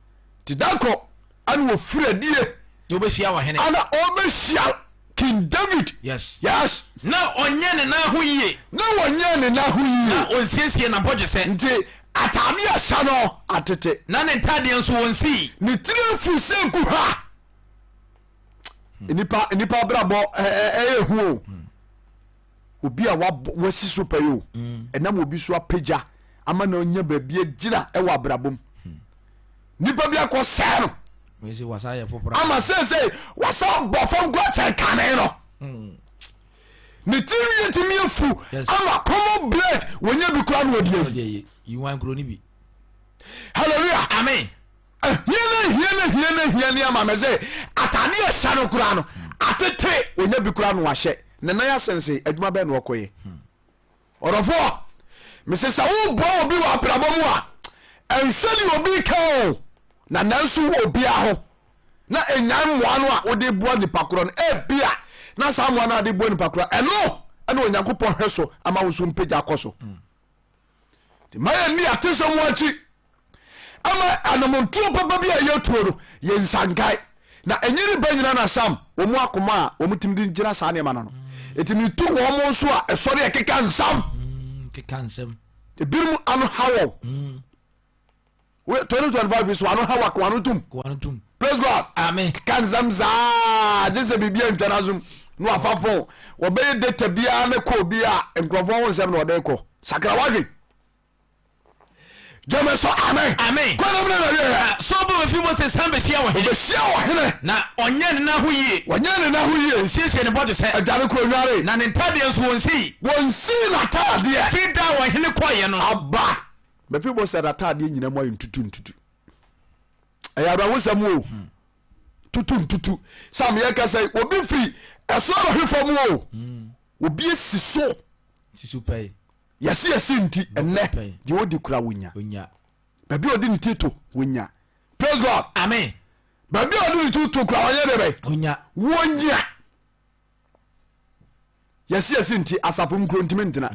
Nti da kɔ ana wɔfiri adie. Na ɔbɛhyia ɔhene. Ana ɔbɛhyia King David. Yes. Yes. Na ɔnyɛ ne nan ho yie. Na wɔnyɛ ne nan ho yie. Na ɔnsiesie n'abɔdwesɛ. Nti ataadeɛ a ɛhyɛ no atete. Na ne ntaadeɛ nso wɔnsii. Ne tiri afu sɛ nkuha. Nnipa nnipa abrabɔ ɛyɛ hu o. Obi a wasi so pɛyɛ o, mm. ɛnam obi so apagya ama na ɔnya baabi agyina ɛwɔ abrabɔ mu. Hmm. Nipa bi akɔ sɛɛ no. Ama seesei wasa bɔ fam kura kyɛn kane no. Hmm. Ne tiri yɛ tumi afu ama common blade wɔnya bi kura na ɔde ayi. Hallelujah. Amen. Hia na hia na hia na hia ni ama me sɛ atade a ɛhyɛ no koraa no atete onya bi koraa no wahyɛ ne nan asense adwuma bɛn na ɔkɔyɛ ɔdɔfoɔ mese sɛ woboa obi wɔ abrabɔ mu a ɛnhwɛ ne obi ka o na nanso wɔ obiara ho na ɛnyae mmoa no a wode boa nipa korɔ no ebia na saa mmoa no a wode boa nipa korɔ ɛno ɛna Onyankopɔn hwɛ so ama wo so mpagya akɔ so nti ma yɛnni atesɛm ho akyi ama anamontuo papa bi a yɛtuo no yɛnsankae na ɛnyɛ nipa nyina na sam wɔn akoma a wɔn tumi de gyina saa nneɛma no no ɛti metu wɔn mo nso a ɛsɔre ɛkeka nsam mm, keka nsɛm ebinom ano ha wɔn mm. 2025 so ano ha wa koano tum praise God amen keka nsɛm saa gye sɛ biribi antwa no asom na wafa fon wɔbɛyɛ data biara ne kɔ bi a nkurɔfoɔ ho nsɛm na ɔde kɔ sakra wadwen gyeme so amen amen kɔnam ne na wieɛ so bɔ Mefibosef san bɛhyia ɔhene ɔbɛhyia ɔhene na ɔnyɛ ne nan ho yie wɔnyɛ ne nan ho yie ɔnsiesie ne bɔdwesɛ adwane kɔ onware na ne ntadeɛ nso wɔnsii wɔnsii n'ataadeɛ firi da a ɔhene kɔeɛ no aba Mefiboset ataadeɛ nyina mu ayɛ ntutu ntutu ɛyɛ awerɛhosɛm o hmm. tutu ntutu sam yɛka sɛ obi firi ɛsoro abɛhwe fam o hmm. obi asi so yɛse yɛse nti ɛnɛ deɛ ɔdi kora wonya baabi a ɔde ne ti to wonya praise God amen baabi a ɔde ne ti to kora wɔnyɛ de bɛ wonya yɛsi yɛsi nti asafo mu kuro ntumi ntena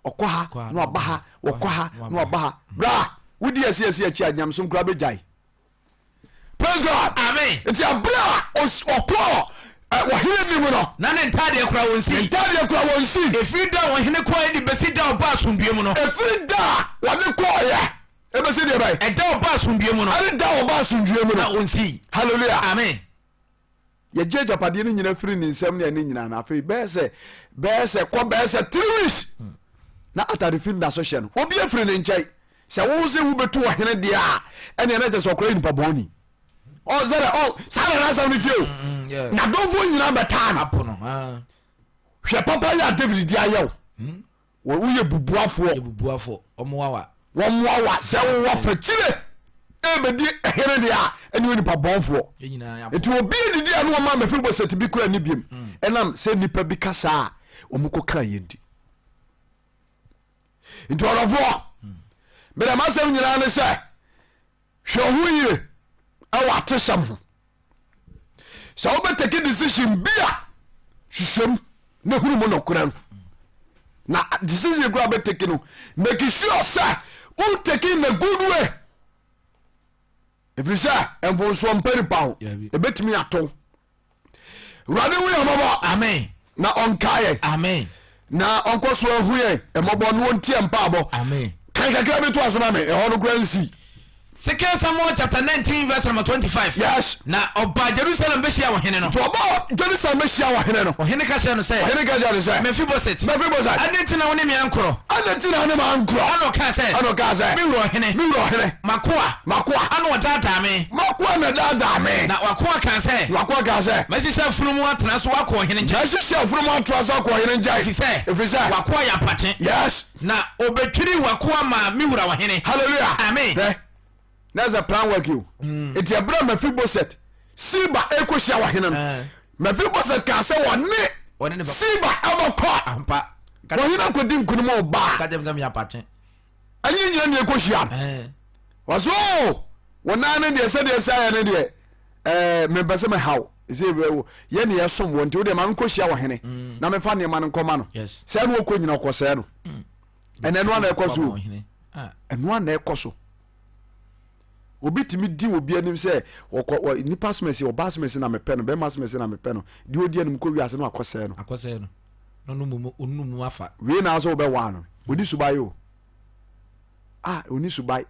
ɔkɔ ha na waba ha wɔkɔ ha na waba ha bra wodi yɛsi yɛsi akyi a nyamesom kura bɛgyae praise God amen nti abere a ɔkɔɔ wɔhene nim no na ne ntaadeɛ kura wɔn si ntaadeɛ kura wɔn si efiri da wɔhene kɔɔ de bɛsi da ɔba asomdue mu no efiri da a wɔde kɔɔyɛ ebɛsi deɛ bɛyɛ ɛda ɔba asomdue mu no ɛne da ɔba asomdue mu no na wɔn si hallelujah amen Yɛgye agyapadeɛ no nyina firi ne nsam ne ɛne nyinaa no afei bɛyɛ sɛ bɛyɛ sɛ kɔ bɛyɛ sɛ 3 weeks na atade fi nda so hyɛ no obi afiri ne nkyɛn sɛ wo sɛ wobɛtu ɔhene deɛ a ɛneɛ na kyɛ sɛ ɔkora nipa bɔne ɔsɛdɛ ɔ saa na n'asɛm no tie o na dɔmfoɔ nyinaa bɛtaa no hwɛ papa yɛ a David di ayɛ o hmm? Woyɛ bubuafoɔ. Yɛ bubuafoɔ. Wɔmmoa wa. Wɔmmoa wa. Sɛ wowɔ fakyire ɛbɛdi ɛhene deɛ a ɛne onipa bɔnfoɔ. Nti obi adidi a ne wɔma Mefiboset bi kura ne biem hmm. ɛnam sɛ nnipa bi kasa a wɔn kɔ kaa yɛn di. Nti ɔdɔfoɔ hmm. mede m'asɛm nyinaa ne sɛ Hwɛ wo ho yie wɔ atesɛm ho. Sɛ wobɛtake decision bi a, hwehwɛm na hunu mu nɔkorɛ no. Na decision kora bɛtake no, make sure sɛ wo take in a good way. Ɛfiri sɛ mfonsoɔ mpa nipa ho, ɛbɛtumi ato. Awurade hu yɛn mmɔbɔ. Amen. Na ɔnkae yɛn. Amen. Na ɔnkɔ so ahu yɛn mmɔbɔ na ɔntie mpaabɔ. Amen. Kan kakra bi toa so ma me, ɛhɔ no koraa nsi. Second Samuel chapter 19 verse number 25. Yes. Na ɔbaa Jerusalem bɛhyia ɔhene no. Nti ɔbaa Jerusalem bɛhyia ɔhene no. Ɔhene ka kyerɛɛ no sɛ. Ɔhene ka kyerɛɛ no sɛ. Mefiboset. Mefiboset. Adɛn nti na wo ne me ankorɔ? Adɛn nti na wo ne me ankorɔ? Ɛna ɔkaa sɛ. Ɛna ɔkaa sɛ. Me wura ɔhene. Me wura ɔhene. M'akoa. M'akoa. Ɛna ɔdaadaa me. M'akoa na ɛdaadaa me. Na w'akoa kaa sɛ. Na w'akoa kaa sɛ. Mɛhyehyɛ afunumu atena so akɔ ɔhene nkyɛn. Mɛhyehyɛ afunumu atoa so akɔ ɔhene nkyɛn. Ɛfiri sɛ. Ɛfiri sɛ. W'akoa yɛ apakye. Yes. Na obetwirii w'akoa maa me wura ɔhene. Hallelujah. Amen. Hwɛ, na ɛsɛ plan work o. Nti ɛberɛ a Mephibosheth, Siba ɛrekɔhyia ɔhene no, Eh. Mephibosheth kaa sɛ Ɔne ɔne ne bɛkɔ. Siba ɛbɛkɔ. Ampa. Ɔhene akɔdi nkonim ɔbaa. Ka kyerɛ me sɛ meyɛ apakye. Ɛnyɛ nyina ne ɛkɔhyia no. Eh. Wɔsɛ o, wo nan no deɛ sɛdeɛ ɛsɛ ayɛ no deɛ, ɛɛ mempɛ sɛ mehaw. Ɛsɛ yɛ ne yɛsom wɔ nti wo deɛ ma menkɔhyia ɔhene na memfa nneɛma no nkɔma no. Yes. Sɛ ɛno ɔkɔ nyina ɔkɔsɛɛ no. Ɛnɛ ɛno ana ɛkɔ so o. Ɛno ana ɛkɔ so. Obi tumi di obi anim sɛ ɔkɔ ɔ nipa asomasi ɔba asomasi na mepɛ no bɛrima asomasi na mepɛ no deɛ odi anim kɔ wiase no akɔsɛɛ no. Akɔsɛɛ no. Na ɔno mmom ɔno mmom afa. Wei na asɛ wobɛwaa no ɔni subae o. Ah ɔni subae.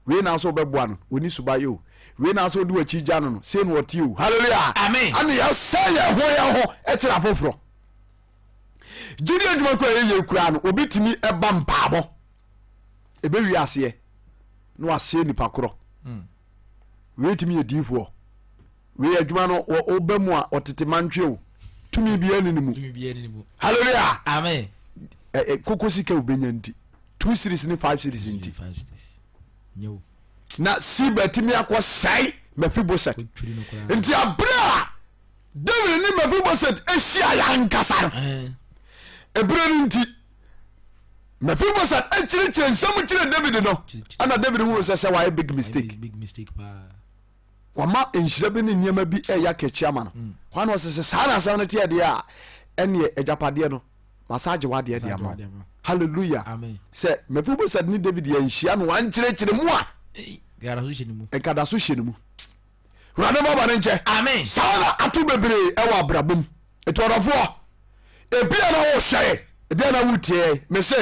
Wei na asɛ wobɛboa no ɔni subae o. Wei na asɛ wode w'akyi gya no no sei na ɔte o. Hallelujah. Amen. Ɛna yɛsɛ yɛn ho yɛn ho kyerɛ afoforɔ. Gyidi adwuma kura yɛyɛ kura no obi tumi ɛba mpaabɔ ɛbɛwie aseɛ na wasɛe nipa korɔ. Wei tumi yɛ diifoɔ. Wei adwuma no ɔba mu a ɔtete mantwe o tumi biara ni ne mu. Hallelujah. Amen. Koko sika obɛnya nti 2 series ne 5 series nti na Siba tumi akɔ sɛe Mephibosheth. Nti abere a David ne Mephibosheth ahyia yɛ ankasa no ebere no nti Mephibosheth akyirikyiri nsɛm kyerɛ David no ɛna David hunu sɛ sɛ wayɛ big mistake. Wama nhyira bi ne nneɛma bi ɛyɛ akakyi ama no. Hwan na ɔsɛ sɛ saa na asɛm no teɛ deɛ a ɛneɛ agyapadeɛ no masa agye wadeɛ de ama wo. Hallelujah. Sɛ Mephibosheth ne David yɛnhyia no wankyerɛkyerɛ mu a nka da so hyɛ ne mu. Wurade ma bɔne nkyɛ. Amen. Saa na ato bebree ɛwɔ abrabɔ mu. Eti ɔdɔfoɔ, ebia na wohyɛ yɛ, ebia na wotie yɛ. Mese,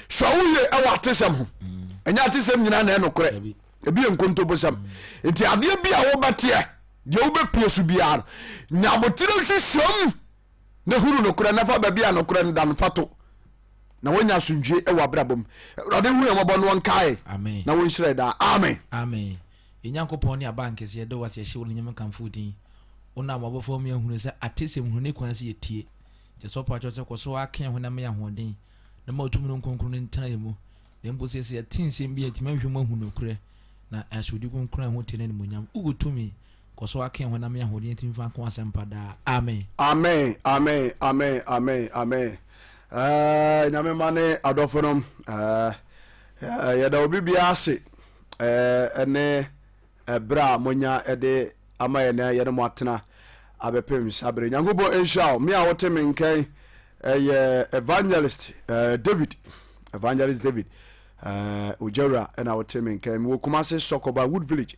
hwɛ wo yie ɛwɔ atesɛm ho. Ɛnyɛ atesɛm nyinaa na ɛnokorɛ. Ebi yɛ nkontobosɛm. Nti adeɛ bi a wobɛteɛ, deɛ wobɛpie so biara no, nya abotire nhwehwɛm na hunu nokorɛ na fa baabi a nokorɛ no da no fa to na woanya asomdwie wɔ abrabɔ mu. Awurade hu yɛn mmɔbɔ na ɔnkae na wɔnhyira yɛn daa. Amen. Amen. Yɛn Nyankopɔn ne Abankɛse, yɛda wo ase, yɛhyɛ wo animuonyam kamfo wo din. Wonam w'abɔfo ama yɛahunu sɛ atesɛm hunu ne kwan sɛ yɛtie. Nti yɛsrɛ wo pakyɛw sɛ kɔ so ara ka yɛn ho na ma yɛn ahoɔden, na ma wo tumi no nkronkron no ntena yɛn mu. Na mpo sɛ sɛ yɛte nsɛm bi a, yɛtumi ahwehwɛ mu ahu nokorɛ, na yɛahyɛ wo din kronkron a ɛho teɛ no animuonyam. Wowɔ tumi. Kɔ so ara ka yɛn ho na ma yɛn ahoɔden yɛntumi mfa nka w'asɛmpa daa. Amen. Amen amen amen amen amen eh, nyame ma ne adɔfo nom eh, eh, yɛda obi biara ase eh, ne ɛberɛ a monya de ama yɛn na yɛne mo atena abɛpem saa berɛ. Nyankopɔn nhyira wo. Me a wote me nkɛn ɛyɛ Evangelist eh, David Evangelist David eh, Ogyawura ɛna wote me nkɛn. Mewɔ Kumase Sɔkɔba Wood Village.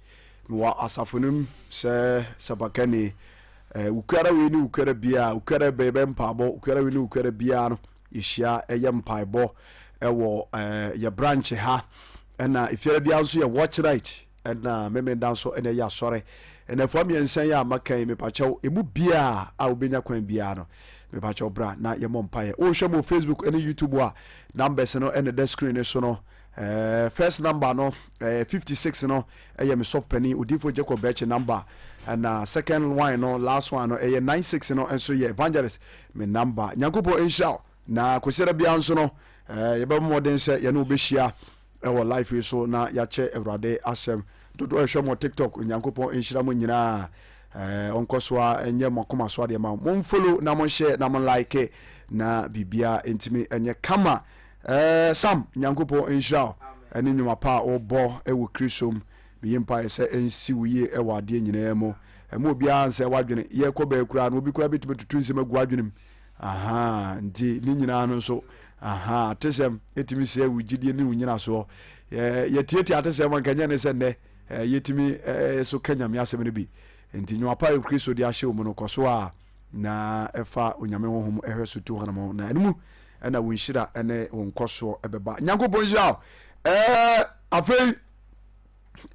Mewɔ asafo no mu sɛ sɛpakani. Eh, Wukuada wei ne wukuada biara, wukuada bɛyɛ mpaabɔ, wukuada wei ne wukuada biara no yɛhyia ɛyɛ mpaebɔ ɛwɔ eh, yɛ branch ha. Ɛna efiada biara nso yɛ watch night. Ɛna Memenda nso ɛna ɛyɛ asɔre. Nnafua mmiɛnsa yi a maka yi, mepakyɛw, emu biara a wobɛnya kwan biara no, mepakyɛw bra na yɛmmɔ mpaeɛ. Wohwɛ mo Facebook ne YouTube a, numbers no ɛna ɛda screen no so no. Eh, first number no, eh, 56 no, ɛyɛ me sɔfo panin Odiyifo Jacob Bɛkye number. Ɛna second one no, last one no, ɛyɛ 96 no nso yɛ evangelist me number. Nyankopɔn nhyira wo. Na Kwasiada biara nso no, eh, yɛbɛbɔ mmɔden sɛ yɛne wo bɛhyia ɛwɔ life yi so na yɛakyɛ Awurade asɛm. Dodoɔ a ɛhwɛ mo TikTok, Onyankopɔn nhyira mo nyinaa. Eh, ɔnkɔ so a ɛnyɛ mo akoma so adeɛ ma mo. Momfollow na monhyɛ na mo like na biribiara ntumi ɛnyɛ kama. Eh, Sam, Nyankopɔn nhyira wo ɛne nnwuma pa a wobɔ ɛwɔ Kristo mu. Meyi mpaeɛ sɛ ɛnsi wo yie ɛwɔ adeɛ nyinaa mu. Ɛma obiara nsɛ w'adwene. Yɛkɔ bɛɛ koraa no, obi koraa bɛtumi atutu nsɛm agu w'adwene mu. Ahaa, nti ne nyinaa no nso, ahaa, atesɛm ɛtumi sɛe wo gyidie ne wo nyinasoɔ. Yɛtiatia atesɛm anka nyɛ ne sɛ nnɛ yɛtumi so ka Nyame asɛm no bi. Nti nnwuma pa a Kristo de ahyɛ wo mu no, kɔ so a Na ɛfa Onyame honhom ɛhwɛ so tu hɔnom na ɛno mu ɛna wo nhyira ɛne wo nkɔsoɔ ɛbɛba. Nyankopɔn nhyira wo. Ɛɛ afei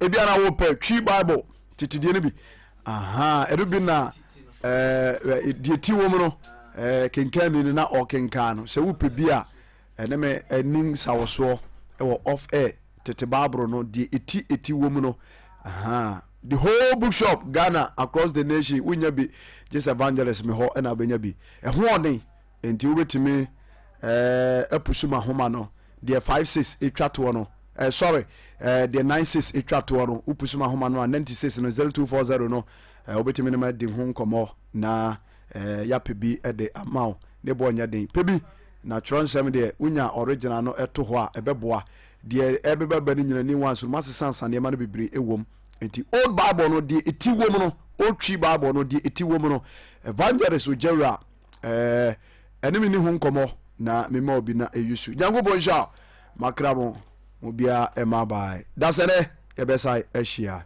ebi ana wopɛ Twi Bible tetedie no bi. Aha, ɛno bi na ɛɛ deɛ ti wɔ mu no ɛɛ kenkan ni no na ɔkenkan no. Sɛ wopɛ bi a ɛne me ɛni nsawɔsoɔ ɛwɔ off air tete Bible no deɛ eti eti wɔ mu no. Aha. The whole bookshop Ghana across the nation wonya bi gye sɛ evangelist me hɔ ɛna wobɛnya bi. Ɛho ɔden nti wobɛtumi ɛɛ apusu ma homa no deɛ 56 etwa toɔ no ɛɛ sorry ɛɛ deɛ 96 etwa toɔ no wopusu ma homa no a 96 no 0240 no ɛɛ wobɛtumi ne ma di ho nkɔmmɔ na ɛɛ yapɛ bi ɛde ama wo ne boɔ nyɛ den pɛ bi na twerɛ nsɛm deɛ wonya original no ɛto hɔ a ɛbɛboa deɛ ɛbɛba ba no nyina ni ones no masesansa nneɛma no bebree ɛwom nti old bible no deɛ ɛti wom no old tree bible no deɛ ɛti wom no evangelist ogyawura ɛɛ ɛne me ni ho nkɔmmɔ na mema obi na ɛyi so nyankopɔn nhyira makra mo mo biara ɛma bae dasɛ dɛ yɛbɛsae ahyia.